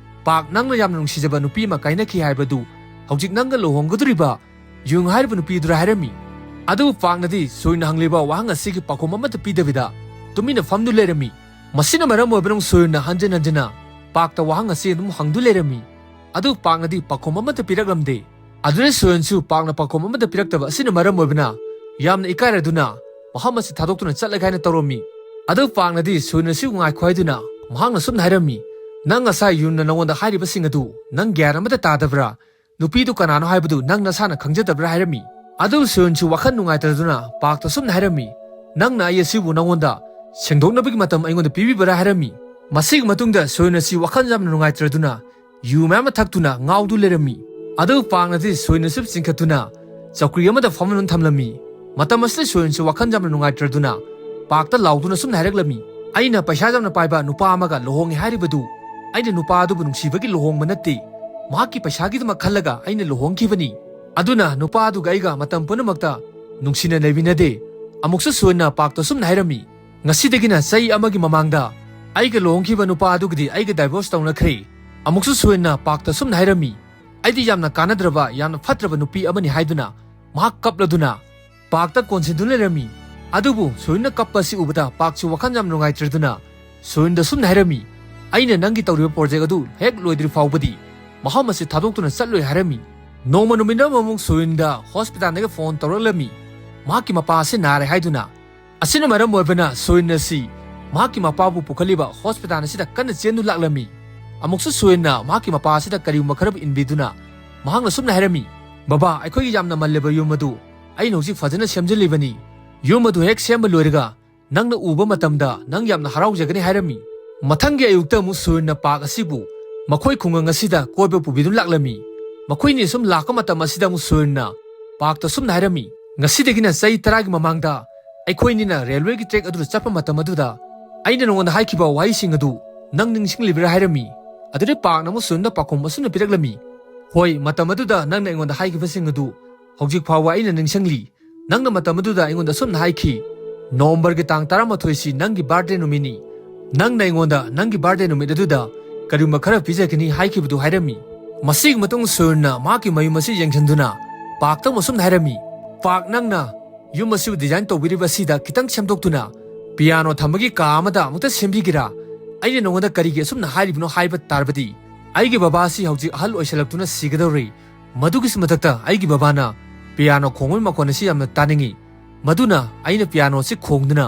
"ꯄꯥꯛ, ꯅꯪꯅ ꯌꯥꯝꯅ ꯅꯨꯡꯁꯤꯖꯕ ꯅꯨꯄꯤ ꯑꯃ ꯀꯥꯏꯅꯈꯤ ꯍꯥꯏꯕꯗꯨ ꯍꯧꯖꯤꯛ ꯅꯪꯒ ꯂꯨꯍꯣꯡꯒꯗꯧꯔꯤꯕ ꯌꯨꯟ ꯍꯥꯏꯔꯤꯕ ꯅꯨꯄꯤꯗꯨꯔ?" ꯍꯥꯏꯔꯝꯃꯤ꯫ ꯑꯗꯨꯕꯨ ꯄꯥꯛꯅꯗꯤ ꯁꯣꯌꯟꯅ ꯍꯪꯂꯤꯕ ꯋꯥꯍꯪ ꯑꯁꯤꯒꯤ ꯄꯥꯎꯈꯨꯝ ꯑꯃꯠꯇ ꯄꯤꯗꯕꯤꯗ ꯇꯨꯃꯤꯟꯅ ꯐꯝꯗꯨ ꯂꯩꯔꯝꯃꯤ꯫ ꯃꯁꯤꯅ ꯃꯔꯝ ꯑꯣꯏꯕꯅ ꯁꯣꯌꯟꯅ ꯍꯟꯖꯤꯟ ꯍꯟꯖꯤꯟꯅ ꯄꯥꯛꯇ ꯋꯥꯍꯪ ꯑꯁꯤ ꯑꯗꯨꯝ ꯍꯪꯗꯨ ꯂꯩꯔꯝꯃꯤ꯫ ꯑꯗꯨꯕꯨ ꯄꯥꯛꯅꯗꯤ ꯄꯥꯎꯈꯨꯝ ꯑꯃꯠꯇ ꯄꯤꯔꯛꯂꯝꯗꯦ꯫ ꯑꯗꯨꯅ ꯁꯣꯌꯟꯁꯨ ꯄꯥꯛꯅ ꯄꯥꯎꯈꯨꯝ ꯑꯃꯠꯇ ꯄꯤꯔꯛꯇꯕ ꯑꯁꯤꯅ ꯃꯔꯝ ꯑꯣꯏꯕꯅ ꯌꯥꯝꯅ ꯏꯀꯥꯏꯔꯗꯨꯅ ꯃꯐꯝ ꯑꯁꯤ ꯊꯥꯗꯣꯛꯇꯨꯅ ꯆꯠꯂꯒꯦ ꯍꯥꯏꯅ ꯇꯧꯔꯝꯃꯤ꯫ ꯑꯗꯨꯕꯨ ꯄꯥꯛꯅꯗꯤ ꯁꯣꯌꯟ ꯑꯁꯤꯕꯨ ꯉꯥꯏꯈꯣ ꯍꯥꯏꯗꯨꯅ ꯃꯍꯥꯛꯅ ꯁꯨꯝꯅ ꯍꯥꯏꯔꯝꯃꯤ, "ꯅꯪ ꯉꯁꯥꯏ ꯌꯨꯟꯅ ꯅꯉꯣꯟꯗ ꯍꯥꯏꯔꯤꯕꯁꯤꯡ ꯑꯗꯨ ꯅꯪ ꯒ꯭ꯌꯥꯟ ꯑꯃꯠꯇ ꯇꯥꯗꯕ꯭ꯔꯥ? ꯅꯨꯄꯤꯗꯨ ꯀꯅꯥꯅꯣ ꯍꯥꯏꯕꯗꯨ ꯅꯪ ꯅꯁꯥꯅ ꯈꯪꯖꯗꯕ꯭ꯔꯥ?" ꯍꯥꯏꯔꯝꯃꯤ꯫ ꯑꯗꯨꯕꯨ ꯁꯣꯌꯟꯁꯨ ꯋꯥꯈꯜ ꯅꯨꯡꯉꯥꯏꯇꯗꯨꯅ ꯄꯥꯛꯇ ꯁꯨꯝꯅ ꯍꯥꯏꯔꯝꯃꯤ, "ꯅꯪꯅ ꯑꯩ ꯑꯁꯤꯕꯨ ꯅꯉꯣꯟꯗ ꯁꯦꯡꯗꯣꯛꯅꯕꯒꯤ ꯃꯇꯝ ꯑꯩꯉꯣꯟꯗ ꯄꯤꯕꯤꯕ꯭ꯔꯥ?" ꯍꯥꯏꯔꯝꯃꯤ꯫ ꯃꯁꯤꯒꯤ ꯃꯇꯨꯡꯗ ꯁꯣꯌꯟ ꯑꯁꯤ ꯋꯥꯈꯜ ꯌꯥꯝꯅ ꯅꯨꯡꯉꯥꯏꯇ꯭ꯔꯗꯨꯅ ꯌꯨ ꯃꯌꯥꯝ ꯑꯃ ꯊꯛꯇꯨꯅ ꯉꯥꯎꯗꯨ ꯂꯩꯔꯝꯃꯤ꯫ ꯑꯗꯨꯕꯨ ꯄꯥꯛꯅꯗꯤ ꯁꯣꯌꯟ ꯑꯁꯤ ꯆꯤꯡꯈꯠꯇꯨꯅ ꯆꯧꯀ꯭ꯔꯤ ꯑꯃꯗ ꯐꯝꯍꯟꯗꯨꯅ ꯊꯝꯂꯝꯃꯤ꯫ ꯃꯇꯝ ꯑꯁꯤꯗ ꯁꯣꯌꯟꯁꯨ ꯋꯥꯈꯜ ꯌꯥꯝꯅ ꯅꯨꯡꯉꯥꯏꯇ꯭ꯔꯗꯨꯅ ꯄꯥꯛꯇ ꯂꯥꯎꯗꯨꯅ ꯁꯨꯝꯅ ꯍꯥꯏꯔꯛꯂꯝꯃꯤ, "ꯑꯩꯅ ꯄꯩꯁꯥ ꯌꯥꯝꯅ ꯄꯥꯏꯕ ꯅꯨꯄꯥ ꯑꯃꯒ ꯂꯨꯍꯣꯡꯉꯦ ꯍꯥꯏꯔꯤꯕꯗꯨ ꯑꯩꯅ ꯅꯨꯄꯥ ꯑꯗꯨꯕꯨ ꯅꯨꯡꯁꯤꯕꯒꯤ ꯂꯨꯍꯣꯡꯕ ꯅꯠꯇꯦ, ꯃꯍꯥꯛꯀꯤ ꯄꯩꯁꯥꯒꯤꯗꯃꯛ ꯈꯜꯂꯒ ꯑꯩꯅ ꯂꯨꯍꯣꯡꯈꯤꯕꯅꯤ꯫ ꯑꯗꯨꯅ ꯅꯨꯄꯥ ꯑꯗꯨꯒ ꯑꯩꯒ ꯃꯇꯝ ꯄꯨꯝꯅꯃꯛꯇ ꯅꯨꯡꯁꯤꯅ ꯂꯩꯃꯤꯟꯅꯗꯦ꯫" ꯑꯃꯨꯛꯁꯨ ꯁꯣꯏꯅ ꯄꯥꯛꯇ ꯁꯨꯝꯅ ꯍꯥꯏꯔꯝꯃꯤ, "ꯉꯁꯤꯗꯒꯤꯅ ꯆꯍꯤ ꯑꯃꯒꯤ ꯃꯃꯥꯡꯗ ꯑꯩꯒ ꯂꯨꯍꯣꯡꯈꯤꯕ ꯅꯨꯄꯥ ꯑꯗꯨꯒꯤꯗꯤ ꯑꯩꯒ ꯗꯥꯏꯚꯣꯔꯁ ꯇꯧꯅꯈ꯭ꯔꯦ꯫" ꯑꯃꯨꯛꯁꯨ ꯁꯣꯏꯅ ꯄꯥꯛꯇ ꯁꯨꯝꯅ ꯍꯥꯏꯔꯝꯃꯤ, "ꯑꯩꯗꯤ ꯌꯥꯝꯅ ꯀꯥꯟꯅꯗ꯭ꯔꯕ, ꯌꯥꯝꯅ ꯐꯠꯇ꯭ꯔꯕ ꯅꯨꯄꯤ ꯑꯃꯅꯤ" ꯍꯥꯏꯗꯨꯅ ꯃꯍꯥꯛ ꯀꯞꯂꯗꯨꯅ ꯄꯥꯛꯇ ꯀꯣꯟꯁꯤꯟꯗꯨꯅ ꯂꯩꯔꯝꯃꯤ꯫ ꯑꯗꯨꯕꯨ ꯁꯣꯏꯅ ꯀꯞꯄ ꯑꯁꯤ ꯎꯕꯗ ꯄꯥꯛꯁꯨ ꯋꯥꯈꯜ ꯌꯥꯝ ꯅꯨꯡꯉꯥꯏꯇ꯭ꯔꯗꯨꯅ ꯁꯣꯏꯅꯗ ꯁꯨꯝꯅ ꯍꯥꯏꯔꯝꯃꯤ, "ꯑꯩꯅ ꯅꯪꯒꯤ ꯇꯧꯔꯤꯕ ꯄ꯭ꯔꯣꯖꯦꯛ ꯑꯗꯨ ꯍꯦꯛ ꯂꯣꯏꯗ꯭ꯔꯤ ꯐꯥꯎꯕꯗꯤ ꯃꯐꯝ ꯑꯁꯤ ꯊꯥꯗꯣꯛꯇꯨꯅ ꯆꯠꯂꯣꯏ" ꯍꯥꯏꯔꯝꯃꯤ꯫ ꯅꯣꯡꯃ ꯅꯨꯃꯤꯠ ꯑꯃꯃꯨꯛ ꯁꯣꯏꯅꯗ ꯍꯣꯁꯄꯤꯇꯥꯜꯗꯒꯤ ꯐꯣꯟ ꯇꯧꯔꯛꯂꯝꯃꯤ, ꯃꯍꯥꯛꯀꯤ ꯃꯄꯥ ꯑꯁꯤ ꯅꯥꯔꯦ ꯍꯥꯏꯗꯨꯅ꯫ ꯑꯁꯤꯅ ꯃꯔꯝ ꯑꯣꯏꯕꯅ ꯁꯣꯏꯅ ꯑꯁꯤ ꯃꯍꯥꯛꯀꯤ ꯃꯄꯥꯕꯨ ꯄꯨꯈꯠꯂꯤꯕ ꯍꯣꯁꯄꯤꯇꯥꯜ ꯑꯁꯤꯗ ꯀꯟꯅ ꯆꯦꯟꯗꯨ ꯂꯥꯛꯂꯝꯃꯤ꯫ ꯑꯃꯨꯛꯁꯨ ꯁꯣꯏꯅ ꯃꯍꯥꯛꯀꯤ ꯃꯄꯥ ꯑꯁꯤꯗ ꯀꯔꯤꯒꯨꯝꯕ ꯈꯔꯕꯨ ꯏꯟꯕꯤꯗꯨꯅ ꯃꯍꯥꯛꯅ ꯁꯨꯝꯅ ꯍꯥꯏꯔꯝꯃꯤ, "ꯕꯕꯥ, ꯑꯩꯈꯣꯏꯒꯤ ꯌꯥꯝꯅ ꯃꯜꯂꯤꯕ ꯌꯨꯝ ꯑꯗꯨ ꯑꯩꯅ ꯍꯧꯖꯤꯛ ꯐꯖꯅ ꯁꯦꯝꯖꯤꯜꯂꯤꯕꯅꯤ꯫ ꯌꯨꯝ ꯑꯗꯨ ꯍꯦꯛ ꯁꯦꯝꯕ ꯂꯣꯏꯔꯒ ꯅꯪꯅ ꯎꯕ ꯃꯇꯝꯗ ꯅꯪ ꯌꯥꯝꯅ ꯍꯔꯥꯎꯖꯒꯅꯤ" ꯍꯥꯏꯔꯝꯃꯤ꯫ ꯃꯊꯪꯒꯤ ꯑꯌꯨꯛꯇ ꯑꯃꯨꯛ ꯁꯣꯏꯅ ꯄꯥꯛ ꯑꯁꯤꯕꯨ ꯃꯈꯣꯏ ꯈꯨꯡꯒꯪ ꯑꯁꯤꯗ ꯀꯣꯏꯕ ꯄꯨꯕꯤꯗꯨꯅ ꯂꯥꯛꯂꯝꯃꯤ꯫ ꯃꯈꯣꯏꯅꯤ ꯁꯨꯝ ꯂꯥꯛꯄ ꯃꯇꯝ ꯑꯁꯤꯗ ꯑꯃꯨꯛ ꯁꯣꯏꯅ ꯄꯥꯛꯇ ꯁꯨꯝꯅ ꯍꯥꯏꯔꯝꯃꯤ, "ꯉꯁꯤꯗꯒꯤꯅ ꯆꯍꯤ ꯇꯔꯥꯒꯤ ꯃꯃꯥꯡꯗ ꯑꯩꯈꯣꯏꯅꯤꯅ ꯔꯦꯜꯋꯦꯒꯤ ꯇ꯭ꯔꯦꯛ ꯑꯗꯨꯗ ꯆꯠꯄ ꯃꯇꯝ ꯑꯗꯨꯗ ꯑꯩꯅ ꯅꯉꯣꯟꯗ ꯍꯥꯏꯈꯤꯕ ꯋꯥꯍꯩꯁꯤꯡ ꯑꯗꯨ ꯅꯪ ꯅꯤꯡꯁꯤꯡꯂꯤꯕ꯭ꯔꯥ?" ꯍꯥꯏꯔꯝꯃꯤ꯫ ꯑꯗꯨꯗꯩ ꯄꯥꯛꯅ ꯑꯃꯨꯛ ꯁꯣꯏꯅ ꯄꯥꯎꯈꯨꯝ ꯑꯁꯨꯝꯅ ꯄꯤꯔꯛꯂꯝꯃꯤ, "ꯍꯣꯏ, ꯃꯇꯝ ꯑꯗꯨꯗ ꯅꯪꯅ ꯑꯩꯉꯣꯟꯗ ꯍꯥꯏꯈꯤꯕꯁꯤꯡ ꯑꯗꯨ ꯍꯧꯖꯤꯛ ꯐꯥꯎꯕ ꯑꯩꯅ ꯅꯤꯡꯁꯤꯡꯂꯤ꯫ ꯅꯪꯅ ꯃꯇꯝ ꯑꯗꯨꯗ ꯑꯩꯉꯣꯟꯗ ꯑꯁꯨꯝꯅ ꯍꯥꯏꯈꯤ, 'ꯅꯣꯕꯦꯝꯕꯔꯒꯤ ꯇꯥꯡ ꯇꯔꯥꯃꯥꯊꯣꯏꯁꯤ ꯅꯪꯒꯤ ꯕꯥꯔꯗꯦ ꯅꯨꯃꯤꯠꯅꯤ꯫ ꯅꯪꯅ ꯑꯩꯉꯣꯟꯗ ꯅꯪꯒꯤ ꯕꯥꯔꯗꯦ ꯅꯨꯃꯤꯠ ꯑꯗꯨꯗ ꯀꯔꯤꯒꯨꯝꯕ ꯈꯔ ꯄꯤꯖꯒꯅꯤ' ꯍꯥꯏꯈꯤꯕꯗꯨ" ꯍꯥꯏꯔꯝꯃꯤ꯫ ꯃꯁꯤꯒꯤ ꯃꯇꯨꯡ ꯁꯣꯏꯅ ꯃꯍꯥꯛꯀꯤ ꯃꯌꯨꯝ ꯑꯁꯤ ꯌꯦꯡꯁꯤꯟꯗꯨꯅ ꯄꯥꯛꯇ ꯑꯃꯨꯛ ꯑꯁꯨꯝꯅ ꯍꯥꯏꯔꯝꯃꯤ, "ꯄꯥꯛ, ꯅꯪꯅ ꯌꯨꯝ ꯑꯁꯤꯕꯨ ꯗꯤꯖꯥꯏꯟ ꯇꯧꯕꯤꯔꯤꯕ ꯑꯁꯤꯗ ꯈꯤꯇꯪ ꯁꯦꯝꯗꯣꯛꯇꯨꯅ ꯄꯤꯌꯥꯅꯣ ꯊꯝꯕꯒꯤ ꯀꯥ ꯑꯃꯗ ꯑꯃꯨꯛꯇ ꯁꯦꯝꯕꯤꯒꯦꯔꯥ? ꯑꯩꯅ ꯅꯉꯣꯟꯗ ꯀꯔꯤꯒꯤ ꯑꯁꯨꯝꯅ ꯍꯥꯏꯔꯤꯕꯅꯣ ꯍꯥꯏꯕ ꯇꯥꯔꯕꯗꯤ ꯑꯩꯒꯤ ꯕꯕꯥ ꯑꯁꯤ ꯍꯧꯖꯤꯛ ꯑꯍꯜ ꯑꯣꯏꯁꯜꯂꯛꯇꯨꯅ ꯁꯤꯒꯗꯧꯔꯦ꯫ ꯃꯗꯨꯒꯤꯁꯨ ꯃꯊꯛꯇ ꯑꯩꯒꯤ ꯕꯕꯥꯅ ꯄꯤꯌꯥꯅꯣ ꯈꯣꯡꯕꯒꯤ ꯃꯈꯣꯟ ꯑꯁꯤ ꯌꯥꯝꯅ ꯇꯥꯅꯤꯡꯏ꯫ ꯃꯗꯨꯅ ꯑꯩꯅ ꯄꯤꯌꯥꯅꯣ ꯑꯁꯤ ꯈꯣꯡꯗꯨꯅ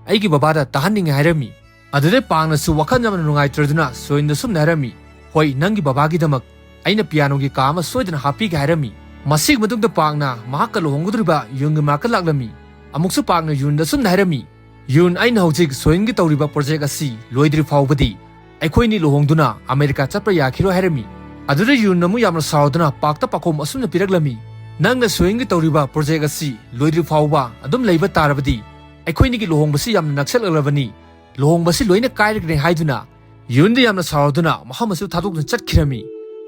ꯑꯩꯒꯤ ꯕꯕꯥꯗ ꯇꯥꯍꯟꯅꯤꯡꯏ" ꯍꯥꯏꯔꯝꯃꯤ꯫ ꯑꯗꯨꯗꯩ ꯄꯥꯛꯅꯁꯨ ꯋꯥꯈꯜ ꯌꯥꯝꯅ ꯅꯨꯡꯉꯥꯏꯇ꯭ꯔꯗꯨꯅ ꯁꯣꯏꯅꯗ ꯁꯨꯝꯅ ꯍꯥꯏꯔꯝꯃꯤ, "ꯍꯣꯏ, ꯅꯪꯒꯤ ꯕꯕꯥꯒꯤꯗꯃꯛ ꯑꯩꯅ ꯄꯤꯌꯥꯅꯣꯒꯤ ꯀꯥ ꯑꯃ ꯁꯣꯏꯗꯅ ꯍꯥꯞꯄꯤꯒꯦ" ꯍꯥꯏꯔꯝꯃꯤ꯫ ꯃꯁꯤꯒꯤ ꯃꯇꯨꯡꯗ ꯄꯥꯛꯅ ꯃꯍꯥꯛꯀ ꯂꯨꯍꯣꯡꯒꯗꯧꯔꯤꯕ ꯌꯨꯟꯒꯤ ꯃꯅꯥꯛꯇ ꯂꯥꯛꯂꯝꯃꯤ꯫ ꯑꯃꯨꯛꯁꯨ ꯄꯥꯛꯅ ꯌꯨꯟꯗ ꯁꯨꯝꯅ ꯍꯥꯏꯔꯝꯃꯤ, "ꯌꯨꯟ, ꯑꯩꯅ ꯍꯧꯖꯤꯛ ꯁꯣꯏꯟꯒꯤ ꯇꯧꯔꯤꯕ ꯄ꯭ꯔꯣꯖꯦꯛ ꯑꯁꯤ ꯂꯣꯏꯗ꯭ꯔꯤ ꯐꯥꯎꯕꯗꯤ ꯑꯩꯈꯣꯏꯅꯤ ꯂꯨꯍꯣꯡꯗꯨꯅ ꯑꯃꯦꯔꯤꯀꯥ ꯆꯠꯄ ꯌꯥꯈꯤꯔꯣꯏ" ꯍꯥꯏꯔꯝꯃꯤ꯫ ꯑꯗꯨꯗ ꯌꯨꯟ ꯑꯃꯨꯛ ꯌꯥꯝꯅ ꯁꯥꯎꯗꯨꯅ ꯄꯥꯛꯇ ꯄꯥꯎꯈꯨꯝ ꯑꯁꯨꯝꯅ ꯄꯤꯔꯛꯂꯝꯃꯤ, "ꯅꯪꯅ ꯁꯣꯏꯟꯒꯤ ꯇꯧꯔꯤꯕ ꯄ꯭ꯔꯣꯖꯦꯛ ꯑꯁꯤ ꯂꯣꯏꯗ꯭ꯔꯤ ꯐꯥꯎꯕ ꯑꯗꯨꯝ ꯂꯩꯕ ꯇꯥꯔꯕꯗꯤ ꯑꯩꯈꯣꯏꯅꯤꯒꯤ ꯂꯨꯍꯣꯡꯕꯁꯤ ꯌꯥꯝꯅ ꯅꯛꯁꯜꯂꯛꯂꯕꯅꯤ, ꯂꯨꯍꯣꯡꯕꯁꯤ ꯂꯣꯏꯅ ꯀꯥꯏꯔꯒꯅꯤ" ꯍꯥꯏꯗꯨꯅ ꯌꯨꯟꯗ ꯌꯥꯝꯅ ꯁꯥꯎꯔꯗꯨꯅ ꯃꯐꯝ ꯑꯁꯤꯕꯨ ꯊꯥꯗꯣꯛꯇꯨꯅ ꯆꯠꯈꯤꯔꯝꯃꯤ꯫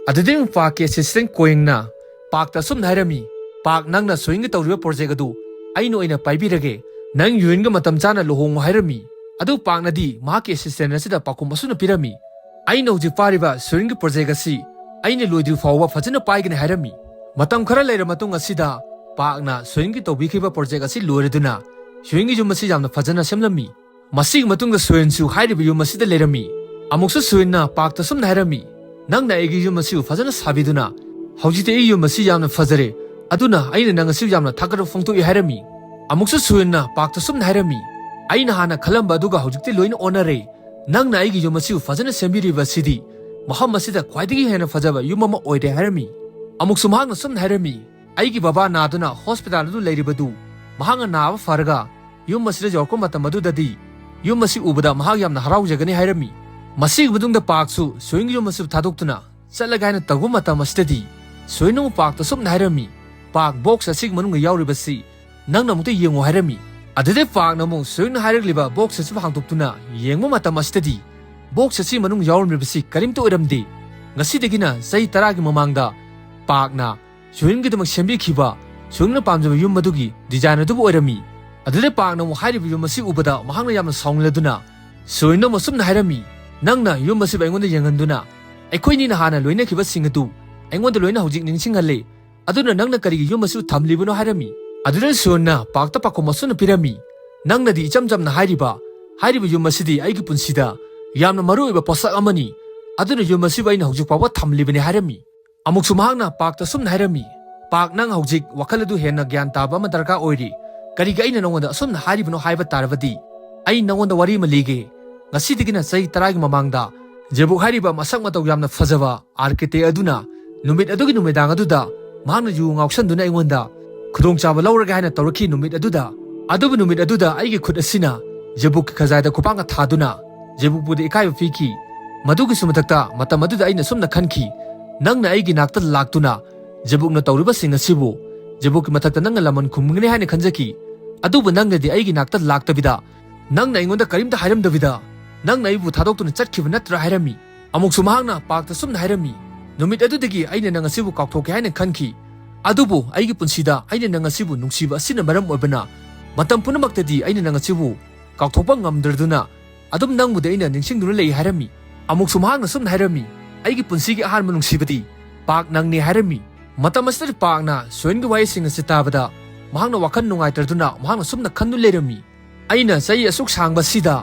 ꯑꯗꯨꯗꯒꯤ ꯑꯃꯨꯛ ꯄꯥꯛꯀꯤ ꯑꯦꯁꯤꯁꯇꯦꯟ ꯀꯣꯌꯦꯡꯅ ꯄꯥꯛꯇ ꯑꯁꯨꯝꯅ ꯍꯥꯏꯔꯝꯃꯤ, "ꯄꯥꯛ, ꯅꯪꯅ ꯁꯣꯌꯤꯟꯒ ꯇꯧꯔꯤꯕ ꯄ꯭ꯔꯣꯖꯦꯛ ꯑꯗꯨ ꯑꯩꯅ ꯑꯣꯏꯅ ꯄꯥꯏꯕꯤꯔꯒꯦ꯫ ꯅꯪ ꯌꯨꯟꯒ ꯃꯇꯝ ꯆꯥꯅ ꯂꯨꯍꯣꯡꯉꯨ" ꯍꯥꯏꯔꯝꯃꯤ꯫ ꯑꯗꯨ ꯄꯥꯛꯅꯗꯤ ꯃꯍꯥꯛꯀꯤ ꯑꯦꯁꯤꯁꯇꯦꯟ ꯑꯁꯤꯗ ꯄꯥꯎꯈꯨꯝ ꯑꯁꯨꯝꯅ ꯄꯤꯔꯝꯃꯤ, "ꯑꯩꯅ ꯍꯧꯖꯤꯛ ꯄꯥꯏꯔꯤꯕ ꯁꯣꯌꯤꯟꯒꯤ ꯄ꯭ꯔꯣꯖꯦꯛ ꯑꯁꯤ ꯑꯩꯅ ꯂꯣꯏꯗ꯭ꯔꯤ ꯐꯥꯎꯕ ꯐꯖꯅ ꯄꯥꯏꯒꯅꯤ" ꯍꯥꯏꯔꯝꯃꯤ꯫ ꯃꯇꯝ ꯈꯔ ꯂꯩꯔ ꯃꯇꯨꯡ ꯑꯁꯤꯗ ꯄꯥꯛꯅ ꯁꯣꯌꯤꯟꯒꯤ ꯇꯧꯕꯤꯈꯤꯕ ꯄ꯭ꯔꯣꯖꯦꯛ ꯑꯁꯤ ꯂꯣꯏꯔꯗꯨꯅ ꯁꯣꯌꯤꯟꯒꯤ ꯌꯨꯝ ꯑꯁꯤ ꯌꯥꯝꯅ ꯐꯖꯅ ꯁꯦꯝꯂꯝꯃꯤ꯫ ꯃꯁꯤꯒꯤ ꯃꯇꯨꯡꯗ ꯁꯣꯌꯤꯟꯁꯨ ꯍꯥꯏꯔꯤꯕ ꯌꯨꯝ ꯑꯁꯤꯗ ꯂꯩꯔꯝꯃꯤ꯫ ꯑꯃꯨꯛꯁꯨ ꯁꯣꯌꯤꯟꯅ ꯄꯥꯛꯇ ꯁꯨꯝꯅ ꯍꯥꯏꯔꯝꯃꯤ, "ꯅꯪꯅ ꯑꯩꯒꯤ ꯌꯨꯝ ꯑꯁꯤꯕꯨ ꯐꯖꯅ ꯁꯥꯕꯤꯗꯨꯅ ꯍꯧꯖꯤꯛꯇꯤ ꯑꯩꯒꯤ ꯌꯨꯝ ꯑꯁꯤ ꯌꯥꯝꯅ ꯐꯖꯔꯦ, ꯑꯗꯨꯅ ꯑꯩꯅ ꯅꯪ ꯑꯁꯤꯕꯨ ꯌꯥꯝꯅ ꯊꯥꯒꯠꯄ ꯐꯣꯡꯗꯣꯛꯏ" ꯍꯥꯏꯔꯝꯃꯤ꯫ ꯑꯃꯨꯛꯁꯨ ꯁꯣꯌꯤꯟꯅ ꯄꯥꯛꯇ ꯁꯨꯝꯅ ꯍꯥꯏꯔꯝꯃꯤ, "ꯑꯩꯅ ꯍꯥꯟꯅ ꯈꯜꯂꯝꯕ ꯑꯗꯨꯒ ꯍꯧꯖꯤꯛꯇꯤ ꯂꯣꯏꯅ ꯑꯣꯟꯅꯔꯦ꯫ ꯅꯪꯅ ꯑꯩꯒꯤ ꯌꯨꯝ ꯑꯁꯤꯕꯨ ꯐꯖꯅ ꯁꯦꯝꯕꯤꯔꯤꯕ ꯑꯁꯤꯗꯤ ꯃꯐꯝ ꯑꯁꯤꯗ ꯈ꯭ꯋꯥꯏꯗꯒꯤ ꯍꯦꯟꯅ ꯐꯖꯕ ꯌꯨꯝ ꯑꯃ ꯑꯣꯏꯔꯦ" ꯍꯥꯏꯔꯝꯃꯤ꯫ ꯑꯃꯨꯛꯁꯨ ꯃꯍꯥꯛꯅ ꯁꯨꯝꯅ ꯍꯥꯏꯔꯝꯃꯤ, "ꯑꯩꯒꯤ ꯕꯕꯥ ꯅꯥꯗꯨꯅ ꯍꯣꯁꯄꯤꯇꯥꯜ ꯑꯗꯨ ꯂꯩꯔꯤꯕꯗꯨ ꯃꯍꯥꯛꯅ ꯅꯥꯕ ꯐꯔꯒ ꯌꯨꯝ ꯑꯁꯤꯗ ꯌꯧꯔꯛꯄ ꯃꯇꯝ ꯑꯗꯨꯗꯗꯤ ꯌꯨꯝ ꯑꯁꯤ ꯎꯕꯗ ꯃꯍꯥꯛ ꯌꯥꯝꯅ ꯍꯔꯥꯎꯖꯒꯅꯤ" ꯍꯥꯏꯔꯝꯃꯤ꯫ ꯃꯁꯤꯒꯤ ꯃꯇꯨꯡꯗ ꯄꯥꯛꯁꯨ ꯁꯣꯌꯤꯟꯒꯤ ꯌꯨꯝ ꯑꯁꯤꯕꯨ ꯊꯥꯗꯣꯛꯇꯨꯅ ꯆꯠꯂꯒꯦ ꯍꯥꯏꯅ ꯇꯧꯕ ꯃꯇꯝ ꯑꯁꯤꯗꯗꯤ ꯁꯣꯌꯤꯟꯅ ꯑꯃꯨꯛ ꯄꯥꯛꯇ ꯁꯨꯝꯅ ꯍꯥꯏꯔꯝꯃꯤ, "ꯄꯥꯛ, ꯕꯣꯛꯁ ꯑꯁꯤꯒꯤ ꯃꯅꯨꯡꯗ ꯌꯥꯎꯔꯤꯕꯁꯤ ꯅꯪꯅ ꯑꯃꯨꯛꯇ ꯌꯦꯡꯉꯨ" ꯍꯥꯏꯔꯝꯃꯤ꯫ ꯑꯗꯨꯗꯩ ꯄꯥꯛꯅ ꯑꯃꯨꯛ ꯁꯣꯌꯤꯟꯅ ꯍꯥꯏꯔꯛꯂꯤꯕ ꯕꯣꯛꯁ ꯑꯁꯤꯕꯨ ꯍꯥꯡꯗꯣꯛꯇꯨꯅ ꯌꯦꯡꯕ ꯃꯇꯝ ꯑꯁꯤꯗꯗꯤ ꯕꯣꯛꯁ ꯑꯁꯤꯒꯤ ꯃꯅꯨꯡ ꯌꯥꯎꯔꯝꯂꯤꯕꯁꯤ ꯀꯔꯤꯝꯇ ꯑꯣꯏꯔꯝꯗꯦ꯫ ꯉꯁꯤꯗꯒꯤꯅ ꯆꯍꯤ ꯇꯔꯥꯒꯤ ꯃꯃꯥꯡꯗ ꯄꯥꯛꯅ ꯁꯣꯌꯤꯟꯒꯤꯗꯃꯛ ꯁꯦꯝꯕꯤꯈꯤꯕ ꯁꯣꯌꯤꯟꯅ ꯄꯥꯝꯖꯕ ꯌꯨꯝ ꯑꯗꯨꯒꯤ ꯗꯤꯖꯥꯏꯟ ꯑꯗꯨꯕꯨ ꯑꯣꯏꯔꯝꯃꯤ꯫ ꯑꯗꯨꯗ ꯄꯥꯛꯅ ꯑꯃꯨꯛ ꯍꯥꯏꯔꯤꯕ ꯌꯨꯝ ꯑꯁꯤ ꯎꯕꯗ ꯃꯍꯥꯛꯅ ꯌꯥꯝꯅ ꯁꯥꯎꯅꯤꯡꯂꯗꯨꯅ ꯁꯣꯌꯤꯟꯅ ꯑꯃꯨꯛ ꯑꯁꯨꯝꯅ ꯍꯥꯏꯔꯝꯃꯤ, "ꯅꯪꯅ ꯌꯨꯝ ꯑꯁꯤꯕꯨ ꯑꯩꯉꯣꯟꯗ ꯌꯦꯡꯍꯟꯗꯨꯅ ꯑꯩꯈꯣꯏꯅꯤꯅ ꯍꯥꯟꯅ ꯂꯣꯏꯅꯈꯤꯕꯁꯤꯡ ꯑꯗꯨ ꯑꯩꯉꯣꯟꯗ ꯂꯣꯏꯅ ꯍꯧꯖꯤꯛ ꯅꯤꯡꯁꯤꯡꯍꯜꯂꯦ꯫ ꯑꯗꯨꯅ ꯅꯪꯅ ꯀꯔꯤꯒꯤ ꯌꯨꯝ ꯑꯁꯤꯕꯨ ꯊꯝꯂꯤꯕꯅꯣ?" ꯍꯥꯏꯔꯝꯃꯤ꯫ ꯑꯗꯨꯗ ꯁꯣꯌꯤꯟꯅ ꯄꯥꯛꯇ ꯄꯥꯎꯈꯨꯝ ꯑꯁꯨꯝꯅ ꯄꯤꯔꯝꯃꯤ, "ꯅꯪꯅꯗꯤ ꯏꯆꯝ ꯆꯝꯅ ꯍꯥꯏꯔꯤꯕ, ꯍꯥꯏꯔꯤꯕ ꯌꯨꯝ ꯑꯁꯤꯗꯤ ꯑꯩꯒꯤ ꯄꯨꯟꯁꯤꯗ ꯌꯥꯝꯅ ꯃꯔꯨꯑꯣꯏꯕ ꯄꯣꯠꯁꯛ ꯑꯃꯅꯤ꯫ ꯑꯗꯨꯅ ꯌꯨꯝ ꯑꯁꯤꯕꯨ ꯑꯩꯅ ꯍꯧꯖꯤꯛ ꯐꯥꯎꯕ ꯊꯝꯂꯤꯕꯅꯤ" ꯍꯥꯏꯔꯝꯃꯤ꯫ ꯑꯃꯨꯛꯁꯨ ꯃꯍꯥꯛꯅ ꯄꯥꯛꯇ ꯑꯁꯨꯝꯅ ꯍꯥꯏꯔꯝꯃꯤ, "ꯄꯥꯛ, ꯅꯪ ꯍꯧꯖꯤꯛ ꯋꯥꯈꯜ ꯑꯗꯨ ꯍꯦꯟꯅ ꯒ꯭ꯌꯥꯟ ꯇꯥꯕ ꯑꯃ ꯗꯔꯀꯥꯔ ꯑꯣꯏꯔꯤ꯫ ꯀꯔꯤꯒꯤ ꯑꯩꯅ ꯅꯉꯣꯟꯗ ꯑꯁꯨꯝꯅ ꯍꯥꯏꯔꯤꯕꯅꯣ ꯍꯥꯏꯕ ꯇꯥꯔꯕꯗꯤ, ꯑꯩ ꯅꯉꯣꯟꯗ ꯋꯥꯔꯤ ꯑꯃ ꯂꯤꯒꯦ꯫ ꯉꯁꯤꯗꯒꯤꯅ ꯆꯍꯤ ꯇꯔꯥꯒꯤ ꯃꯃꯥꯡꯗ ꯖꯦꯕꯨꯛ ꯍꯥꯏꯔꯤꯕ ꯃꯁꯛ ꯃꯇꯧ ꯌꯥꯝꯅ ꯐꯖꯕ ꯑꯥꯔꯀꯤꯇꯦꯛ ꯑꯗꯨꯅ ꯅꯨꯃꯤꯠ ꯑꯗꯨꯒꯤ ꯅꯨꯃꯤꯗꯥꯡ ꯑꯗꯨꯗ ꯃꯍꯥꯛꯅ ꯌꯨ ꯉꯥꯎꯁꯟꯗꯨꯅ ꯑꯩꯉꯣꯟꯗ ꯈꯨꯗꯣꯡꯆꯥꯕ ꯂꯧꯔꯒꯦ ꯍꯥꯏꯅ ꯇꯧꯔꯛꯈꯤ ꯅꯨꯃꯤꯠ ꯑꯗꯨꯗ꯫ ꯑꯗꯨꯕꯨ ꯅꯨꯃꯤꯠ ꯑꯗꯨꯗ ꯑꯩꯒꯤ ꯈꯨꯠ ꯑꯁꯤꯅ ꯖꯦꯕꯨꯛꯀꯤ ꯈꯖꯥꯏꯗ ꯈꯨꯄꯥꯛꯅ ꯊꯥꯗꯨꯅ ꯖꯦꯕꯨꯛꯄꯨꯗ ꯏꯀꯥꯏꯕ ꯄꯤꯈꯤ꯫ ꯃꯗꯨꯒꯤꯁꯨ ꯃꯊꯛꯇ ꯃꯇꯝ ꯑꯗꯨꯗ ꯑꯩꯅ ꯁꯨꯝꯅ ꯈꯟꯈꯤ, ꯅꯪꯅ ꯑꯩꯒꯤ ꯅꯥꯛꯇ ꯂꯥꯛꯇꯨꯅ ꯖꯦꯕꯨꯛꯅ ꯇꯧꯔꯤꯕꯁꯤꯡ ꯑꯁꯤꯕꯨ ꯖꯦꯕꯨꯛꯀꯤ ꯃꯊꯛꯇ ꯅꯪꯅ ꯂꯃꯟ ꯈꯨꯝꯒꯅꯤ ꯍꯥꯏꯅ ꯈꯟꯖꯈꯤ꯫ ꯑꯗꯨꯕꯨ ꯅꯪꯅꯗꯤ ꯑꯩꯒꯤ ꯅꯥꯛꯇ ꯂꯥꯛꯇꯕꯤꯗ, ꯅꯪꯅ ꯑꯩꯉꯣꯟꯗ ꯀꯔꯤꯝꯇ ꯍꯥꯏꯔꯝꯗꯕꯤꯗ, ꯅꯪꯅ ꯑꯩꯕꯨ ꯊꯥꯗꯣꯛꯇꯨꯅ ꯆꯠꯈꯤꯕ ꯅꯠꯇ꯭ꯔꯥ?" ꯍꯥꯏꯔꯝꯃꯤ꯫ ꯑꯃꯨꯛꯁꯨ ꯃꯍꯥꯛꯅ ꯄꯥꯛꯇ ꯁꯨꯝꯅ ꯍꯥꯏꯔꯝꯃꯤ, "ꯅꯨꯃꯤꯠ ꯑꯗꯨꯗꯒꯤ ꯑꯩꯅ ꯅꯪ ꯑꯁꯤꯕꯨ ꯀꯥꯎꯊꯣꯛꯀꯦ ꯍꯥꯏꯅ ꯈꯟꯈꯤ꯫ ꯑꯗꯨꯕꯨ ꯑꯩꯒꯤ ꯄꯨꯟꯁꯤꯗ ꯑꯩꯅ ꯅꯪ ꯑꯁꯤꯕꯨ ꯅꯨꯡꯁꯤꯕ ꯑꯁꯤꯅ ꯃꯔꯝ ꯑꯣꯏꯕꯅ, ꯃꯇꯝ ꯄꯨꯝꯅꯃꯛꯇꯗꯤ ꯑꯩꯅ ꯅꯪ ꯑꯁꯤꯕꯨ ꯀꯥꯎꯊꯣꯛꯄ ꯉꯝꯗ꯭ꯔꯗꯨꯅ, ꯑꯗꯨꯝ ꯅꯪꯕꯨꯗꯤ ꯑꯩꯅ ꯅꯤꯡꯁꯤꯡꯗꯨꯅ ꯂꯩ" ꯍꯥꯏꯔꯝꯃꯤ꯫ ꯑꯃꯨꯛꯁꯨ ꯃꯍꯥꯛꯅ ꯁꯨꯝꯅ ꯍꯥꯏꯔꯝꯃꯤ, "ꯑꯩꯒꯤ ꯄꯨꯟꯁꯤꯒꯤ ꯑꯍꯥꯟꯕ ꯅꯨꯡꯁꯤꯕꯗꯤ ꯄꯥꯛ ꯅꯪꯅꯤ" ꯍꯥꯏꯔꯝꯃꯤ꯫ ꯃꯇꯝ ꯑꯁꯤꯗꯗꯤ ꯄꯥꯛꯅ ꯁꯣꯌꯟꯒꯤ ꯋꯥꯍꯩꯁꯤꯡ ꯑꯁꯤ ꯇꯥꯕꯗ ꯃꯍꯥꯛꯅ ꯋꯥꯈꯜ ꯅꯨꯡꯉꯥꯏꯇ꯭ꯔꯗꯨꯅ ꯃꯍꯥꯛꯅ ꯁꯨꯝꯅ ꯈꯟꯗꯨꯅ ꯂꯩꯔꯝꯃꯤ꯫ ꯑꯩꯅ ꯆꯍꯤ ꯑꯁꯨꯛ ꯁꯥꯡꯕꯁꯤꯗ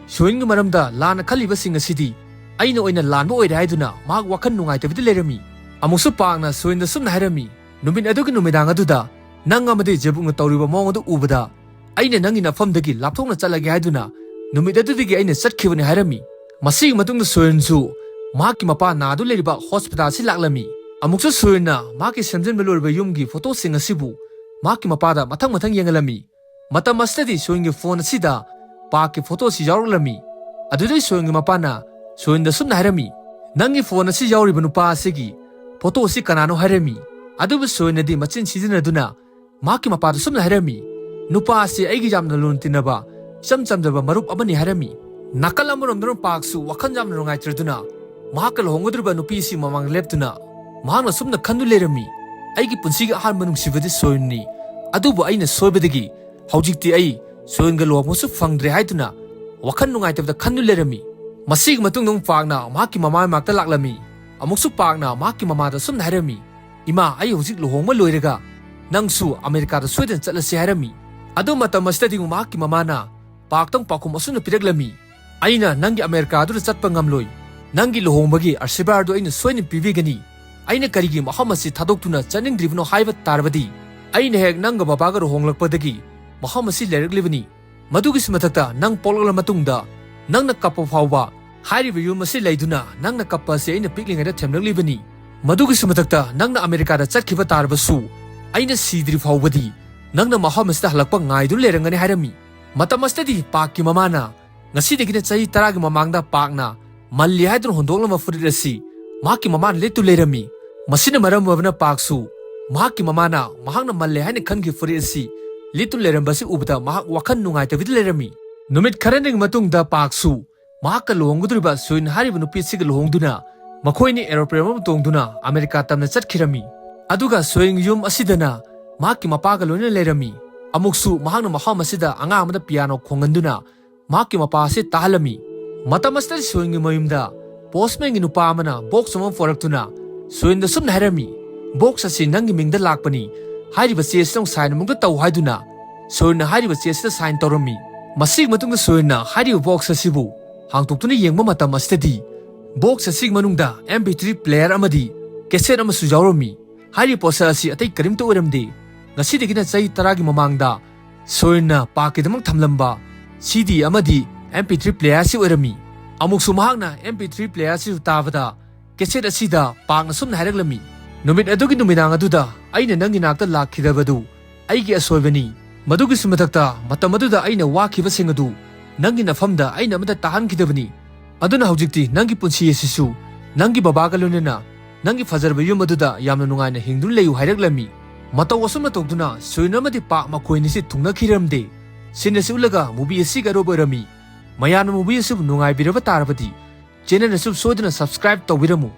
ꯁꯣꯌꯟꯒꯤ ꯃꯔꯝꯗ ꯂꯥꯟꯅ ꯈꯜꯂꯤꯕꯁꯤꯡ ꯑꯁꯤꯗꯤ ꯑꯩꯅ ꯑꯣꯏꯅ ꯂꯥꯟꯕ ꯑꯣꯏꯔꯦ ꯍꯥꯏꯗꯨꯅ ꯃꯍꯥꯛ ꯋꯥꯈꯜ ꯅꯨꯡꯉꯥꯏꯇꯕꯗ ꯂꯩꯔꯝꯃꯤ꯫ ꯑꯃꯨꯛꯁꯨ ꯄꯥꯛꯅ ꯁꯣꯌꯟꯗ ꯁꯨꯝꯅ ꯍꯥꯏꯔꯝꯃꯤ, "ꯅꯨꯃꯤꯠ ꯑꯗꯨꯒꯤ ꯅꯨꯃꯤꯗꯥꯡ ꯑꯗꯨꯗ ꯅꯪ ꯑꯃꯗꯤ ꯖꯦꯕꯨꯛꯅ ꯇꯧꯔꯤꯕ ꯃꯑꯣꯡ ꯑꯗꯨ ꯎꯕꯗ ꯑꯩꯅ ꯅꯪꯒꯤ ꯅꯐꯝꯗꯒꯤ ꯂꯥꯞꯊꯣꯛꯅ ꯆꯠꯂꯒꯦ ꯍꯥꯏꯗꯨꯅ ꯅꯨꯃꯤꯠ ꯑꯗꯨꯗꯒꯤ ꯑꯩꯅ ꯆꯠꯈꯤꯕꯅꯤ" ꯍꯥꯏꯔꯝꯃꯤ꯫ ꯃꯁꯤꯒꯤ ꯃꯇꯨꯡꯗ ꯁꯣꯌꯟꯁꯨ ꯃꯍꯥꯛꯀꯤ ꯃꯄꯥ ꯅꯥꯗꯨꯅ ꯂꯩꯔꯤꯕ ꯍꯣꯁꯄꯤꯇꯥꯜ ꯑꯁꯤ ꯂꯥꯛꯂꯝꯃꯤ꯫ ꯑꯃꯨꯛꯁꯨ ꯁꯣꯌꯟꯅ ꯃꯍꯥꯛꯀꯤ ꯁꯦꯝꯖꯤꯟꯕ ꯂꯣꯏꯔꯕ ꯌꯨꯝꯒꯤ ꯐꯣꯇꯣꯁꯤꯡ ꯑꯁꯤꯕꯨ ꯃꯍꯥꯛꯀꯤ ꯃꯄꯥꯗ ꯃꯊꯪ ꯃꯊꯪ ꯌꯦꯡꯍꯜꯂꯝꯃꯤ꯫ ꯃꯇꯝ ꯑꯁꯤꯗꯗꯤ ꯁꯣꯌꯟꯒꯤ ꯐꯣꯟ ꯑꯁꯤꯗ ꯄꯥꯛꯀꯤ ꯐꯣꯇꯣ ꯑꯁꯤ ꯌꯥꯎꯔꯛꯂꯝꯃꯤ꯫ ꯑꯗꯨꯗꯩ ꯁꯣꯌꯟꯒꯤ ꯃꯄꯥꯅ ꯁꯣꯌꯟꯗ ꯁꯨꯝꯅ ꯍꯥꯏꯔꯝꯃꯤ, "ꯅꯪꯒꯤ ꯐꯣꯟ ꯑꯁꯤ ꯌꯥꯎꯔꯤꯕ ꯅꯨꯄꯥ ꯑꯁꯤꯒꯤ ꯐꯣꯇꯣ ꯑꯁꯤ ꯀꯅꯥꯅꯣ?" ꯍꯥꯏꯔꯝꯃꯤ꯫ ꯑꯗꯨꯕꯨ ꯁꯣꯌꯟꯅꯗꯤ ꯃꯆꯤꯟ ꯁꯤꯖꯤꯟꯅꯗꯨꯅ ꯃꯍꯥꯛꯀꯤ ꯃꯄꯥꯗ ꯁꯨꯝꯅ ꯍꯥꯏꯔꯝꯃꯤ, "ꯅꯨꯄꯥ ꯑꯁꯤ ꯑꯩꯒꯤ ꯌꯥꯝꯅ ꯂꯨꯅ ꯇꯤꯟꯅꯕ, ꯏꯆꯝ ꯆꯝꯖꯕ ꯃꯔꯨꯞ ꯑꯃꯅꯤ" ꯍꯥꯏꯔꯝꯃꯤ꯫ ꯅꯥꯀꯜ ꯑꯃꯔꯣꯝꯗꯅ ꯄꯥꯛꯁꯨ ꯋꯥꯈꯜ ꯌꯥꯝꯅ ꯅꯨꯡꯉꯥꯏꯇ꯭ꯔꯗꯨꯅ ꯃꯍꯥꯛꯀ ꯂꯨꯍꯣꯡꯒꯗꯧꯔꯤꯕ ꯅꯨꯄꯤ ꯑꯁꯤ ꯃꯃꯥꯡꯗ ꯂꯦꯞꯇꯨꯅ ꯃꯍꯥꯛꯅ ꯁꯨꯝꯅ ꯈꯟꯗꯨ ꯂꯩꯔꯝꯃꯤ, "ꯑꯩꯒꯤ ꯄꯨꯟꯁꯤꯒꯤ ꯑꯍꯥꯟꯕ ꯅꯨꯡꯁꯤꯕꯗꯤ ꯁꯣꯌꯟꯅꯤ, ꯑꯗꯨꯕꯨ ꯑꯩꯅ ꯁꯣꯏꯕꯗꯒꯤ ꯍꯧꯖꯤꯛꯇꯤ ꯑꯩ ꯁꯣꯌꯟꯒ ꯂꯨꯍꯣꯡꯕꯁꯨ ꯐꯪꯗ꯭ꯔꯦ" ꯍꯥꯏꯗꯨꯅ ꯋꯥꯈꯜ ꯅꯨꯡꯉꯥꯏꯇꯕꯗ ꯈꯟꯗꯨ ꯂꯩꯔꯝꯃꯤ꯫ ꯃꯁꯤꯒꯤ ꯃꯇꯨꯡꯗ ꯑꯃꯨꯛ ꯄꯥꯛꯅ ꯃꯍꯥꯛꯀꯤ ꯃꯃꯥ ꯃꯅꯥꯛꯇ ꯂꯥꯛꯂꯝꯃꯤ꯫ ꯑꯃꯨꯛꯁꯨ ꯄꯥꯛꯅ ꯃꯍꯥꯛꯀꯤ ꯃꯃꯥꯗ ꯁꯨꯝꯅ ꯍꯥꯏꯔꯝꯃꯤ, "ꯏꯃꯥ, ꯑꯩ ꯍꯧꯖꯤꯛ ꯂꯨꯍꯣꯡꯕ ꯂꯣꯏꯔꯒ ꯅꯪꯁꯨ ꯑꯃꯦꯔꯤꯀꯥꯗ ꯁꯣꯏꯗꯅ ꯆꯠꯂꯁꯤ" ꯍꯥꯏꯔꯝꯃꯤ꯫ ꯑꯗꯨ ꯃꯇꯝ ꯑꯁꯤꯗꯗꯤ ꯃꯍꯥꯛꯀꯤ ꯃꯃꯥꯅ ꯄꯥꯛꯇ ꯄꯥꯎꯈꯨꯝ ꯑꯁꯨꯝꯅ ꯄꯤꯔꯛꯂꯝꯃꯤ, "ꯑꯩꯅ ꯅꯪꯒꯤ ꯑꯃꯦꯔꯤꯀꯥꯗꯨꯗ ꯆꯠꯄ ꯉꯝꯂꯣꯏ꯫ ꯅꯪꯒꯤ ꯂꯨꯍꯣꯡꯕꯒꯤ ꯑꯁꯤꯔꯕꯥꯗ ꯑꯩꯅ ꯁꯣꯏꯗꯅ ꯄꯤꯕꯤꯒꯅꯤ꯫ ꯑꯩꯅ ꯀꯔꯤꯒꯤ ꯃꯐꯝ ꯑꯁꯤ ꯊꯥꯗꯣꯛꯇꯨꯅ ꯆꯠꯅꯤꯡꯗ꯭ꯔꯤꯕꯅꯣ ꯍꯥꯏꯕ ꯇꯥꯔꯕꯗꯤ, ꯑꯩꯅ ꯍꯦꯛ ꯅꯪꯒ ꯕꯕꯥꯒ ꯂꯨꯍꯣꯡꯂꯛꯄꯗꯒꯤ ꯃꯐꯝ ꯑꯁꯤ ꯂꯩꯔꯛꯂꯤꯕꯅꯤ꯫ ꯃꯗꯨꯒꯤꯁꯨ ꯃꯊꯛꯇ ꯅꯪ ꯄꯣꯛꯂꯛꯂ ꯃꯇꯨꯡꯗ ꯅꯪꯅ ꯀꯞꯄ ꯐꯥꯎꯕ ꯍꯥꯏꯔꯤꯕ ꯌꯨꯝ ꯑꯁꯤ ꯂꯩꯗꯨꯅ ꯅꯪꯅ ꯀꯞꯄ ꯑꯁꯤ ꯑꯩꯅ ꯄꯤꯛꯂꯤꯉꯩꯗ ꯊꯦꯝꯂꯛꯂꯤꯕꯅꯤ꯫ ꯃꯗꯨꯒꯤꯁꯨ ꯃꯊꯛꯇ ꯅꯪꯅ ꯑꯃꯦꯔꯤꯀꯥꯗ ꯆꯠꯈꯤꯕ ꯇꯥꯔꯕꯁꯨ ꯑꯩꯅ ꯁꯤꯗ꯭ꯔꯤ ꯐꯥꯎꯕꯗꯤ ꯅꯪꯅ ꯃꯐꯝ ꯑꯁꯤꯗ ꯍꯜꯂꯛꯄ ꯉꯥꯏꯗꯨꯅ ꯂꯩꯔꯝꯒꯅꯤ" ꯍꯥꯏꯔꯝꯃꯤ꯫ ꯃꯇꯝ ꯑꯁꯤꯗꯗꯤ ꯄꯥꯛꯀꯤ ꯃꯃꯥꯅ ꯉꯁꯤꯗꯒꯤꯅ ꯆꯍꯤ ꯇꯔꯥꯒꯤ ꯃꯃꯥꯡꯗ ꯄꯥꯛꯅ ꯃꯜꯂꯤ ꯍꯥꯏꯗꯨꯅ ꯍꯨꯟꯗꯣꯛꯂꯝꯕ ꯐꯨꯔꯤꯠ ꯑꯁꯤ ꯃꯍꯥꯛꯀꯤ ꯃꯃꯥꯅ ꯂꯤꯠꯇꯨ ꯂꯩꯔꯝꯃꯤ꯫ ꯃꯁꯤꯅ ꯃꯔꯝ ꯑꯣꯏꯕꯅ ꯄꯥꯛꯁꯨ ꯃꯍꯥꯛꯀꯤ ꯃꯃꯥꯅ ꯃꯍꯥꯛꯅ ꯃꯜꯂꯦ ꯍꯥꯏꯅ ꯈꯟꯈꯤꯕ ꯐꯨꯔꯤꯠ ꯑꯁꯤ ꯂꯤꯠꯇꯨꯅ ꯂꯩꯔꯝꯕ ꯑꯁꯤ ꯎꯕꯗ ꯃꯍꯥꯛ ꯋꯥꯈꯜ ꯅꯨꯡꯉꯥꯏꯇꯕꯤꯗ ꯂꯩꯔꯝꯃꯤ꯫ ꯅꯨꯃꯤꯠ ꯈꯔꯅꯤꯒꯤ ꯃꯇꯨꯡꯗ ꯄꯥꯛꯁꯨ ꯃꯍꯥꯛꯀ ꯂꯨꯍꯣꯡꯒꯗꯧꯔꯤꯕ ꯁꯣꯏꯟ ꯍꯥꯏꯔꯤꯕ ꯅꯨꯄꯤ ꯑꯁꯤꯒ ꯂꯨꯍꯣꯡꯗꯨꯅ ꯃꯈꯣꯏꯅꯤ ꯑꯦꯔꯣꯄ꯭ꯂꯦꯟ ꯑꯃ ꯇꯣꯡꯗꯨꯅ ꯑꯃꯦꯔꯤꯀꯥ ꯇꯝꯅ ꯆꯠꯈꯤꯔꯝꯃꯤ꯫ ꯑꯗꯨꯒ ꯁꯣꯏꯟꯒꯤ ꯌꯨꯝ ꯑꯁꯤꯗꯅ ꯃꯍꯥꯛꯀꯤ ꯃꯄꯥꯒ ꯂꯣꯏꯅꯅ ꯂꯩꯔꯝꯃꯤ꯫ ꯑꯃꯨꯛꯁꯨ ꯃꯍꯥꯛꯅ ꯃꯐꯝ ꯑꯁꯤꯗ ꯑꯉꯥꯡ ꯑꯃꯗ ꯄꯤꯌꯥꯅꯣ ꯈꯣꯡꯍꯟꯗꯨꯅ ꯃꯍꯥꯛꯀꯤ ꯃꯄꯥ ꯑꯁꯤ ꯇꯥꯍꯜꯂꯝꯃꯤ꯫ ꯃꯇꯝ ꯑꯁꯤꯗ ꯁꯣꯏꯟꯒꯤ ꯃꯌꯨꯝꯗ ꯄꯣꯁꯃꯦꯟꯒꯤ ꯅꯨꯄꯥ ꯑꯃꯅ ꯕꯣꯛꯁ ꯑꯃ ꯄꯨꯔꯛꯇꯨꯅ ꯁꯣꯏꯟꯗ ꯁꯨꯝꯅ ꯍꯥꯏꯔꯝꯃꯤ, "ꯕꯣꯛꯁ ꯑꯁꯤ ꯅꯪꯒꯤ ꯃꯤꯡꯗ ꯂꯥꯛꯄꯅꯤ, ꯍꯥꯏꯔꯤꯕ ꯆꯦ ꯑꯁꯤꯗ ꯁꯥꯏꯟ ꯑꯃꯨꯛꯇ ꯇꯧ" ꯍꯥꯏꯗꯨꯅ ꯁꯣꯏꯟꯅ ꯍꯥꯏꯔꯤꯕ ꯆꯦ ꯑꯁꯤꯗ ꯁꯥꯏꯟ ꯇꯧꯔꯝꯃꯤ꯫ ꯃꯁꯤꯒꯤ ꯃꯇꯨꯡꯗ ꯁꯣꯏꯟꯅ ꯍꯥꯏꯔꯤꯕ ꯕꯣꯛꯁ ꯑꯁꯤꯕꯨ ꯍꯥꯡꯗꯣꯛꯇꯨꯅ ꯌꯦꯡꯕ ꯃꯇꯝ ꯑꯁꯤꯗꯗꯤ ꯕꯣꯛꯁ ꯑꯁꯤꯒꯤ ꯃꯅꯨꯡꯗ ꯑꯦꯝ ꯄꯤ ꯊ꯭ꯔꯤ ꯄ꯭ꯂꯦꯌꯔ ꯑꯃꯗꯤ ꯀꯦꯁꯦꯠ ꯑꯃꯁꯨ ꯌꯥꯎꯔꯝꯃꯤ꯫ ꯍꯥꯏꯔꯤꯕ ꯄꯣꯠꯁꯛ ꯑꯁꯤ ꯑꯇꯩ ꯀꯔꯤꯝꯇ ꯑꯣꯏꯔꯝꯗꯦ꯫ ꯉꯁꯤꯗꯒꯤꯅ ꯆꯍꯤ ꯇꯔꯥꯒꯤ ꯃꯃꯥꯡꯗ ꯁꯣꯏꯟꯅ ꯄꯥꯛꯀꯤꯗꯃꯛ ꯊꯝꯂꯝꯕ ꯁꯤ ꯗꯤ ꯑꯃꯗꯤ ꯑꯦꯝ ꯄꯤ ꯊ꯭ꯔꯤ ꯄ꯭ꯂꯦꯌꯔ ꯑꯁꯤ ꯑꯣꯏꯔꯝꯃꯤ꯫ ꯑꯃꯨꯛꯁꯨ ꯃꯍꯥꯛꯅ ꯑꯦꯝ ꯄꯤ ꯊ꯭ꯔꯤ ꯄ꯭ꯂꯦꯌꯔ ꯑꯁꯤꯕꯨ ꯇꯥꯕꯗ ꯀꯦꯁꯦꯠ ꯑꯁꯤꯗ ꯄꯥꯛꯅ ꯁꯨꯝꯅ ꯍꯥꯏꯔꯛꯂꯝꯃꯤ, "ꯅꯨꯃꯤꯠ ꯑꯗꯨꯒꯤ ꯅꯨꯃꯤꯗꯥꯡ ꯑꯗꯨꯗ ꯑꯩꯅ ꯅꯪꯒꯤ ꯅꯥꯛꯇ ꯂꯥꯛꯈꯤꯗꯕꯗꯨ ꯑꯩꯒꯤ ꯑꯁꯣꯏꯕꯅꯤ꯫ ꯃꯗꯨꯒꯤꯁꯨ ꯃꯊꯛꯇ ꯃꯇꯝ ꯑꯗꯨꯗ ꯑꯩꯅ ꯋꯥꯈꯤꯕꯁꯤꯡ ꯑꯗꯨ ꯅꯪꯒꯤ ꯅꯐꯝꯗ ꯑꯩꯅ ꯑꯃꯠꯇ ꯇꯥꯍꯟꯈꯤꯗꯕꯅꯤ꯫ ꯑꯗꯨꯅ ꯍꯧꯖꯤꯛꯇꯤ ꯅꯪꯒꯤ ꯄꯨꯟꯁꯤ ꯑꯁꯤꯁꯨ ꯅꯪꯒꯤ ꯕꯕꯥꯒ ꯂꯣꯏꯅꯅ ꯅꯪꯒꯤ ꯐꯖꯔꯕ ꯌꯨꯝ ꯑꯗꯨꯗ ꯌꯥꯝꯅ ꯅꯨꯡꯉꯥꯏꯅ ꯍꯤꯡꯗꯨꯅ ꯂꯩꯌꯨ" ꯍꯥꯏꯔꯛꯂꯝꯃꯤ꯫ ꯃꯇꯧ ꯑꯁꯨꯝꯅ ꯇꯧꯗꯨꯅ ꯁꯣꯏꯟ ꯑꯃꯗꯤ ꯄꯥꯛ ꯃꯈꯣꯏ ꯑꯅꯤꯁꯤ ꯊꯨꯡꯅꯈꯤꯔꯝꯗꯦ꯫ ꯁꯤꯟ ꯑꯁꯤ ꯎꯠꯂꯒ movie ꯑꯁꯤꯒꯤ ꯑꯔꯣꯏꯕ ꯑꯣꯏꯔꯝꯃꯤ꯫ ꯃꯌꯥꯝꯅ movie ꯑꯁꯤꯕꯨ ꯅꯨꯡꯉꯥꯏꯕꯤꯔꯕ ꯇꯥꯔꯕꯗꯤ channel ꯑꯁꯤ ꯁꯣꯏꯗꯅ subscribe ꯇꯧꯕꯤꯔꯝꯃꯨ꯫